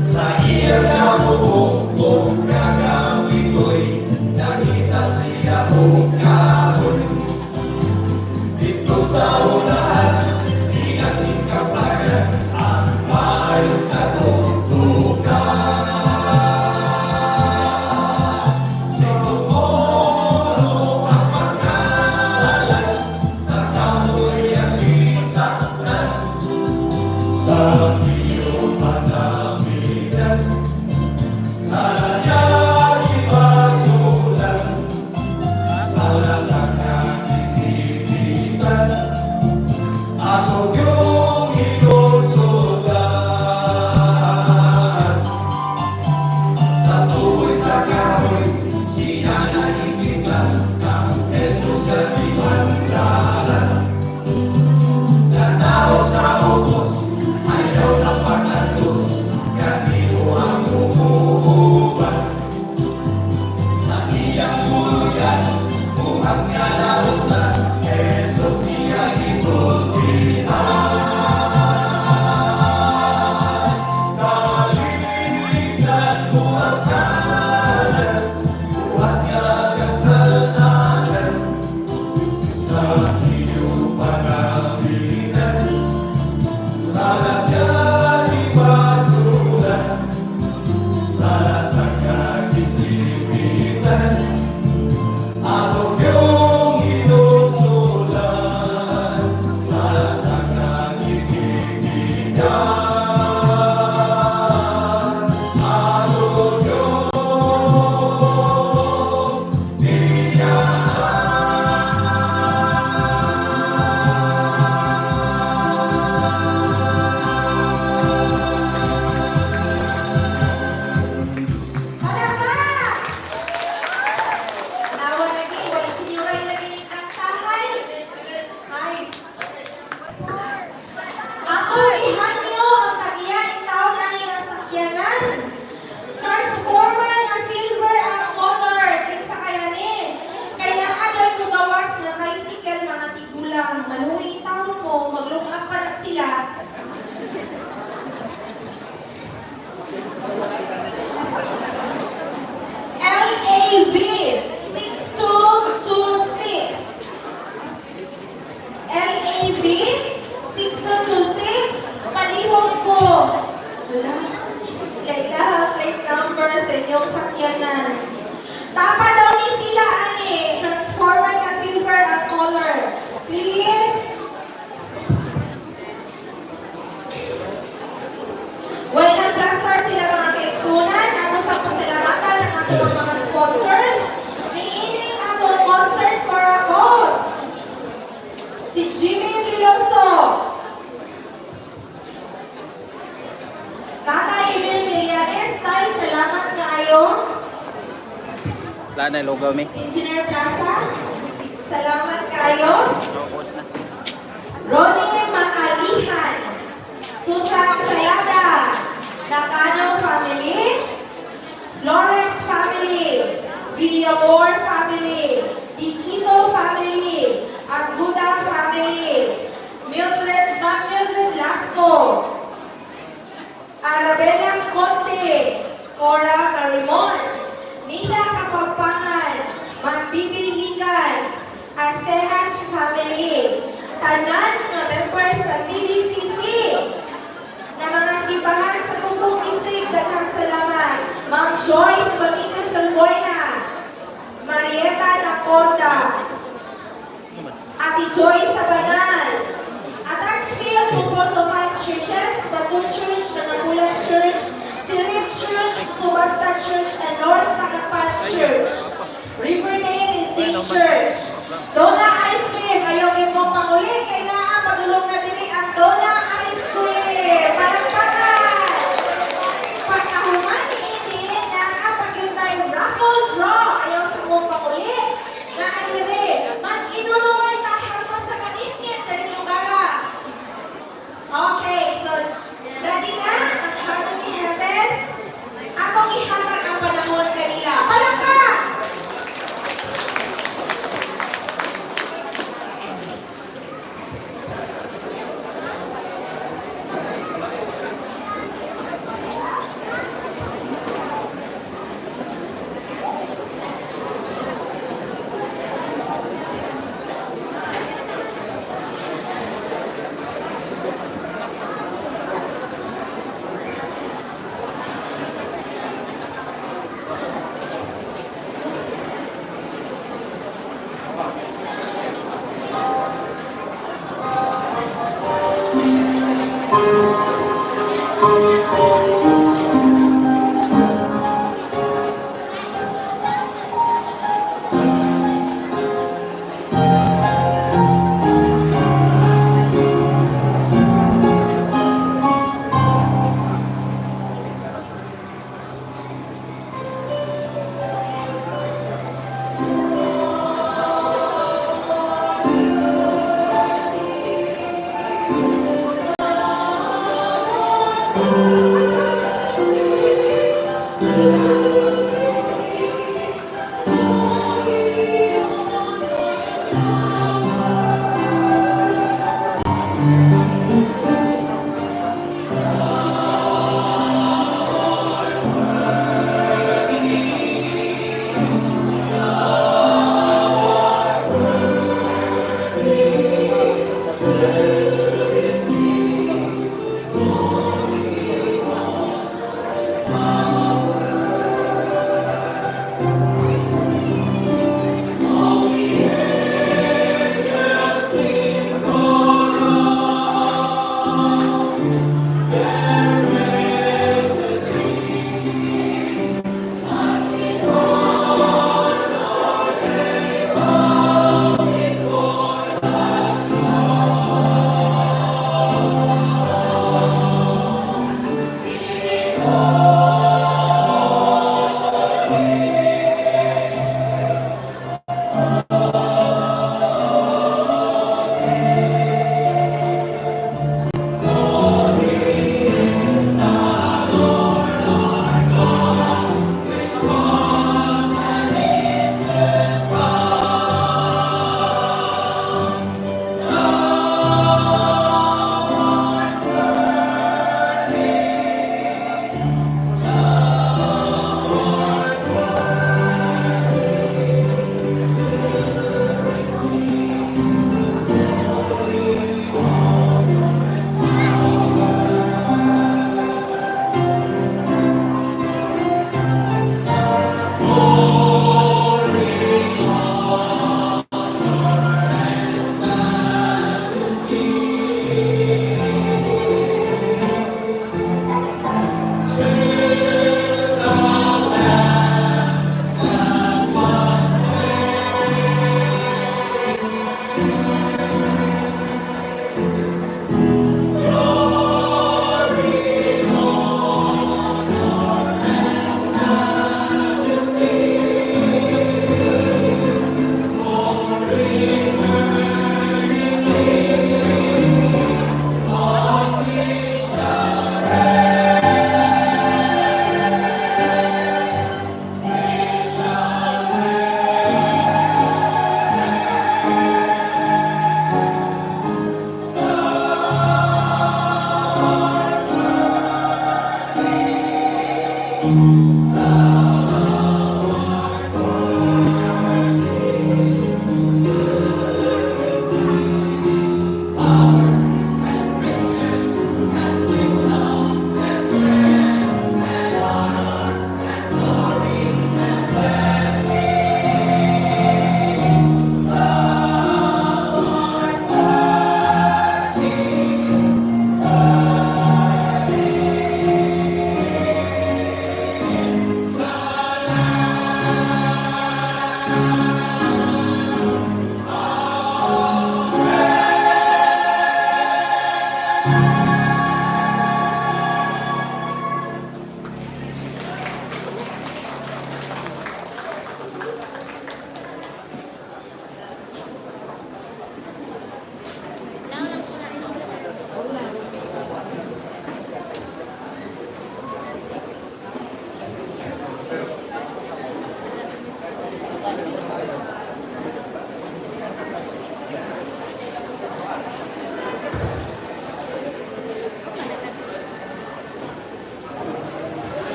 Sa iya kabuok o kagawitoy, nakita siya o kahoy. Dito sa unahan, iyang ikapagan, ang maayong katugtugan. Si Tomorrow ang pangalan, sa kahoy ang isaktan. Sa iyong panamigan, sa nagibasulan, sa latang isibitan, ato yung inusulat. Sa tuboy sa kahoy, siya nahimpitan, kang Jesus sa gibandalan. Tanaw sa ubos, ayaw na pag-antos, kanino ang umuuban. Sa iyang buluyan, buhat nga nautan, Jesus iya gisultihan. Kaligtan mo ang tanan, buhat nga kasalanan, sa iyong panaminan, sa nagibasulan, sa nagkakisibitan, ato yung inusulat, sa nagkakitibigan, ato yung Palakpak! Tawa lagi, wala senyoray lagi kantahay. Hay. Ako ihanyo ang tagiya taon ani nga sakyanan. Transformer nga silver ang color kinsa kaya ni? Kay naa daw mugawas nga tricycle, mga tigulang. Maluoy taon mo, maglungag pa na sila. LAV 6226. LAV 6226. Palihog ko. Wala. Laila, plate number sa inyong sakyanan. Tapa daw ni sila ani. Transformer nga silver ang color. Please. Well, nag-plaster sila, mga kaigsunan. Ano sa pasalamatan ang atong mga sponsors. Niining atong concert for a cause. Si Jimmy Veloso. Tatay Emil Mirianes, tay, salamat kaayo. Wala na lugaw mi. Engineer Plaza, salamat kaayo. Focus na. Ronnie Maalihan, Susan Sayada, Nakano family, Flores family, Villamor family, Diquito family. Tanan nga members sa TDCC na mga simbahan sa Tugtong District, daghang salamat. Ma'am Joyce Batingas Calbuena, Marieta Nacorda, Ate Joy Sabanal, Attached field composed of five churches: Batu Church, Manakulan Church, Silip Church, Subasta Church, and North Tagapan Church. Riverdale State Church. Dona Ice Cream, ayaw mong panguli, kay naa padulong na diri ang Dona Ice Cream. Palakpakan! Pagkahuman niini, naa pa gyud tay raffle draw. Ayaw sa mong panguli. Naa diri, mag-inunungay ta hangtod sa kaningit diri lugara. Okay, so ready na ang Harmony Heaven? Atong ihatag ang panahon kanila. Palakpak!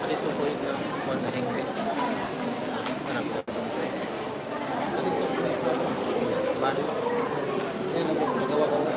Dito po yung one na hingpit. Ano po? Dito po yung ban. Yan ang magawa ko na.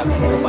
Tag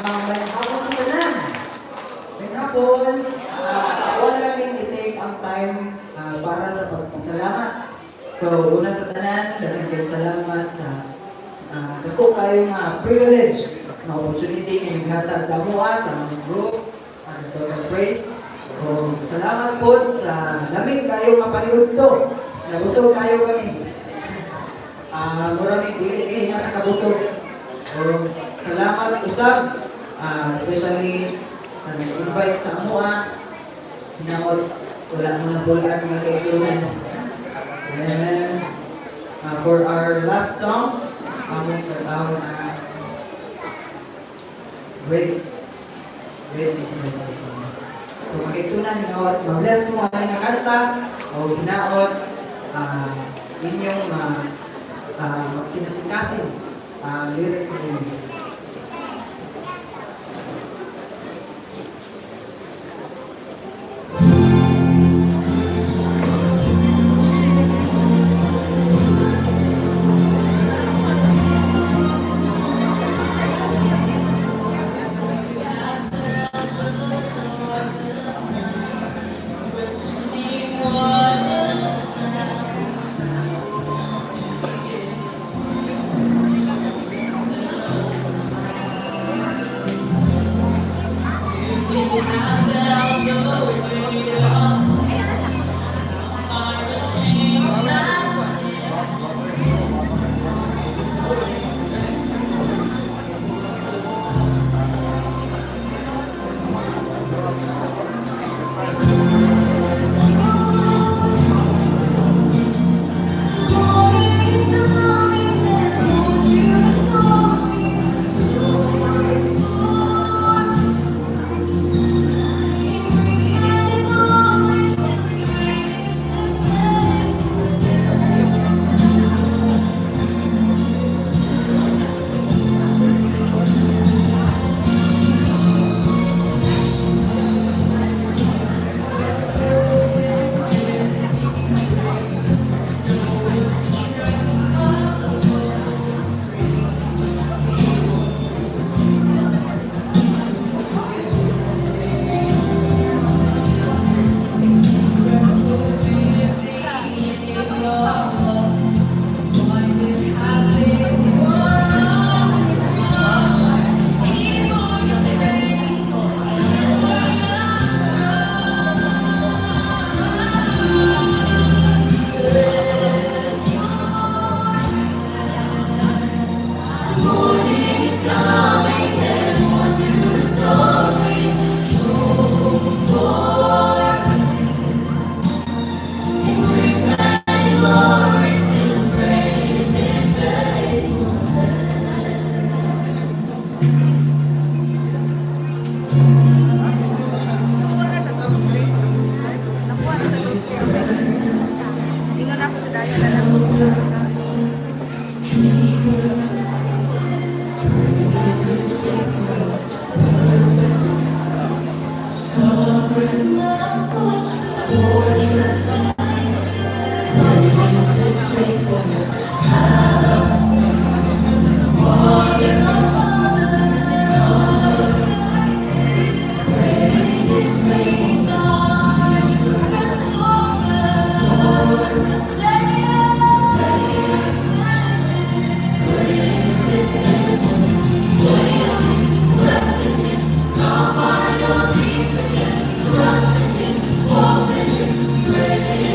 Maayong hapon sa tanan. Maayong hapon. Wala lang i-take ang time para sa pagpasalamat. So, una sa tanan, daghang kayong salamat sa dako kayo nga privilege na opportunity nga naghatag sa amoa sa among group, ang Total Praise. O, salamat po sa lamig kayo nga paniudto. Nabusog kayo kami. Mura mi dili kay nga sa kabusog. O, salamat usab, especially sa nag-invite sa amoa. Hinaot wala mo na bulan mga kaigsunan. And for our last song, among katawag na "Great, Great is My Faithfulness." So mga kaigsunan, hinaot ma-bless mo ang nga kanta o hinaot inyong kinasingkasing lyrics ninyo. Ingon ako sa dayon na lang. His faithfulness, perfect, sovereign, fortress. Great is His faithfulness. Abba, Father, Comfort. Great is His faithfulness. Source, Sustainer. Great is His faithfulness. Wait on Him, rest in Him, I'll find your peace again. Trust in Him, hope in Him. Great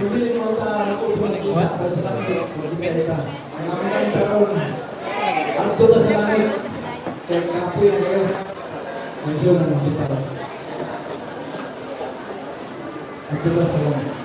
Kung dili mo ta magkita para sa langit, magkita ta. Ang among karon, adto ta sa langit. Kaya kapoy na kayo. Medyo na magkita. Adto ta sa langit.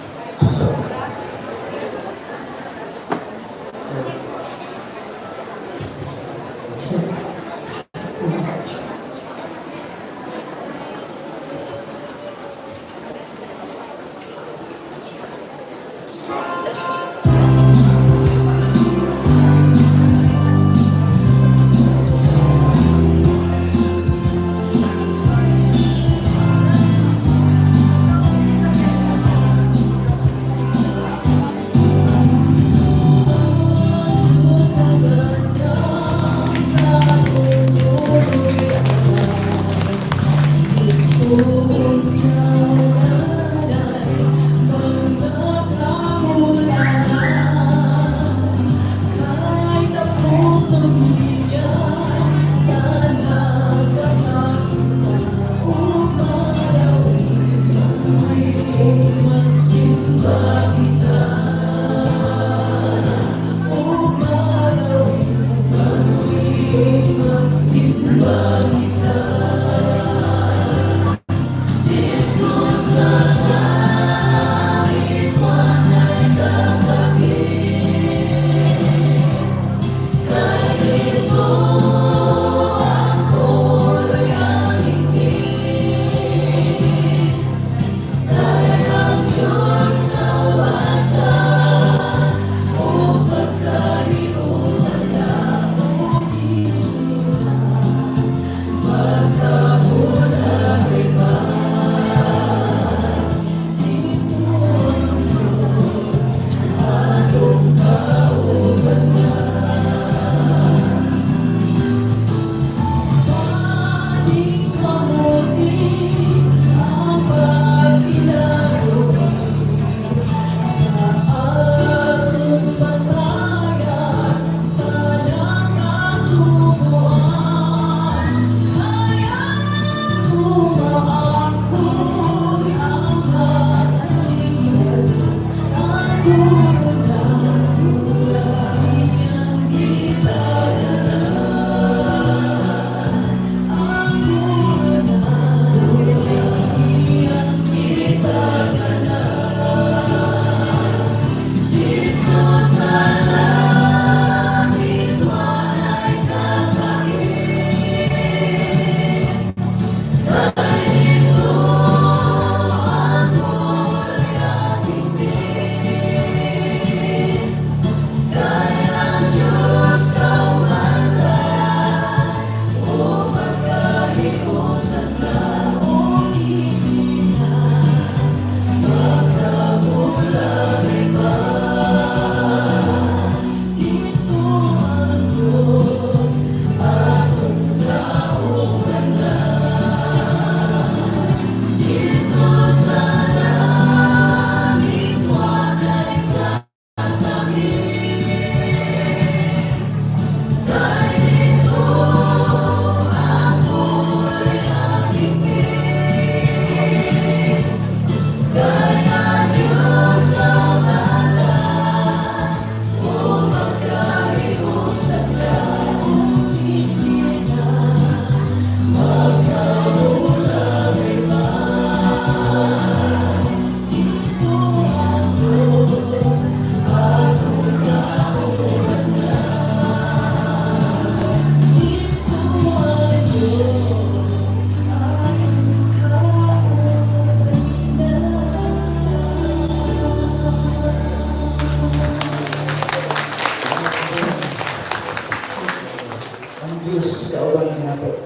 Ang Diyos kauban ni nato.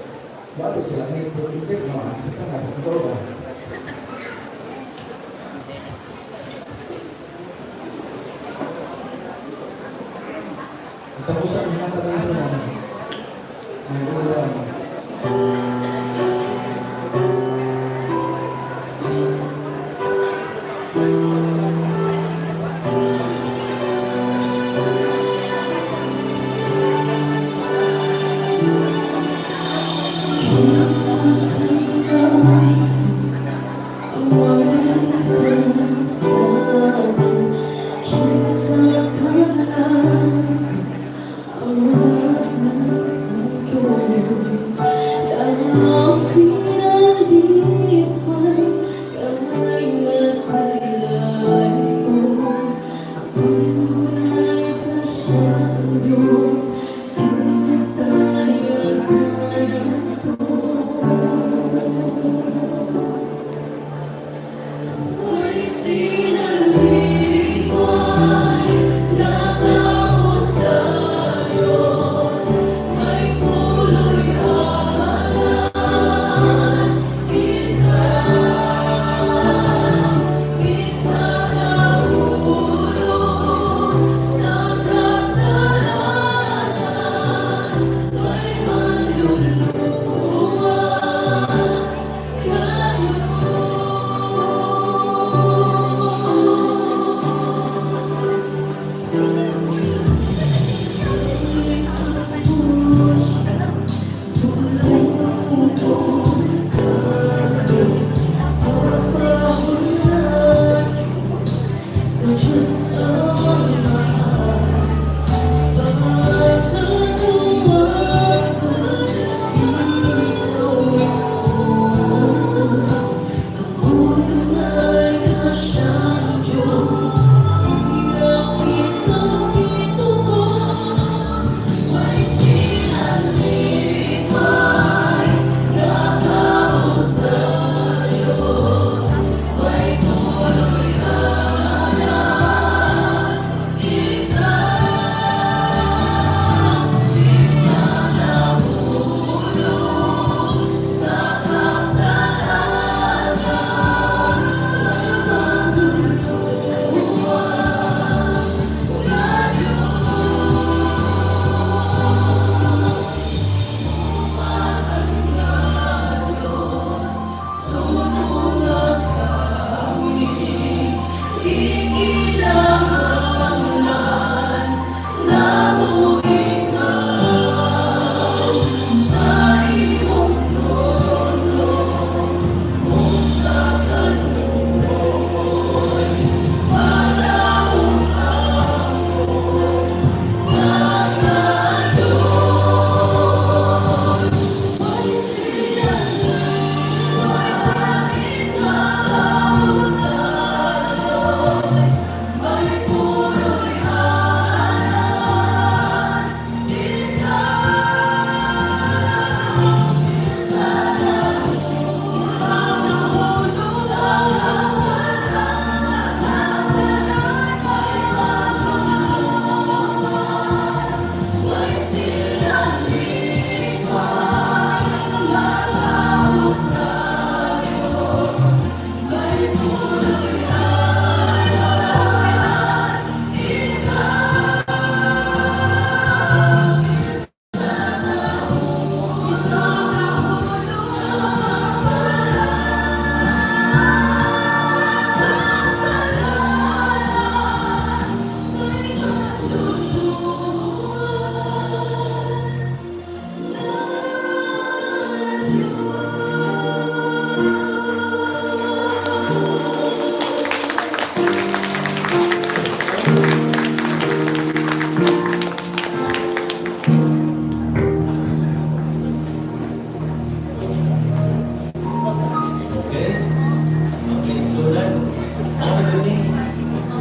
Bato sila ni hindi no sa tanan ito ba? Katapusan ng mga tanan sa ng ulan. Sa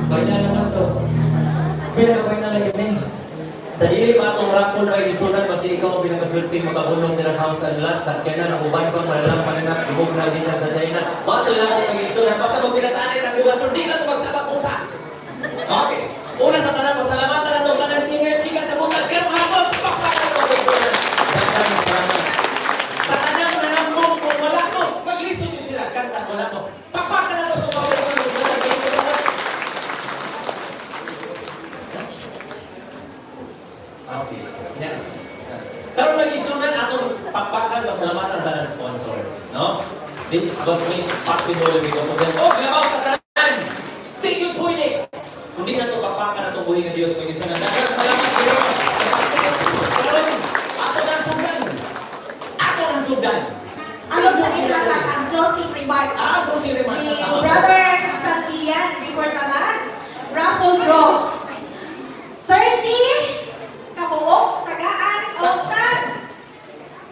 Final naman to. Pinaka-final na yun eh. Sa dili pa atong raffle ay isunan kasi ikaw ang pinakaswerte makabunong nila house and lot sa Kenan ang uban pang malalang pananak ibog na din sa China. Bato lang ang pag-isunan basta pag pinasanay ang bugas di lang magsabak kung saan. Okay. Una sa tanan, pasalamatan na itong tanan singers ikan sa buntag karong hapon. Pakpakan ang pag-isunan. Daghang salamat. Sa tanang nanambong kung wala mo, maglisod yun sila kanta wala mo. Pakpakan na itong pag-isunan. Thank you so much. Ah, sige, sige. Yes. Karon magigsunan atong pakpakan pasalamatan tanan sponsors, no? This was made possible because of them. Oh, gilabaw sa tanan. Thank you po ini. Kundi na to pakpakan atong buhi nga Dios magigsunan. Daghang salamat Ginoo sa success. Karon ato nang sugdan. Ato nang sugdan. Ano sa ilatag ang closing remark Ah, closing remarks. ni Tama. Brother Santillan before tama? Raffle draw. 30 kabuok, tagaan, o tag.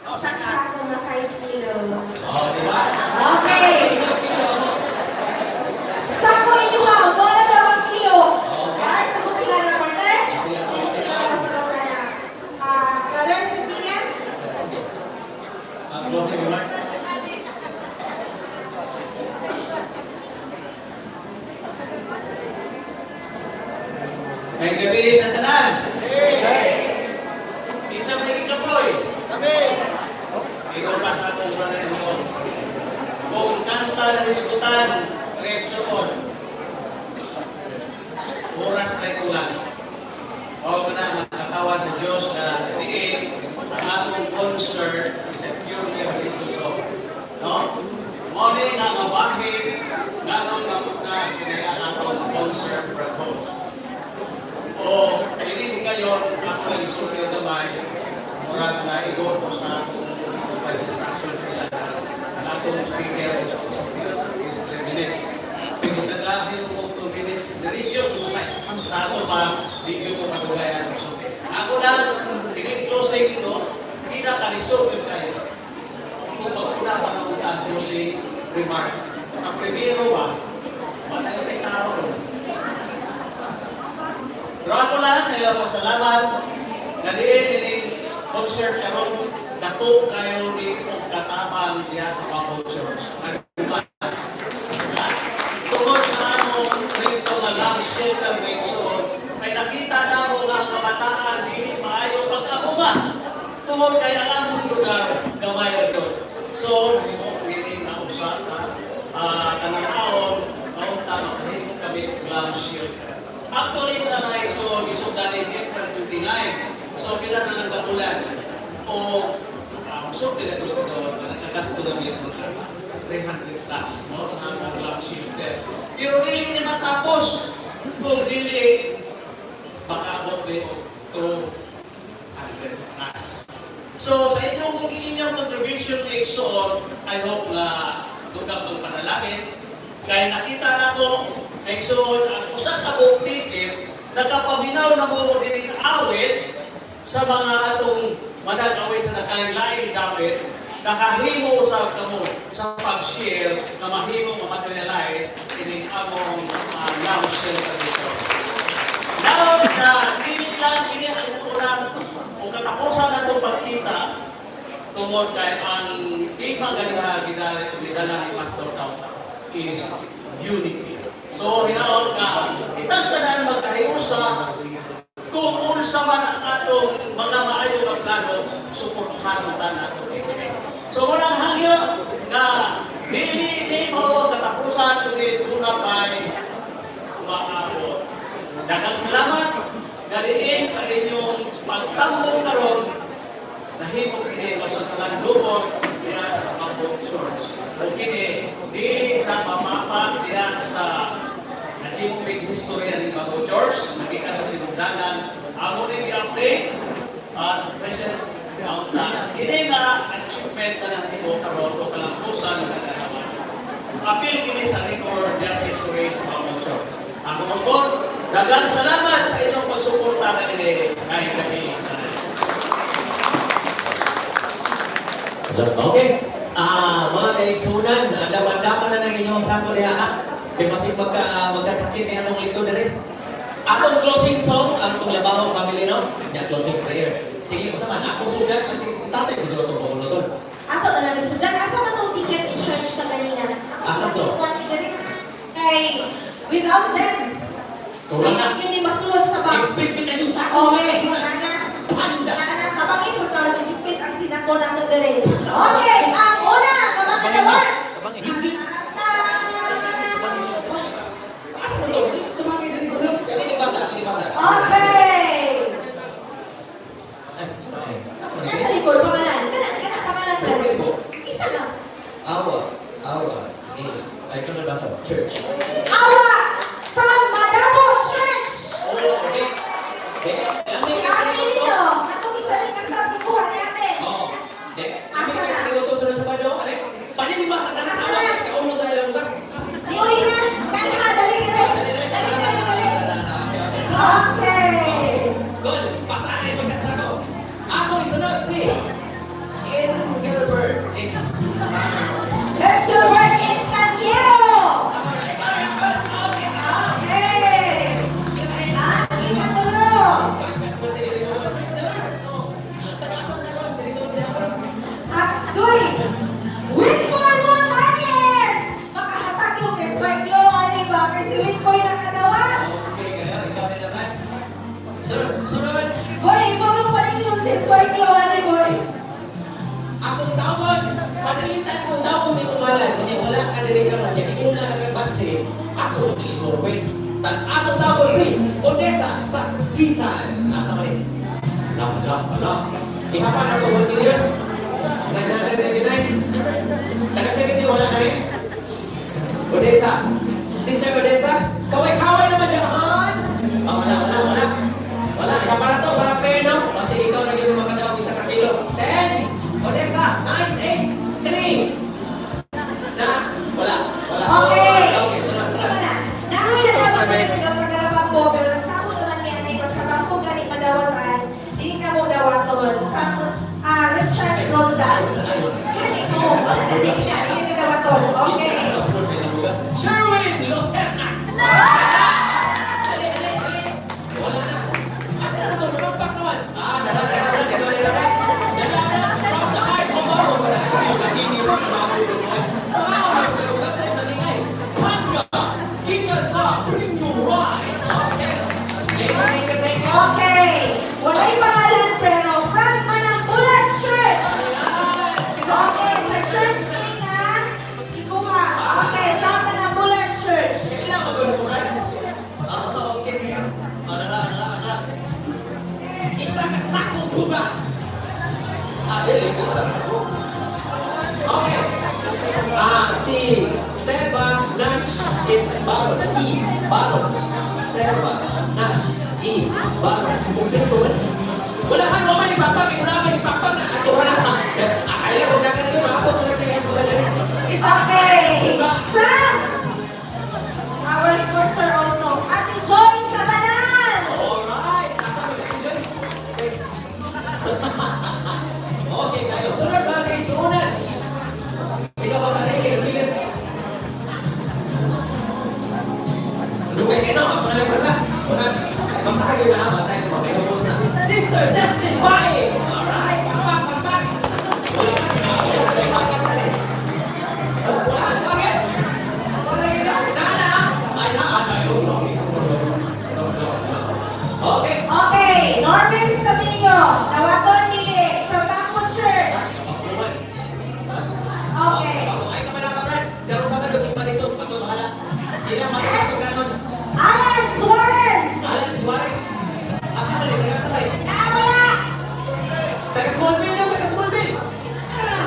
Isang-sako na 5 kilos. Oh, di ba? Okay. Sako inyo ha, wala dalawang kilo. Okay. Alright, sagot sila na partner. Sige. Hindi sila masagot na na. Ah, Brother Santillan? Sige. Ang closing remarks. May gabi sa tanan. Isa may gikapoy. Kami. Ikaw pa sa atong brother mo. Kung kanta na hisgutan, reaksyon. Oras ay kulang. O na makatawa sa Diyos na diin ang atong concert is a pure religious song. No? Mo ni nga nga bahin nganong napunta kini ang atong concert propose. O dili higayon ako lang isulti ang gamay murag na igo ko sa atong instruction sila. Ang atong speaker is 3 minutes. Pero naglahin mo 2 minutes, diretso sa sa ato pa, video ko kadugay ang sulti. Ako lang, kining closing no, di na kalisod yung kayo. Kung magpuna pa ng ang closing remark. Sa primero ba, wala yung may tao. Pero ako lang, ay pasalamat na diin ining concert karon dako kayo ni og katabang diha sa mga concerts. Nagduman. Tungod sa among rito nga lang shelter nation, ay nakita na mo nga ang kabataan dili maayo pag-abunga. Tungod kay ang among lugar gamay ra gyud. So, nahimo dili na usa ka kanang-aon kaunta makahimo kami og lang shelter. Actually, na na so isudan in April 29. So, pila na lang kabulan. O, so, pila gusto daw, nakagasto na may mga 300 plus, no, sa among love shelter. Pero dili ni matapos kung dili makaabot ni og 200 plus. So, sa inyong inyong contribution ni Exxon, I hope na dugang ang panalangin. Kaya nakita na ko, Exxon, ang usa ka buong ticket, nakapaminaw na mo din awit sa mga atong manag-awit sa nagkalain dapat, nakahimo sa kamo sa pag-share na mahimo ma-materialize ining among love shelter dito. Now na dili lang ini ang unang o katapusan na itong pagkita tungod kay ang tema ganiha gidala ni Pastor Tauta is unity. So hinaot ka kitang tanan magkahiusa kung unsa man ang atong mga maayo nga plano, suportahan ta nato ini. So walang hangyo na dili ni mo katapusan kundi duna pa'y umaabot. Daghang salamat daliin sa inyong pagtambong karon nahimo kini sa talan diha sa Pambok Church. O kini dili na mamapa diha sa nahimo big history ni Bago Church, nakita sa sinugdanan, amo ni i-update at present kaunta. Kini nga achievement na nahimo karon o kalampusan nga nalaman. Apil kini sa record just history sa Bago Church. Ako po, daghang salamat sa inyong pagsuporta na ini ngayong gabi. Okay. Ah, mga kaigsunan, andam-andaman na ng inyong sako diha ah. Kay basig magkasakit ni atong likod diri. Atong closing song, ang atong Labaho family, no? Ya, closing prayer. Sige, unsa man akong sugdan kasi si tatay siguro itong pangulo to. Ato na lang sugdan. Asa man tong ticket in church ka kanina? Ako Asa to? Diri. Kay without them, Tura na. yun yung masulod sa box. Ipit na yung sako. Okay, na. Panda. Na tabangin po karon ipit ang sinako nato diri. Okay, ang una nga makadawat. Asa man to? Tumangin diri ko. Kasi basa, sige basa. Okay. Ay, sorry. Asa man Nasa likod pangalan. Kana kana pangalan Pero pre. po, Isa na. awa, awa, eh, ay, ito na basa, church. Awa from Madabo Church. Oh, okay. Eh, Si Ate Nino, atong isa rin kasab kuha ni ate. Oo. Eh, Asa na? Panilma na Asa na? Kauno tayo lang bukas. Niuli na, kalha, dali dali. Dali, dali, dali. Okay. Good. Pasaan na yung isa sa ako. Ako isunod si Engelbert is Gilbert Escaniero. Okay. Ang ikatulo. Agoy! Winboy Montañez! Makahatag yung SY Glow, ano ba? Kay si Winboy nakadawat. Okay, kayo, ikaw na naman. Sunod, sunod. Boy, imo yung panilong si SY Glow, ano boy? Akong tawon, panalitan ko tawon ni kumalan. Hindi wala ka diri karon kay una na kang bansi. Ato ni mo wait. Tan atong tawon si Odessa sa Kisan. Asa man ni? Wala, wala, wala. Ihapan na to 1 million. 999. Taga 70 wala na rin. Odessa. Sister Odessa, kaway-kaway naman dyan. Ah, wala, wala, wala. Wala, ihapan na to para fair, no? Kasi ikaw na yun ang makadawag isa ka kilo. 10, Odessa, 9, 8, 3. Na, wala, wala. Okay. Okay, sunod, Ito sunod. na. Namoy na dapat na yung pinagkagarapan po, pero nagsabot naman niya na basta bangko gani madawatan, dili na mo dawaton. From Richard Ronda. Gani ko, wala na, dili na, dili na dawaton. Okay. Sherwin Locernas! Dali, dali, dali. Wala na. Asa na ito? Namampak naman. Ah, dala, dala, dala, dala, dala, dala, dala, from the heart of Mamo. Wala, hindi mo, Panda, gikan sa Premium Rice. Okay. Thank you, thank you, thank you. Okay. Walay pangalan pero from Manangbulan Church. Okay, sa church ni nga ikuha. Okay, from Manangbulan Church. Kailangan magulo ko, right? Ah, okay. Ah, nara, nara, nara. Isa ka sakong bugas. Ah, dili ko sa ako. Okay. Ah, si Steba Nash is Baron. E. Baron. Steba Nash E. Baron. Kumpleto ba? Wala man, wala man ipapag. Wala man ipapag. Ato na. Ay, lang, kung nakaroon, ako kung nakaroon. Isa Okay. bugas. From our sponsor also, Ate Joy Sabanal. Alright! Asa mo ka, Joy? Okay. Okay, kayo. Sunod ba kay sunan? Ikaw ba sa kay kaibigan? Lugay kayo, no? Ako na lang basa. Wala. Basa kayo na ha. Tayo naman. Kayo ubos na. Sister Justin Bae! Alright! Pakpak, pakpak! Wala ka. Wala ka. Wala ka. Wala. Bakit? Wala ka. Na, na. Ay, na. Ay, Okay. Okay, Norman Samillo, Dawaton Dili, from Bangko Church. Okay. Ay, kamala ka, Brad. Diyan sa mga dosin pa dito. Ato, bahala. Ilang mga kanon. Alan Suarez. Alan Suarez. Asa man eh? Taga sa eh? Nawala. Taga Smallville no? Taga Smallville. Ano na?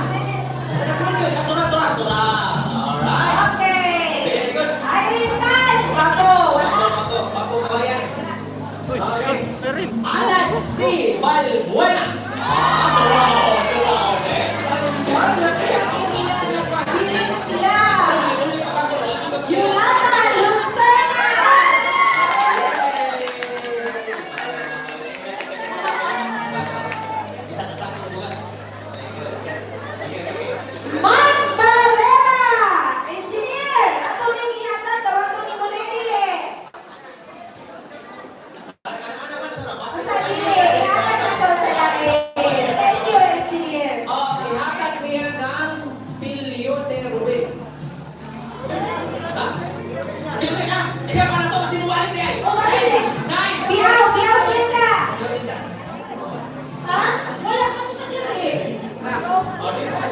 Taga Smallville. Ato na, ato na, ato na. Alright. Okay. Very good. Irene Tan, Bako. Wala. Ako, ako, ako, kabayan. Okay. Alan C. Balbuena. Ah, wow, wow, eh. Biling sila. Yolanda Di na. Iya pa na to kasi nuwalin ni ay. O, bakit? Nine. Biaw, biaw, tienda! Ha? Wala kang siya dito eh. Oh, di sa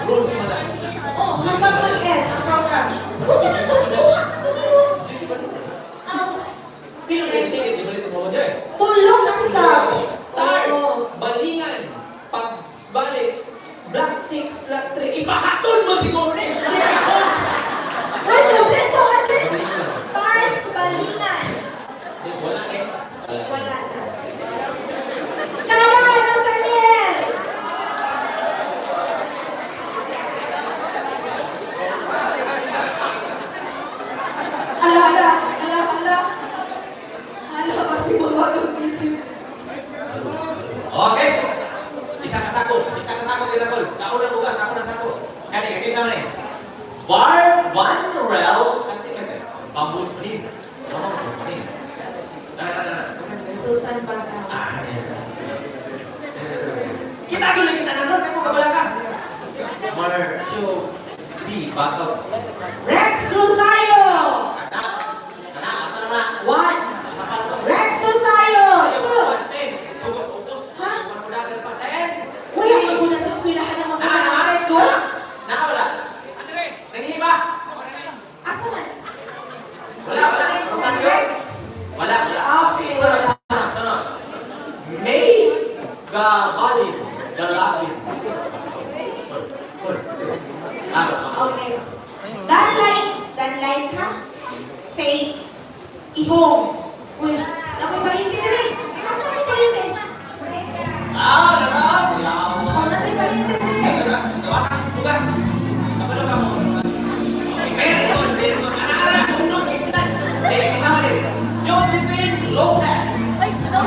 rules madam. Oh, hanggang mag-end ang program. Kung saan ang subuha? Tulong. Pilo na yung ticket, di ba mo dyan? Tulong na stop. Tars, balingan, pagbalik, black 6, black 3, ipahatol mo siguro ni! Hindi ka host! Wait, no, so at least, Tars Balingan. Di, wala eh. Wala na. Kada Nathaniel! Ala, ala, ala, ala. Ala, kasi mabagong isip. Okay. Isa ka sako, isa ka sako kita kol. Ako na bugas, ako na sako. Kani kani sa man. Var van rel bambus manin. Bambus manin. Tara tara tara. Susan Bangao. Ah, yan. Kita gyud kita na ron kamo kabala ka. Marcio B. Bato. Rex Rosario! Kana, kana, asa na na? One. Rex Rosario! Two. Ten. Sugod, upos. Ha? Makudagan pa. Ten. Wala ka muna sa eskwelahan ng mga natin ko. Na, wala. Nanghihiba? Asa man? Wala, wala. Rosario? Rex. Wala, wala. Okay, wala. Sunod, sunod. May Gabalin. Galabin. Ah, Okay. Danlay, danlay ka? Faith, ihong. Uy, nakoy parinti na rin. Asa mo parinti? ah, naman. Yawa. Oh, nakoy parinti na rin. Bugas. Kapalo ka mo. Very good, very good. Ana, ana, sumnod, islan. Eh, kasama din. Josephine Lopez. Ay, no.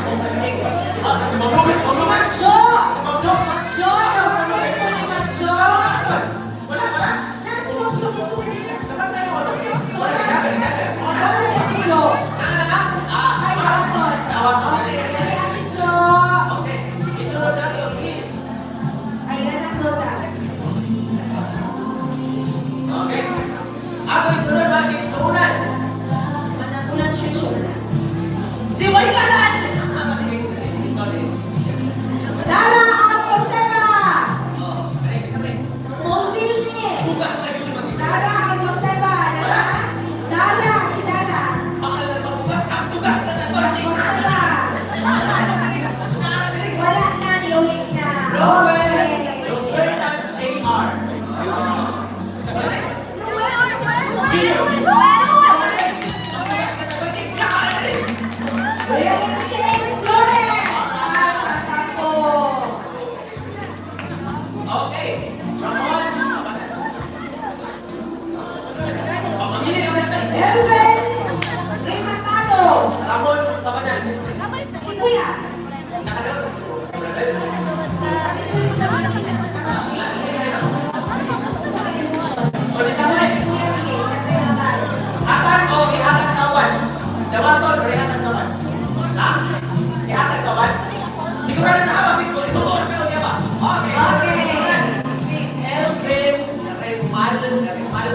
Ah, si Ma'am Lopez, Ma'am Si Lopez. Macho! Ma'am Jo. Macho! Tawagan mo ni Macho! Wala, wala. Na, si Macho dito. Dapat tayo ko. Wala, Wala si Ate Jo. Na, na, ah. Ay, nawaton. Nawaton. Okay, dali Ate Jo. Okay. Isunod na ito, sige. Ariana Crota. Okay. Ako isunod mga kigsunan. Manakulan Church wala. Si Waygalan! Ah, sige, sige, sige. Dara Alcoseba! Oh, kani, sabi. Smallville ni. Bugas na gyud yung Dara Alcoseba, Dara? Dara, si Dara. Mahal na ba bugas? Ang bugas na na to. Alcoseba. Wala na, niuli na. Robert Okay. Lucernas Jr. Real Shane Flores. Ah, from Tambo. Okay. Ramon Sabanan. Pamili naman natin. Melvin Rimatano. Ramon Sabanan. Si Kuya. Nakadawat. Si Ate Joy mo naman. Si Kuya. Sa kanya desisyon. Tama si Kuya ni Tatay Matal. Hatag o ihatag sa uwan? Dawaton o ihatag sa uwan? Ha? Ihatag sa uwan? Sigurado na ba? Siguro na pero niya ba? Okay. Okay. Si Elvin Remal Remal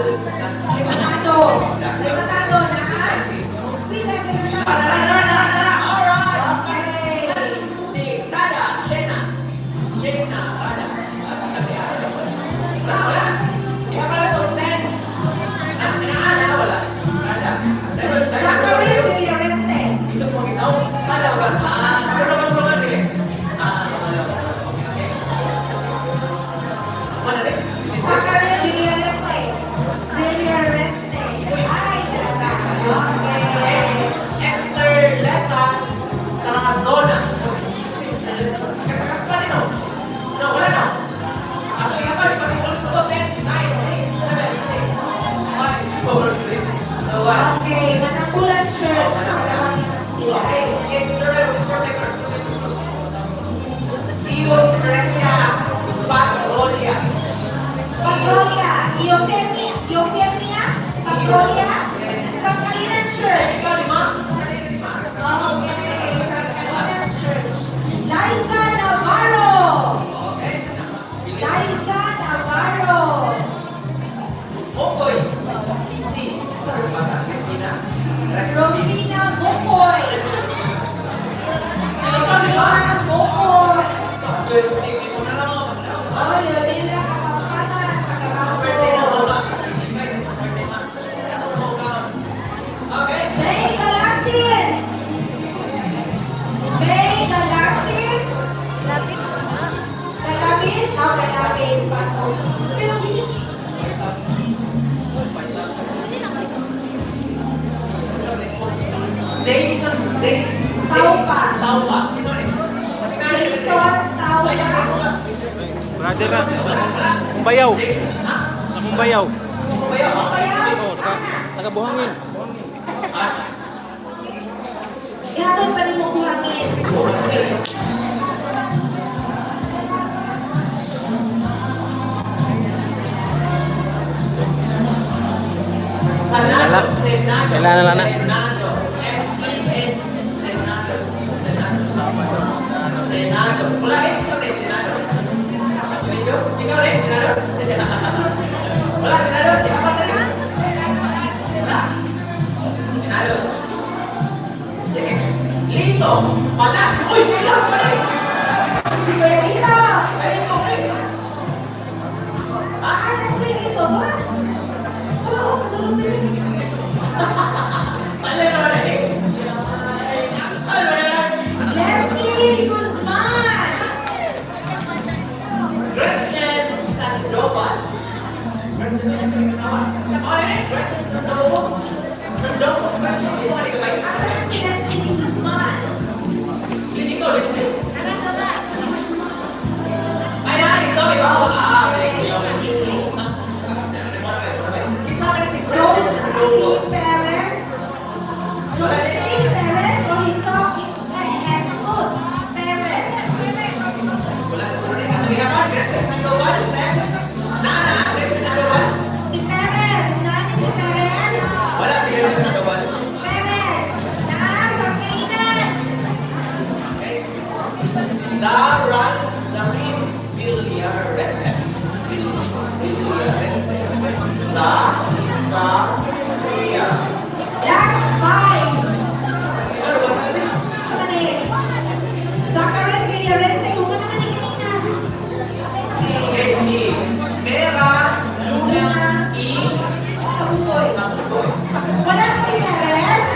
Rimatano. Rimatano na ha? Speed level na. Tara, tara, tara. Alright. Okay. Si Tada Shena. Shena Tada. Wala, wala. Iha pa na to, 10. Na, na, na, wala. Tada. Zachary Villarente. Isok mo gitaw. Ah, pero mga dili. Ah, wala. Okay, okay. Wala rin. Zachary Villarente. Villarente. Ay, dada. Okay. Esther Leta Tarazona. Nagkataka pa no? No, wala na. Ato ihapan, di kasi ulit sa 10, 9, 8, 7, 6, 5, 4, 3, 2, 1. Okay, Manambulan Church. Nakakakita sila. Okay, Esther, Protector. Dios Gracia Patrolia. Patrolia. Eufemia. Eufemia. Patrolia. From Kalinan Church. Ikaw, lima? Okay, from Kalinan Church. Liza Navarro. Okay. Liza Navarro. Okoy. Si. Sorry, bata. Taupa. Jason Taupa. Brother na, Kumbayaw. Sa Kumbayaw. Bayaw, Oo, taga, ana. taga Buhangin. Ihatod pa rin mo buhangin. Sanados, Senados, Kailangan lang na. Senados, S-E-N, Senados, Senados, Senados. Wala rin, ikaw rin, Senados. Ikaw rin, Senados. Wala, Senados, ikaw pa rin. Wala. Senados. Sige. Lito, Palacio. Uy, kailangan pa rin. Si Kuya Lito. Lito, rin. Ah, ana si Kuya Lito. Tara. Tara, oh, padulong din. Malay na wala eh. Ay, ano na yan? Leslie de Guzman. Gretchen Sandoval. Gretchen Sandoval. Gretchen Sandoval. Sandoval. Gretchen. Ito ka ba? Asa na si Leslie de Guzman? Lito, listen. Ay, na, ito, ito. Ah, okay, okay. Kinsa man si Gretchen Sandoval? Josie Perez. Jose Perez or Jesus Perez. Wala siguro ni Kato. Iya ka, Gretchen Sandoval. Na, na, Gretchen Sandoval. Si Perez. Nani si Perez? Wala si Gretchen Sandoval. Perez. Na, from Kainan. Okay. Zara, Zarin Villarete. Villarete. Za, Ka, Ria. Last five. Ano ba sabi? Sa mani. Zachary Villarente. Huwag naman ni kanina. Okay. Okay, si Mera Luna E. Kabutoy. Kabutoy. Wala si Perez.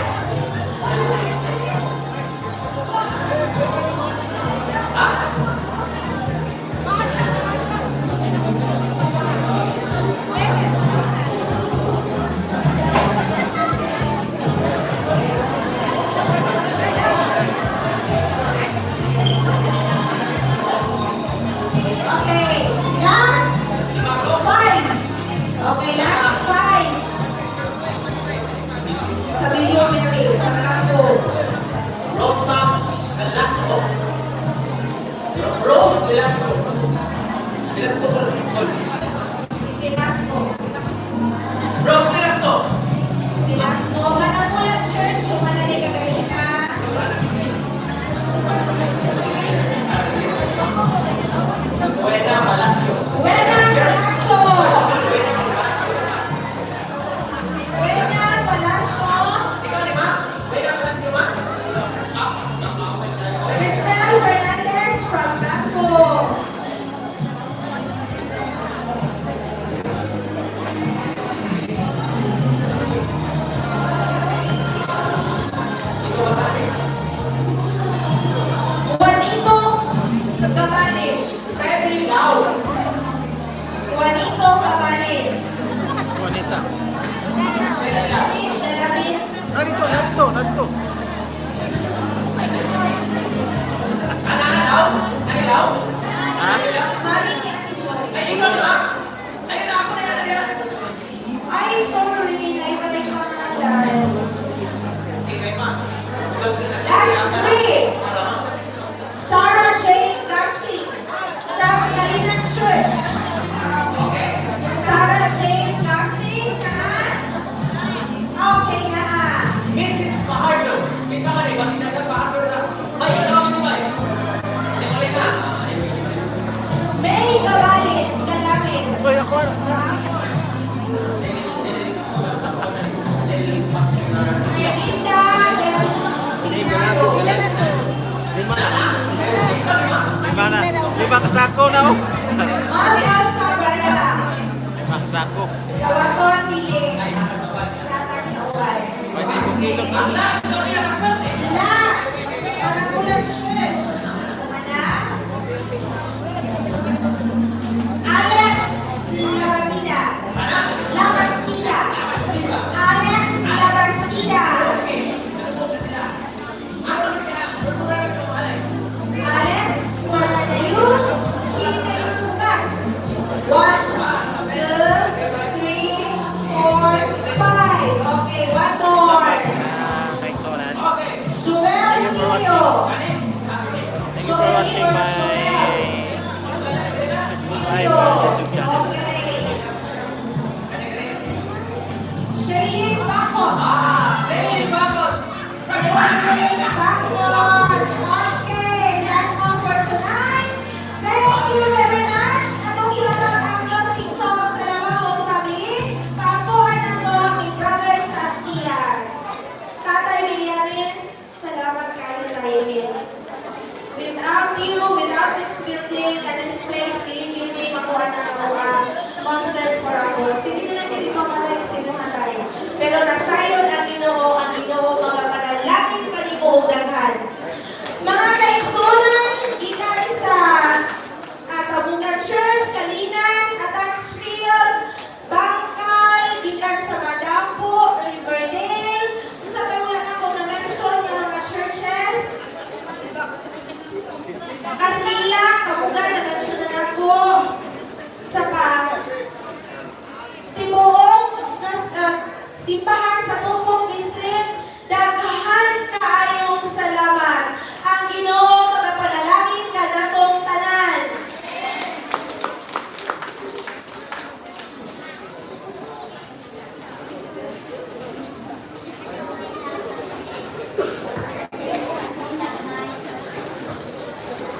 Okay. Last five. Okay, last five. Sa Milio Mary, Pangako. Rosa Velasco. Rose Velasco. Velasco por Velasco. Rose Velasco. Velasco, Manamulan Church, Humanani Katarina. Buena Palacio. Buena Palacio. Buena Palacio. Buena Palacio. Ikaw ni Ma? Buena Palacio Ma? Cristel Fernandez from Bangko. Ikaw ba sa akin? Juanito Cabale. Freddy Lau. Juanito Cabale. Juanita. Dalamit, dalamit. Narito, narito, narito. Ana, ana, daw? Ano daw? Ha? Mami ni Ate Joy. Ay, ikaw ni Ma? Ay, na ako na yan. yan. Ay, sorry. Naiwalay ko ang pangalan. Hindi kay Ma. Last three. Sarah Jane Gassi from Kalinan Church. Okay. Sarah Jane Gassi na. Okay na. Mrs. Fajardo. Minsan ka na eh, kasi nasa Fajardo na. Ay, ikaw kami ni Ma. Ay, ulit na. May Gabali Kalamin. Uy, ako. ano? Melinda Del Pinago. Lima. Lima na. Lima kasako na oh. Mami Elsa Barrera. Lima kasako. Kawaton Pili. Tatag sa uwan. 25 kilos na. Last, Kanakulan Church. Kumana. Alex Labastida. Labastida. Alex Labastida. Bacchus. Okay, that's all for tonight. Thank you very much. Atong ihatag ang closing song sa Navajo kami. Paampuhan nato ni Brother Santias. Tatay Villanes, salamat kayo tayo din. Without you, without this building and this place, dili gyud ni makuha na makuha concert for ako. Sige na lang dili pa malay sinuha tayo. Pero nasayon ang Ginoo mga panalangin kanimo og daghan. Mga kaigsunan, gikan sa Tabugan Church, Kalinan, Ataxfield, Bangkal, gikan sa Madampo, Riverdale, unsa kay wala na akong na-mention nga mga churches. Kasilak, Tabugan, na-mention na nako. Sa pa, tibuok nas, simbahan sa Tupok District, daghan kaayong salamat. Ang Ginoo magapanalangin kanatong tanan.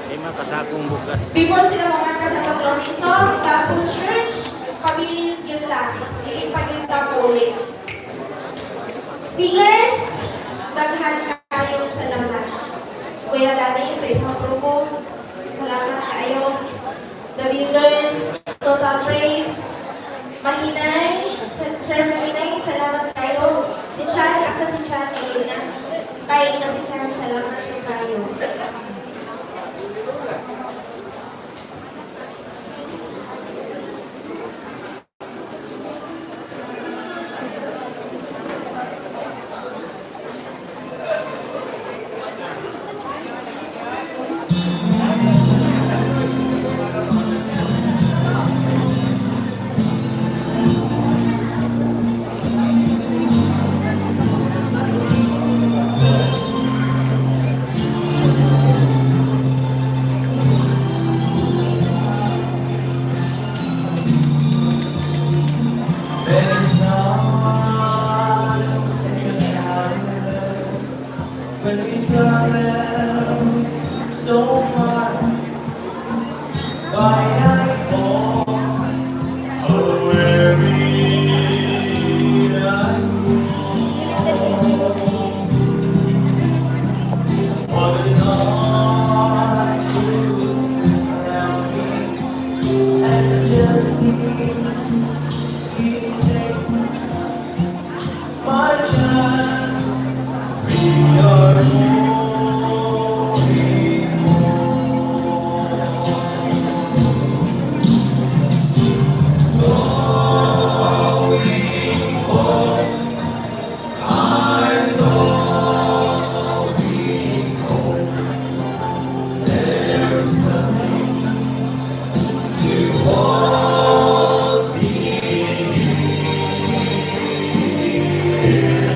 Lima kasakong bugas. Before sila makanta sa closing song, Tapo Church, pabilin kita. Dili pa gyud ta uli. Singers, daghan kayong salamat. Kuya Danny, sa imong grupo, salamat kayo. The Builders, Total Praise, Mahinay, Sir Mahinay, salamat kayo. Si Chan, asa si Chan, na. Tayo na si Chan, salamat siya kayo. Many times in the calendar, when we travel so far by nightfall, oh, weary I go. For the dark truth around me and gently he said, "My child, we are going home." Going home, I'm going home. There is nothing to hold me here.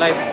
live.